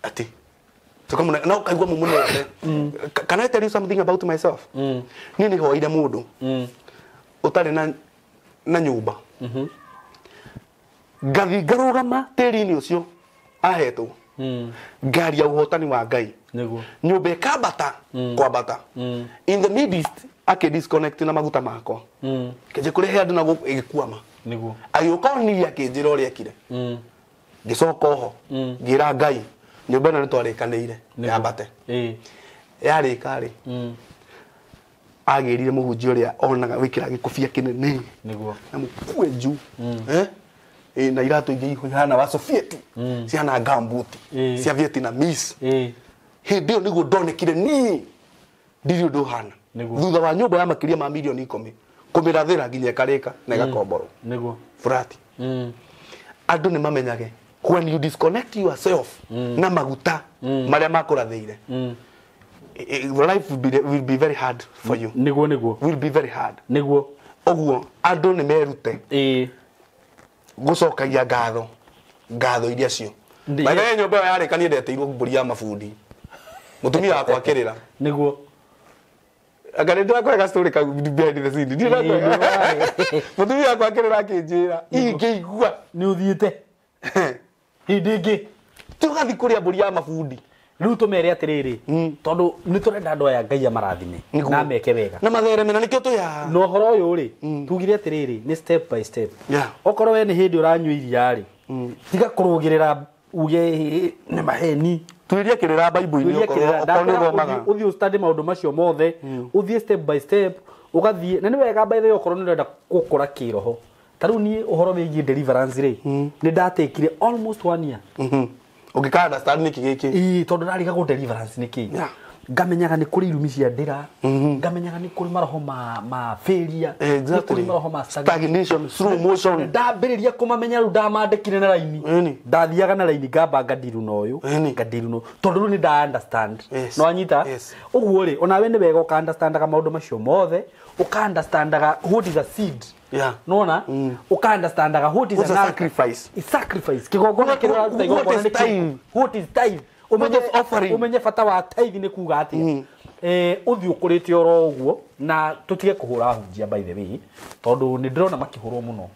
atĩ tukamuna na ukaigua mumunete. Can I tell you something about myself? Niĩ nĩ hoire mũndũ ũtarĩ na nyũmba ngathi ngarũgama tĩri-inĩ ũcio ahetwo ngari ya ũhotani wa Ngai Nĩguo. nyũmba ĩkambata kwambata in the midst Akĩ disconnect na maguta makwa. Kĩnjĩ kũrehe andũ na gũkũ ĩgĩkwama. Niguo. Agĩũka onirie akĩnjĩra ũrĩa ekire. Ngĩcoka oho ngĩra Ngai nyũmba ĩno nĩtwarĩkanĩire yambate. Yarĩka rĩ agĩrire mũhunjia ũrĩa onaga wĩkĩra gĩkobia kĩnene Niguo. na mũkwenju na iratũ ingĩ ihana wa Sovieti cihana gambuti cia Vietnamese. Hĩndĩ ĩyo nĩguo ndonekire niĩ ndirĩ ũndũ ũhana. Thutha wa nyũmba ya makĩria ma milioni 10 kũmĩrathĩra nginya ĩkarĩka na ĩgakomborwo. Niguo. Furati. Andũ nĩ mamenyage when you disconnect yourself na maguta marĩa makũrathĩire, life will be very hard for you. Niguo niguo. Will be very hard. Niguo. Ũguo andũ nĩ merute gũcokagia ngatho ngatho iria cio. By the way, nyũmba ĩyo yarĩka niĩ ndetĩirwo mbũri ya mabundi. Mũtumia wakwa akĩrĩra. Niguo. Anga nĩ ndĩrakũhe story kau behind the scene. Ndĩrakũhe. Mũtumia wakwa akĩrĩra akĩnjĩra ingĩigua Nĩ ũthiĩte hĩndĩ ĩngĩ tũgathiĩ kũrĩa mbũri ya mabundi. Rĩu tũmere atĩrĩrĩ tondũ nĩ tũrenda andũ aya Ngai amarathime na meke wega na mathereme na nĩkĩo twĩ na ũhoro ũyũ rĩ tugire atĩrĩrĩ nĩ step by step. Okorwo we nĩ hĩndĩ ũranyua iria rĩ tiga kũrũgĩrĩra uge nĩ maheni. Tuirie kĩrĩra Bible-inĩ okorwo nĩ ũthomaga. Ũthiĩ ũstudy maũndũ macio mothe ũthiĩ step by step ũgathiĩ na nĩ wega by the way okorwo nĩ ũrenda gũkũra kĩroho. Ta rĩu niĩ ũhoro wĩgiĩ deliverance rĩ nĩ ndatekire almost 1 year. Ũngĩka understand nĩkĩ gĩkĩ? Ĩĩ tondũ ndarigagwo deliverance nĩkĩ. Ngamenyaga nĩ kũrĩ irumi cia ndĩra, ngamenyaga nĩ kũrĩ maroho ma failure, nĩ kũrĩ maroho ma stagnation, slow motion. Ndambĩrĩria kũmamenya rĩu ndamandĩkire na raini. Ndathiaga na raini ngamba ngadiru na ũyũ, ngadiru na tondũ rĩu nĩ nda understand. No anyita? Ũguo rĩ onawe nĩ wega ũka understandaga maũndũ macio mothe, ũka understandaga what is a seed. Nona uka understandaga what is a sacrifice. A sacrifice. Kigongona kĩrĩa igongona nĩ kĩ? What is tithe? Umenye offering. Umenye bata wa tithe nĩ kuga atĩa. Ũthiĩ ũkũrĩte oro ũguo na tũtige kũhũra hunjia by the way tondũ nĩ ndĩrona makĩhũrwo mũno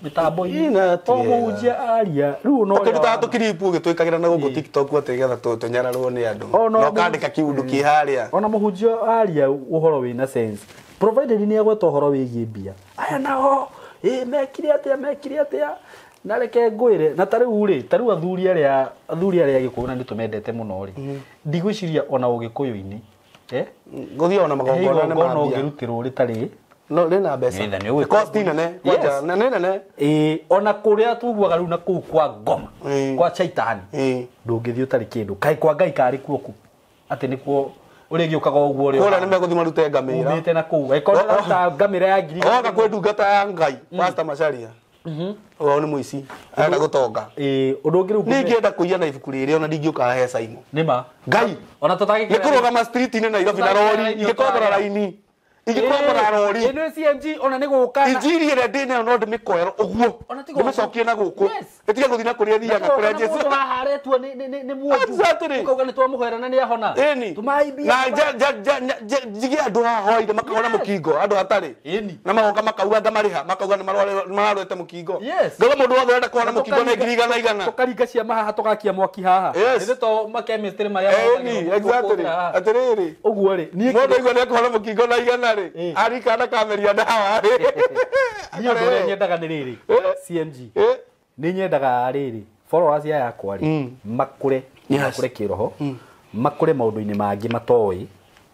mĩtambo-inĩ. O mũhunjia aria rĩu no ũkĩrutaga tũkiripu ũgĩtwĩkagĩra na gũkũ TikTok atĩ getha tũnyararwo nĩ andũ na ũkandĩka kĩũndũ kĩ harĩa. Ona mũhunjia aria ũhoro wĩna sense provided nĩ agweta ũhoro wĩgiĩ mbia. Aya nao mekire atĩa na reke ngwĩre na ta rĩu rĩ ta rĩu athuri arĩa Gĩkũyũ na nĩ tũmendete mũno rĩ ndigwĩciria ona Ũgĩkũyũ-inĩ gũthiĩ ona magongona nĩ mambia ũngĩrutĩrwo rĩtarĩ no rĩna mbeca cost nene kwanja na nĩ nene ona kũrĩa tuguaga rĩu na kũu kwa ngoma kwa chaitani ndũngĩthiĩ ũtarĩ kĩndũ kaĩ kwa Ngai karĩ kuo ku atĩ nĩkuo ũrĩgĩũkaga ũguo rĩ kũrĩa nĩmegũthiĩ marute ngamĩra umĩte na kũu angĩkorwo nĩraruta ngamĩra ya ngiri oka kwĩ ndungata ya Ngai Pastor Macharia ũyũ nĩ mũici arenda gũtonga. Ũndũ ũngĩ rĩu niĩ ingĩenda kũiya na ibuku rĩrĩ ona ndingĩũka he Simon nĩma Ngai ona tũtagĩkĩra nĩ kũrũgama street-inĩ Nairobi na rori ingĩkombora raini ingĩkombora rori ĩno CMG ona nĩ gũka injiri ĩrĩa ndĩ nayo no ndĩmĩkoero ũguo ndĩmĩcokie na gũkũ ĩtige gũthiĩ na kũrĩa thiaga kũrĩa Jesũ mũndũ haha aretua nĩ muonju ũkauga nĩ twamũhoera na nĩ ahona na njige andũ haha hoire makahona mũkingo andũ hatarĩ na magoka makauga ngamarĩha makauga nĩ mararwete mũkingo ngauga mũndũ wothe ũrenda kũhona mũkingo nĩ ngiri igana igana tũkaringa ciama haha tũgakia mwaki haha nĩ to makemistry marĩa exactly atĩrĩrĩ ũguo rĩ mũndũ aigua nĩ ekũhona mũkingo na igana rĩ arikana kameria ndawa rĩ niĩ ũndũ ũrĩa nyendaga nĩ rĩrĩ CMG nĩ nyendaga rĩrĩ followers aya yakwa rĩ makũre makũre kĩroho makũre maũndũ-inĩ mangĩ matoĩ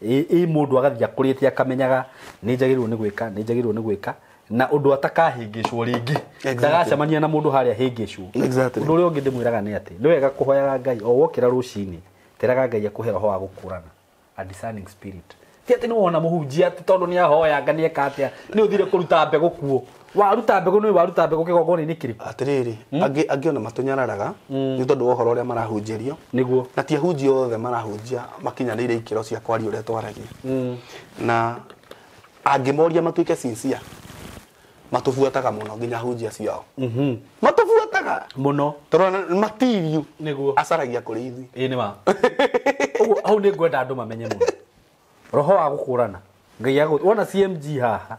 ĩ mũndũ agathiĩ akũrĩte akamenyaga nĩ njagĩrĩirwo nĩ gwĩka nĩ njagĩrĩirwo nĩ gwĩka na ũndũ atakahĩngĩcwo rĩngĩ ndagacemania na mũndũ harĩa hĩngĩcwo. Ũndũ ũrĩa ũngĩ ndĩmwĩraga nĩ atĩ nĩ wega kũhoyaga Ngai o wokĩra rũcinĩ teraga Ngai akũhe roho wa gũkũrana a discerning spirit. Ti atĩ nĩ wona mũhunjia atĩ tondũ nĩ ahoyanga nĩ eka atĩa nĩ ũthire kũruta mbegũ kuo waruta mbegũ nĩ waruta mbegũ kĩgongona-inĩ kĩrĩkũ atĩrĩrĩ angĩ ona matũnyararaga nĩ tondũ wa ũhoro ũrĩa marahunjĩrio nĩguo na ti ahunjia othe marahunjia makinyanĩire ikĩro cia kwaria ũrĩa twaragia na angĩmoria matuĩke sincere matubuataga mũno nginya ahunjia ciao matubuataga mũno tondũ material nĩguo acaragia kũrĩ ithuĩ ĩĩ nĩ ma ũguo hau nĩ ngwenda andũ mamenye mũno roho wa gũkũrana Ngai agũ wona CMG haha,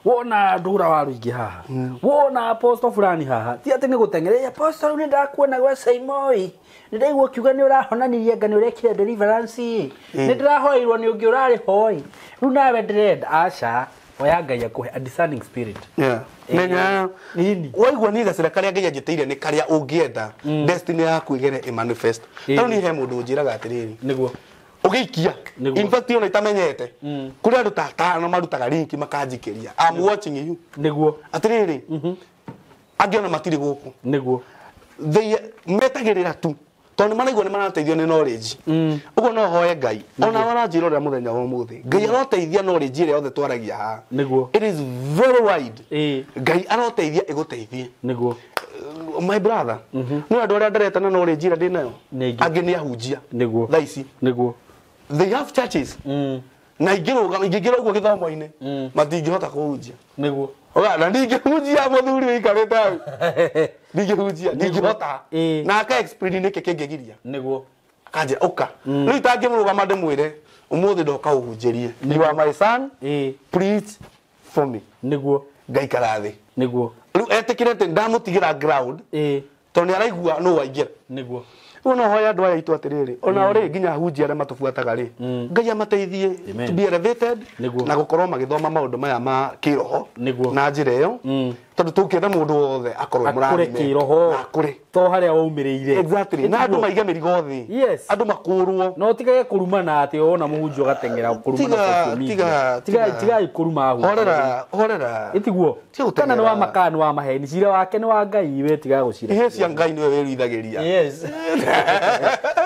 wona ndũra wa rũingĩ haha, wona apostle fulani haha, ti atĩ nĩ gũteng'eria apostle nĩ ndakuona gwa Saimoi, nĩ ndaigua ũkiuga nĩ ũrahonanirie anga nĩ ũrekire deliverance, nĩ ndĩrahoirwo nĩ ũngĩ ũrarĩ hoi, rĩu nawe ndĩrenda aca. Oya Ngai akũhe a discerning spirit. Yeah. Menya Nini? Waigua niĩ gacĩra karĩa Ngai anjĩtĩire nĩ karĩa ũngĩenda destiny yaku ĩgere ĩmanifest. Tarĩu niĩ he mũndũ ũnjĩraga atĩrĩrĩ, Nĩguo. ũgĩikia, Nĩguo. in fact ona itamenyete, kũrĩ andũ ta atano marutaga link makanjikĩria, I'm watching you. Nĩguo. Atĩrĩrĩ, angĩ ona matirĩ gũkũ. Nĩguo. They metagĩrĩra tu tondũ nĩmaraigua nĩ marateithio nĩ knowledge. Ũguo no hoe Ngai ona waranjĩra ũrĩa mũthenya wa ũmũthĩ, Ngai aroteithia knowledge ĩrĩa yothe twaragia haha. Nĩguo. It is very wide. Ĩĩ. Ngai aroteithia ĩgũteithie. Nĩguo. My brother, nĩ andũ arĩa ndereta na knowledge ĩrĩa ndĩ nayo, Nĩ aingĩ. angĩ nĩ ahunjia Nĩguo. thaa ici. Nĩguo. They have churches. Na ingĩrũgama ingĩingĩra ũguo gĩthomo-inĩ, matingĩhota kũhunjia. Nĩguo. Oga, na ndingĩhunjia mũthuri ũikarĩte hau, ndingĩhunjia, ndingĩhota. Ĩĩ. Na aka explain nĩkĩ kĩngĩgiria. Nĩguo. Akanjĩra ũka rĩu itangĩmũrũgama ndĩmwĩre ũmũthĩ ndoka ũhunjĩrie, you are my son, Ĩĩ. preach for me. Nĩguo. Ngaikara thĩ. Nĩguo. Rĩu etĩkĩre atĩ ndamũtigĩra ground, Ĩĩ. tondũ nĩ araigua nũ waingĩra. Nĩguo. Rĩu no hoya andũ aya aitũ atĩrĩrĩ, ona rĩ nginya ahunjia arĩa matũbuataga rĩ, Ngai amateithie Amen. to be elevated Nĩguo. na gũkorwo magĩthoma maũndũ maya ma kĩroho Nĩguo. na njĩra ĩyo, tondũ tũngĩenda mũndũ wothe akorwo e Akũre mũrathime kĩroho. na akũre. To harĩa waumĩrĩire. Exactly. Na andũ maige mĩrigo thĩ. Yes. Andũ makũrwo. No tigage kũrumana atĩ wona mũhunjia ũgateng'era kũrumana social media. Tigai kũruma ahunjia. Horera, horera. Ĩtiguo. Tiga Kana nĩ wa gũteng'era. makaa nĩ wa maheni, cira wake nĩ wa Ngai, we tiga gũcira. Ihe cia Ngai nĩwe wĩruithagĩria. Yes.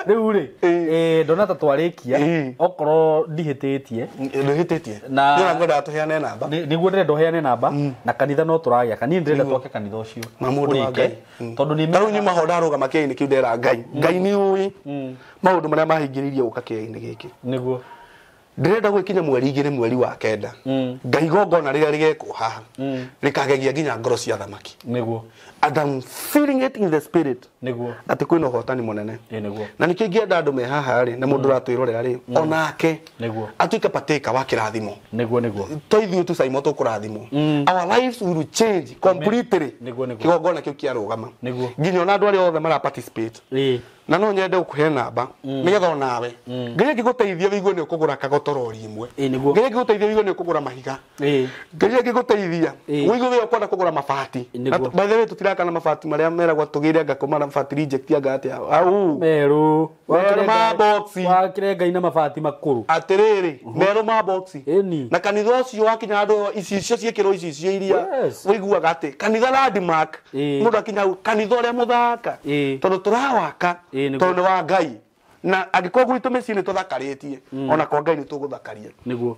Rĩu rĩ, ndona ta twarĩkia, Ĩĩ. okorwo ndihĩtĩtie. Ndũhĩtĩtie. Na- Nĩ ngwendaga tũheane namba. Nĩguo ndĩrenda ũheane namba na kanitha no tũragĩaka. Niĩ ndĩrenda twake kanitha ũcio. Na mũndũ wa Ũrĩke, Ngai. tondũ nĩ Ta rĩu nyuma ho ndarũgama kĩainĩ kĩu ndera Ngai. Ngai nĩ ũĩ maũndũ marĩa mahingĩrĩirie gũka kĩainĩ gĩkĩ. Nĩguo. Ndĩrenda gwĩkinya mweri 2 mweri wa 9. Ngai igongona rĩrĩa rĩgekwo haha rĩkagegia nginya ngoro cia thamaki. Nĩguo. And I'm feeling it in the spirit Nĩguo. atĩ kwĩna ũhotani mũnene. Ĩĩ nĩguo. Na nĩkĩo ingĩenda andũ me haha rĩ, na mũndũ ũratwĩrorera rĩ, onake Nĩguo. atuĩke partaker wa kĩrathimo. Nĩguo nĩguo. To ithuĩ tu Saimo tũkũrathimwo, our lives will change completely. Nĩguo, nĩguo. Kĩgongona kĩu kĩarũgama Nĩguo. nginya ona andũ arĩa othe mara participate. Ĩĩ. Na no nyende gũkũhe namba nĩgetha onawe Ngai angĩgũteithia wĩigue nĩ ũkũgũra kagotorori ĩmwe. Ĩĩ nĩguo. Ngai angĩgũteithia wĩigue nĩ ũkũgũra mahiga. Ĩĩ. Ngai angĩgũteithia Ĩĩ. wĩigue wĩ ũkwenda kũgũra mabati. Nĩguo. Na by the way tũtiraka na mabati marĩa meragwo tũgĩre anga kũmara mabati reject anga atĩa au. Merũ. Merũ ma boxi. Wakĩre Ngai na mabati makũrũ. Atĩrĩrĩ, merũ ma boxi. Ĩni. Na kanitha ũcio wakinya andũ icicio ciĩkĩrwo icicio iria Yes. ũiguaga atĩ kanitha landmark, Ĩĩ. mũndũ akinya hau kanitha ũrĩa mũthaka, Ĩĩ. tondũ tũrawaka Ĩĩ, nĩguo. tondũ nĩ wa Ngai, na angĩkorwo gwitũ mĩciĩ nĩ tũthakarĩtie, ona kwa Ngai nĩ tũgũthakaria. Nĩguo.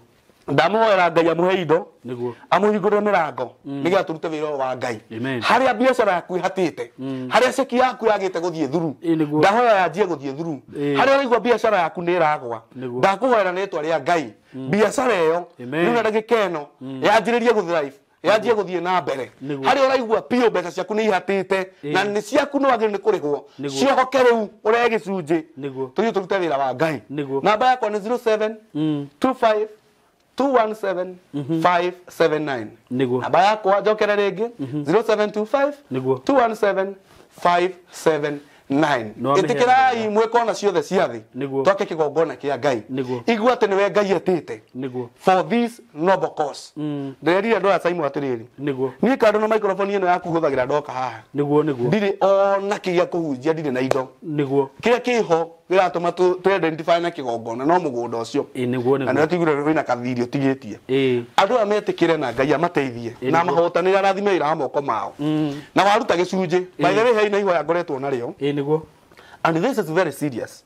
Ndamũhoera Ngai amũhe indo, Nĩguo. amũhingũrĩre mĩrango nĩgetha tũrute wĩra ũyũ wa Ngai. Amen. Harĩa biacara yaku ĩhatĩte, harĩa ceki yaku yagĩte gũthiĩ thuru, Ĩĩ, nĩguo. ndahoya yanjie gũthiĩ thuru. Ĩĩ. Harĩa ũraigua biacara yaku nĩ ĩragwa, Nĩguo. ndakũhoera na rĩtwa rĩa Ngai biacara ĩyo Amen. rĩu na ndagĩka ĩno yanjĩrĩrie gũ thrive, yanjie gũthiĩ na mbere. Nĩguo. Harĩa ũraigua biũ mbeca ciaku nĩ ihatĩte na nĩ ciaku nĩ wagĩrĩirwo nĩ kũrĩhwo, Nĩguo. ciohoke rĩu ũree gĩcunjĩ, Nĩguo. tũthiĩ tũrute wĩra wa Ngai. Nĩguo. Namba yakwa nĩ 07 25 217 579. Nĩguo. Namba yakwa njokere rĩngĩ, 0725 Nĩguo. 217 579. Nĩwamĩheana. Ĩtĩkĩrai mwĩkona ciothe cia thĩ Nĩguo. twake kĩgongona kĩa Ngai. Nĩguo. Igua atĩ nĩwe Ngai etĩte Nĩguo. for this noble cause. Ndĩrerire andũ aya Saimo atĩrĩrĩ, Nĩguo. niĩ kando na microphone ĩno yaku hũthagĩra ndoka haha, Nĩguo nĩguo. ndirĩ ona kĩgĩa kũhunjia, ndirĩ na indo. Nĩguo. Kĩrĩa kĩho gĩratũma tũ identify na kĩgongona no mũgũnda ũcio. Ĩĩ nĩguo Na nĩguo. nĩwe tũiguire wĩna kathiri ũtigĩtie. Ĩĩ. Andũ aya metĩkĩre na Ngai amateithie Ĩĩ, na nĩguo. mahotanĩre arathime wĩra wa moko mao na waruta gĩcunjĩ. By the way, he na ihoya ngoretwo narĩo, Ĩĩ nĩguo. and this is very serious,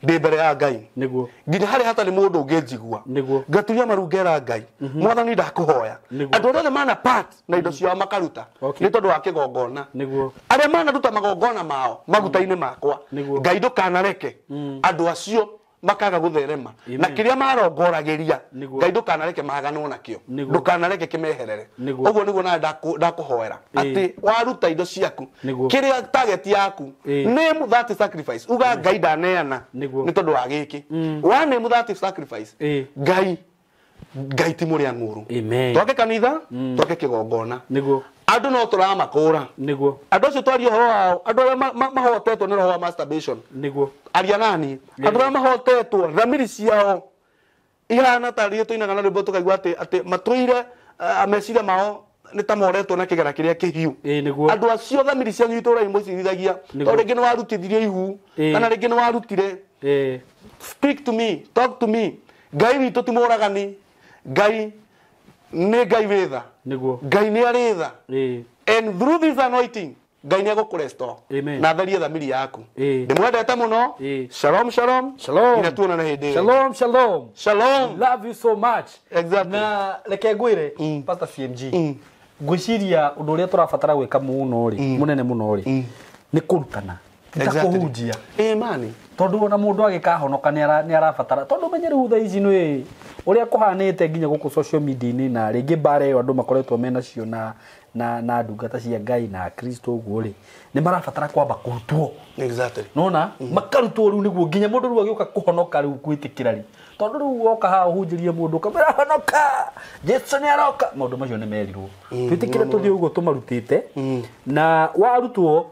ndĩ mbere ya Ngai Nĩguo. nginya harĩa hatarĩ mũndũ ũngĩnjigua, Nĩguo. ngaturia maru ngera Ngai, Mwathani ndakũhoya, Nĩguo. andũ arĩa othe mana part na indo ciao makaruta Okay. nĩ tondũ wa kĩgongona, Nĩguo. arĩa manaruta magongona mao maguta-inĩ makwa, Nĩguo. Ngai ndũkanareke andũ acio makaga gũtherema Amen. na kĩrĩa marongoragĩria. Nĩguo. Ngai ndũkanareke maganwo nakĩo, Nĩguo. ndũkanareke kĩmeherere. Nĩguo. Ũguo nĩguo nawe ndakũhoera Ĩĩ. atĩ waruta indo ciaku, Nĩguo. kĩrĩa target yaku, Ĩĩ. name that sacrifice, uga Ngai ndaneana Nĩguo. nĩ tondũ wa gĩkĩ, wa name that sacrifice, Ĩĩ. Ngai Ngai ti mũrĩa ng'ũrũ. Amen. Twake kanitha, twake kĩgongona. Nĩguo. Andũ no tũramakũra. Nĩguo. Andũ acio twaria ũhoro wao, andũ arĩa mahotetwo nĩ roho wa masturbation. Nĩguo. Aria nani, andũ arĩa mahotetwo thamiri ciao ihana tarĩ tũinaga na rwĩmbo tũkaigua atĩ matũire meciria mao nĩ ta moretwo na kĩgera kĩrĩa kĩhiũ. Nĩguo. Andũ acio thamiri cianyu itũra-inĩ mũcirithagĩa tondũ rĩngĩ nĩ warutithirie ihu kana rĩngĩ nĩ warutire. Speak to me, talk to me. Ngai witũ ti mũragani. Ngai nĩ Ngai wĩ tha. Nĩguo. Ngai nĩ arĩ tha. And through this anointing Ngai nĩ egũkũrestore na atherie thamiri yaku. Ndĩmwendete mũno. Shalom, shalom. Shalom. Nginya tuonane hĩndĩ ĩyo. Shalom, shalom. Shalom. Love you so much. Exactly. Na reke ngwĩre Pastor CMG. Ngwĩciria ũndũ ũrĩa tũrabatara gwĩka mũno rĩ, mũnene mũno rĩ, nĩ kũrutana. Ti ta kũhunjia. Mani. Tondũ ona mũndũ agĩkahonoka nĩ arabatara. Tondũ menye rĩu thaa ici nĩ ũrĩa kũhanĩte nginya gũkũ social media-inĩ na rĩngĩ mbara ĩyo andũ makoretwo menacio na ndungata cia Ngai na Kristo ũguo rĩ, nĩ marabatara kwamba kũrutwo. Exactly. Nona makarutwo rĩu nĩguo nginya mũndũ rĩu agĩũka kũhonoka rĩu gwĩtĩkĩra rĩ. Tondũ rĩu woka haha ũhunjĩrie mũndũ ũkamwĩra honoka, Jesu nĩ aroka, maũndũ macio nĩ merirwo. Twĩtĩkĩre tũthiĩ ũguo tũmarutĩte na warutwo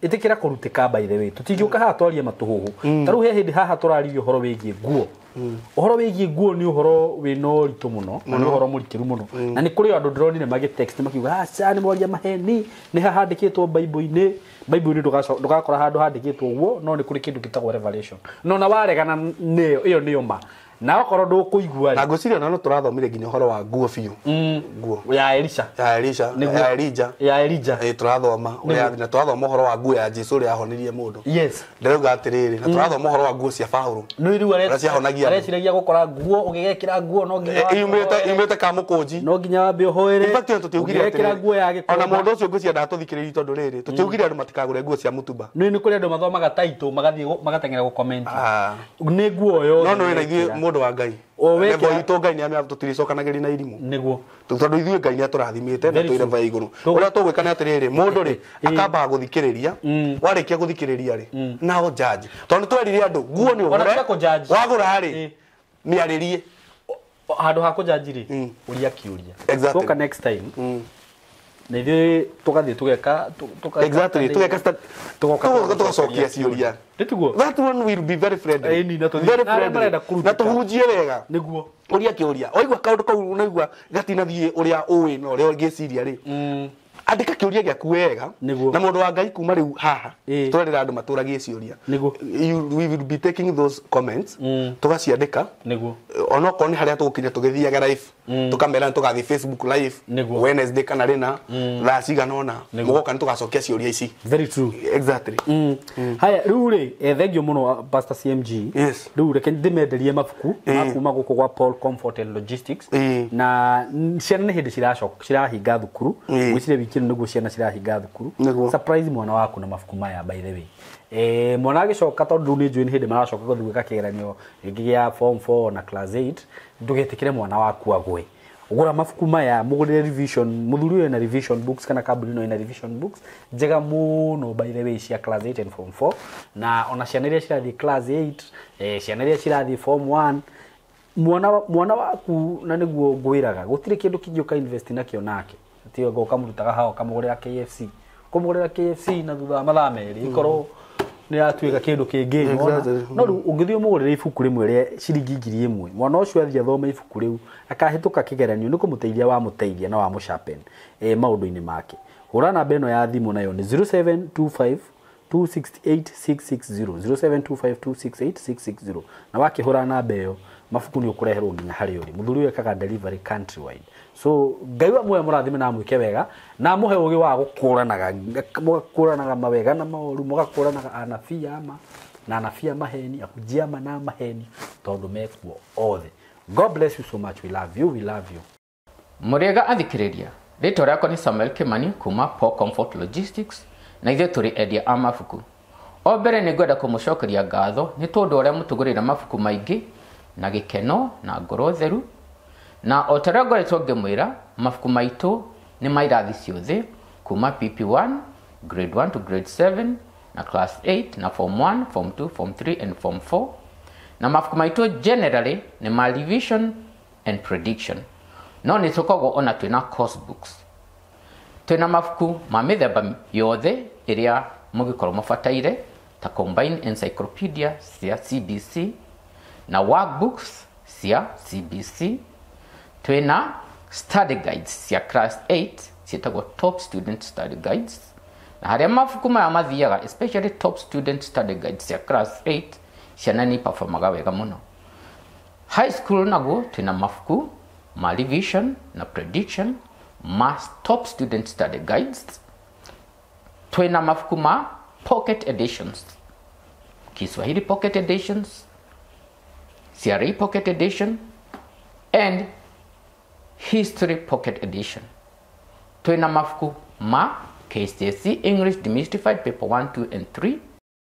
ĩtĩkĩra kũrutĩka by the way. Tũtingĩũka haha twarie matũhũhũ. Ta rĩu he hĩndĩ haha tũraririe ũhoro wĩgiĩ nguo. Ũhoro wĩgiĩ nguo nĩ ũhoro wĩna ũritũ mũno, na nĩ ũhoro mũrikĩru mũno. Na nĩ kũrĩ andũ ndĩronire magĩtext makiuga aca nĩ mwaria maheni, nĩ hahandĩkĩtwo Bible-inĩ. Bible-inĩ ndũgakora handũ handĩkĩtwo ũguo, no nĩ kũrĩ kĩndũ gĩtagwo revelation. No na waregana nĩyo, ĩyo nĩyo ma. Na okorwo ndũkũigua rĩ. Na ngwĩciria no tũrathomire nginya ũhoro wa nguo biũ. Nguo. Ya Elisha. Ya Elisha, ya Elijah. Ya Elijah. Tũrathoma ũrĩa na tũrathoma ũhoro wa nguo ya Jesu ũrĩa ahonirie mũndũ. Yes. Ndĩrauga atĩrĩrĩ, na tũrathoma ũhoro wa nguo cia Paũlũ. Nĩ rĩu areciragia gũkora nguo, ũgĩgekĩra nguo no nginya imĩte kamũkũnji. No nginya wambe ũhoere. In fact, tũtiugire atĩrĩrĩ. Nguo ya gĩkomba. Ona mũndũ ũcio ngwĩciria ndatũthikĩrĩirie tondũ rĩrĩ, tũtiugire andũ matikagũre nguo cia mũtumba. Nĩ kũrĩ andũ mathomaga title magathiĩ magateng'era gũcomment. Nĩ nguo yothe. No nĩ na ithuĩ mũndũ wa Ngai. Level itũ Ngai nĩ amĩa tũtiricokanagĩria na irimũ. Nĩguo. Tondũ ithuĩ Ngai nĩ atũrathimĩte na twĩ level ya igũrũ. Ũrĩa tũgwĩka nĩ atĩrĩrĩ, mũndũ rĩ akambaga gũthikĩrĩria, warĩkia gũthikĩrĩria rĩ, nao judge. Tondũ twerire andũ nguo nĩ ũgũre, wagũra rĩ, mĩarĩrie. Handũ ha kũjudge rĩ, ũria kĩũria. Exactly. Tũka next time. Na ithuĩ tũgathiĩ tũgeka Exactly, tũgeka tũgacokia ciũria. Nĩtiguo? That one will be very friendly. Very friendly. Na tũhunjie wega. Nĩguo. Ũria kĩũria. Waigua kaũndũ kau ũnaigua gatinathiĩ ũrĩa ũĩ na ũrĩa ũngĩciria rĩ. Andĩka kĩũria gĩaku wega. Nĩguo. Na mũndũ wa Ngai kuma rĩu haha tũrerera andũ matũragie ciũria. Nĩguo. We will be taking those comments. Tũgaciandĩka. Nĩguo. Onokorwo nĩ harĩa tũgũkinya tũgĩthiaga live. Tũkamera nĩ tũgathiĩ Facebook live. Nĩguo. Wednesday kana rĩna thaa cigana ũna. Mũgoka nĩ tũgacokia ciũria ici. Very true. Exactly. Haya rĩu rĩ, thank you mũno Pastor CMG. Yes. Rĩu reke ndĩmenderie mabuku ma kuma gũkũ gwa Paul Comfort and Logistics. Na ciana nĩ hĩndĩ ciracoka cirahinga thukuru. Ngwĩciria wiki ĩno nĩguo ciana cirahinga thukuru. Surprise mwana waku na mabuku maya by the way. Mwana agĩcoka tondũ rĩu nĩ njũĩ nĩ hĩndĩ maracoka gũthiĩ gwĩka kĩgeranio rĩngĩ gĩa form 4 na class 8, ndũgetĩkĩre mwana waku agwe. Gũra mabuku maya, mũgũrĩre revision, mũthuri ũyũ ena revision books kana kambuni ĩno ĩna revision books njega mũno by the way cia class 8 and form 4, na ona ciana iria cirathiĩ class 8, ciana iria cirathiĩ form 1, mwana waku na nĩguo ngwĩraga gũtirĩ kĩndũ kĩngĩ ũka invest nakĩo nake. Ti ngo ũkamũrutaga haha ũkamũgũrĩra KFC. Kũmũgũrĩra KFC na thutha wa mathaa merĩ ikorwo nĩ yatuĩka kĩndũ kĩngĩ. No rĩu ũngĩthiĩ ũmũgũrĩre ibuku rĩmwe rĩa ciringi 1000, mwana ũcio athiĩ athome ibuku rĩu akahĩtũka kĩgeranio nĩ kũmũteithia wamũteithia na wamũsharpen maũndũ-inĩ make. Hũra namba ĩno ya thimũ nayo nĩ 0725 268 660, 0725 268 660. Na wakĩhũra namba ĩyo mabuku nĩ ũkũreherwo nginya harĩa ũrĩ. Mũthuri ũyũ ekaga delivery countrywide. So Ngai wa muoyo mũrathime na amwĩke wega na amũhe ũgĩ wa gũkũranaga, mũgakũranaga mawega na maũru, mũgakũranaga anabii ama na anabii a maheni, ahunjia ama na maheni, tondũ mekuo othe. God bless you so much. We love you, we love you. Mũrĩega athikĩrĩria, rĩtwa rĩakwa nĩ Samuel Kimani kuma Paul Comfort Logistics na ithuĩ tũrĩ endia a mabuku. O mbere nĩ ngwenda kũmũcokeria ngatho nĩ tondũ ũrĩa mũtũgũrĩra mabuku maingĩ na gĩkeno na ngoro theru. Na o ta ũrĩa ngoretwo ngĩmwĩra, mabuku maitũ nĩ ma irathi ciothe kuma PP1, grade 1 to grade 7 na class 8 na form 1, form 2, form 3 and form 4. Na mabuku maitũ generally nĩ ma revision and prediction. No nĩ tũkoragwo ona twĩna course books. Twĩna mabuku ma mĩthemba yothe ĩrĩa mũngĩkorwo mũbataire ta combined encyclopedia cia CBC na workbooks cia CBC. Twĩna study guides cia class 8 ciĩtagwo top student study guides, na harĩa mabuku maya mathiaga, especially top student study guides cia class 8, ciana nĩ performaga wega mũno. High school naguo twĩna mabuku ma revision na prediction ma top student study guides. Twĩna mabuku ma pocket editions, Kiswahili pocket editions, CRE pocket edition and history pocket edition. Twĩna mabuku ma KCSE English Demystified paper 1, 2 and 3.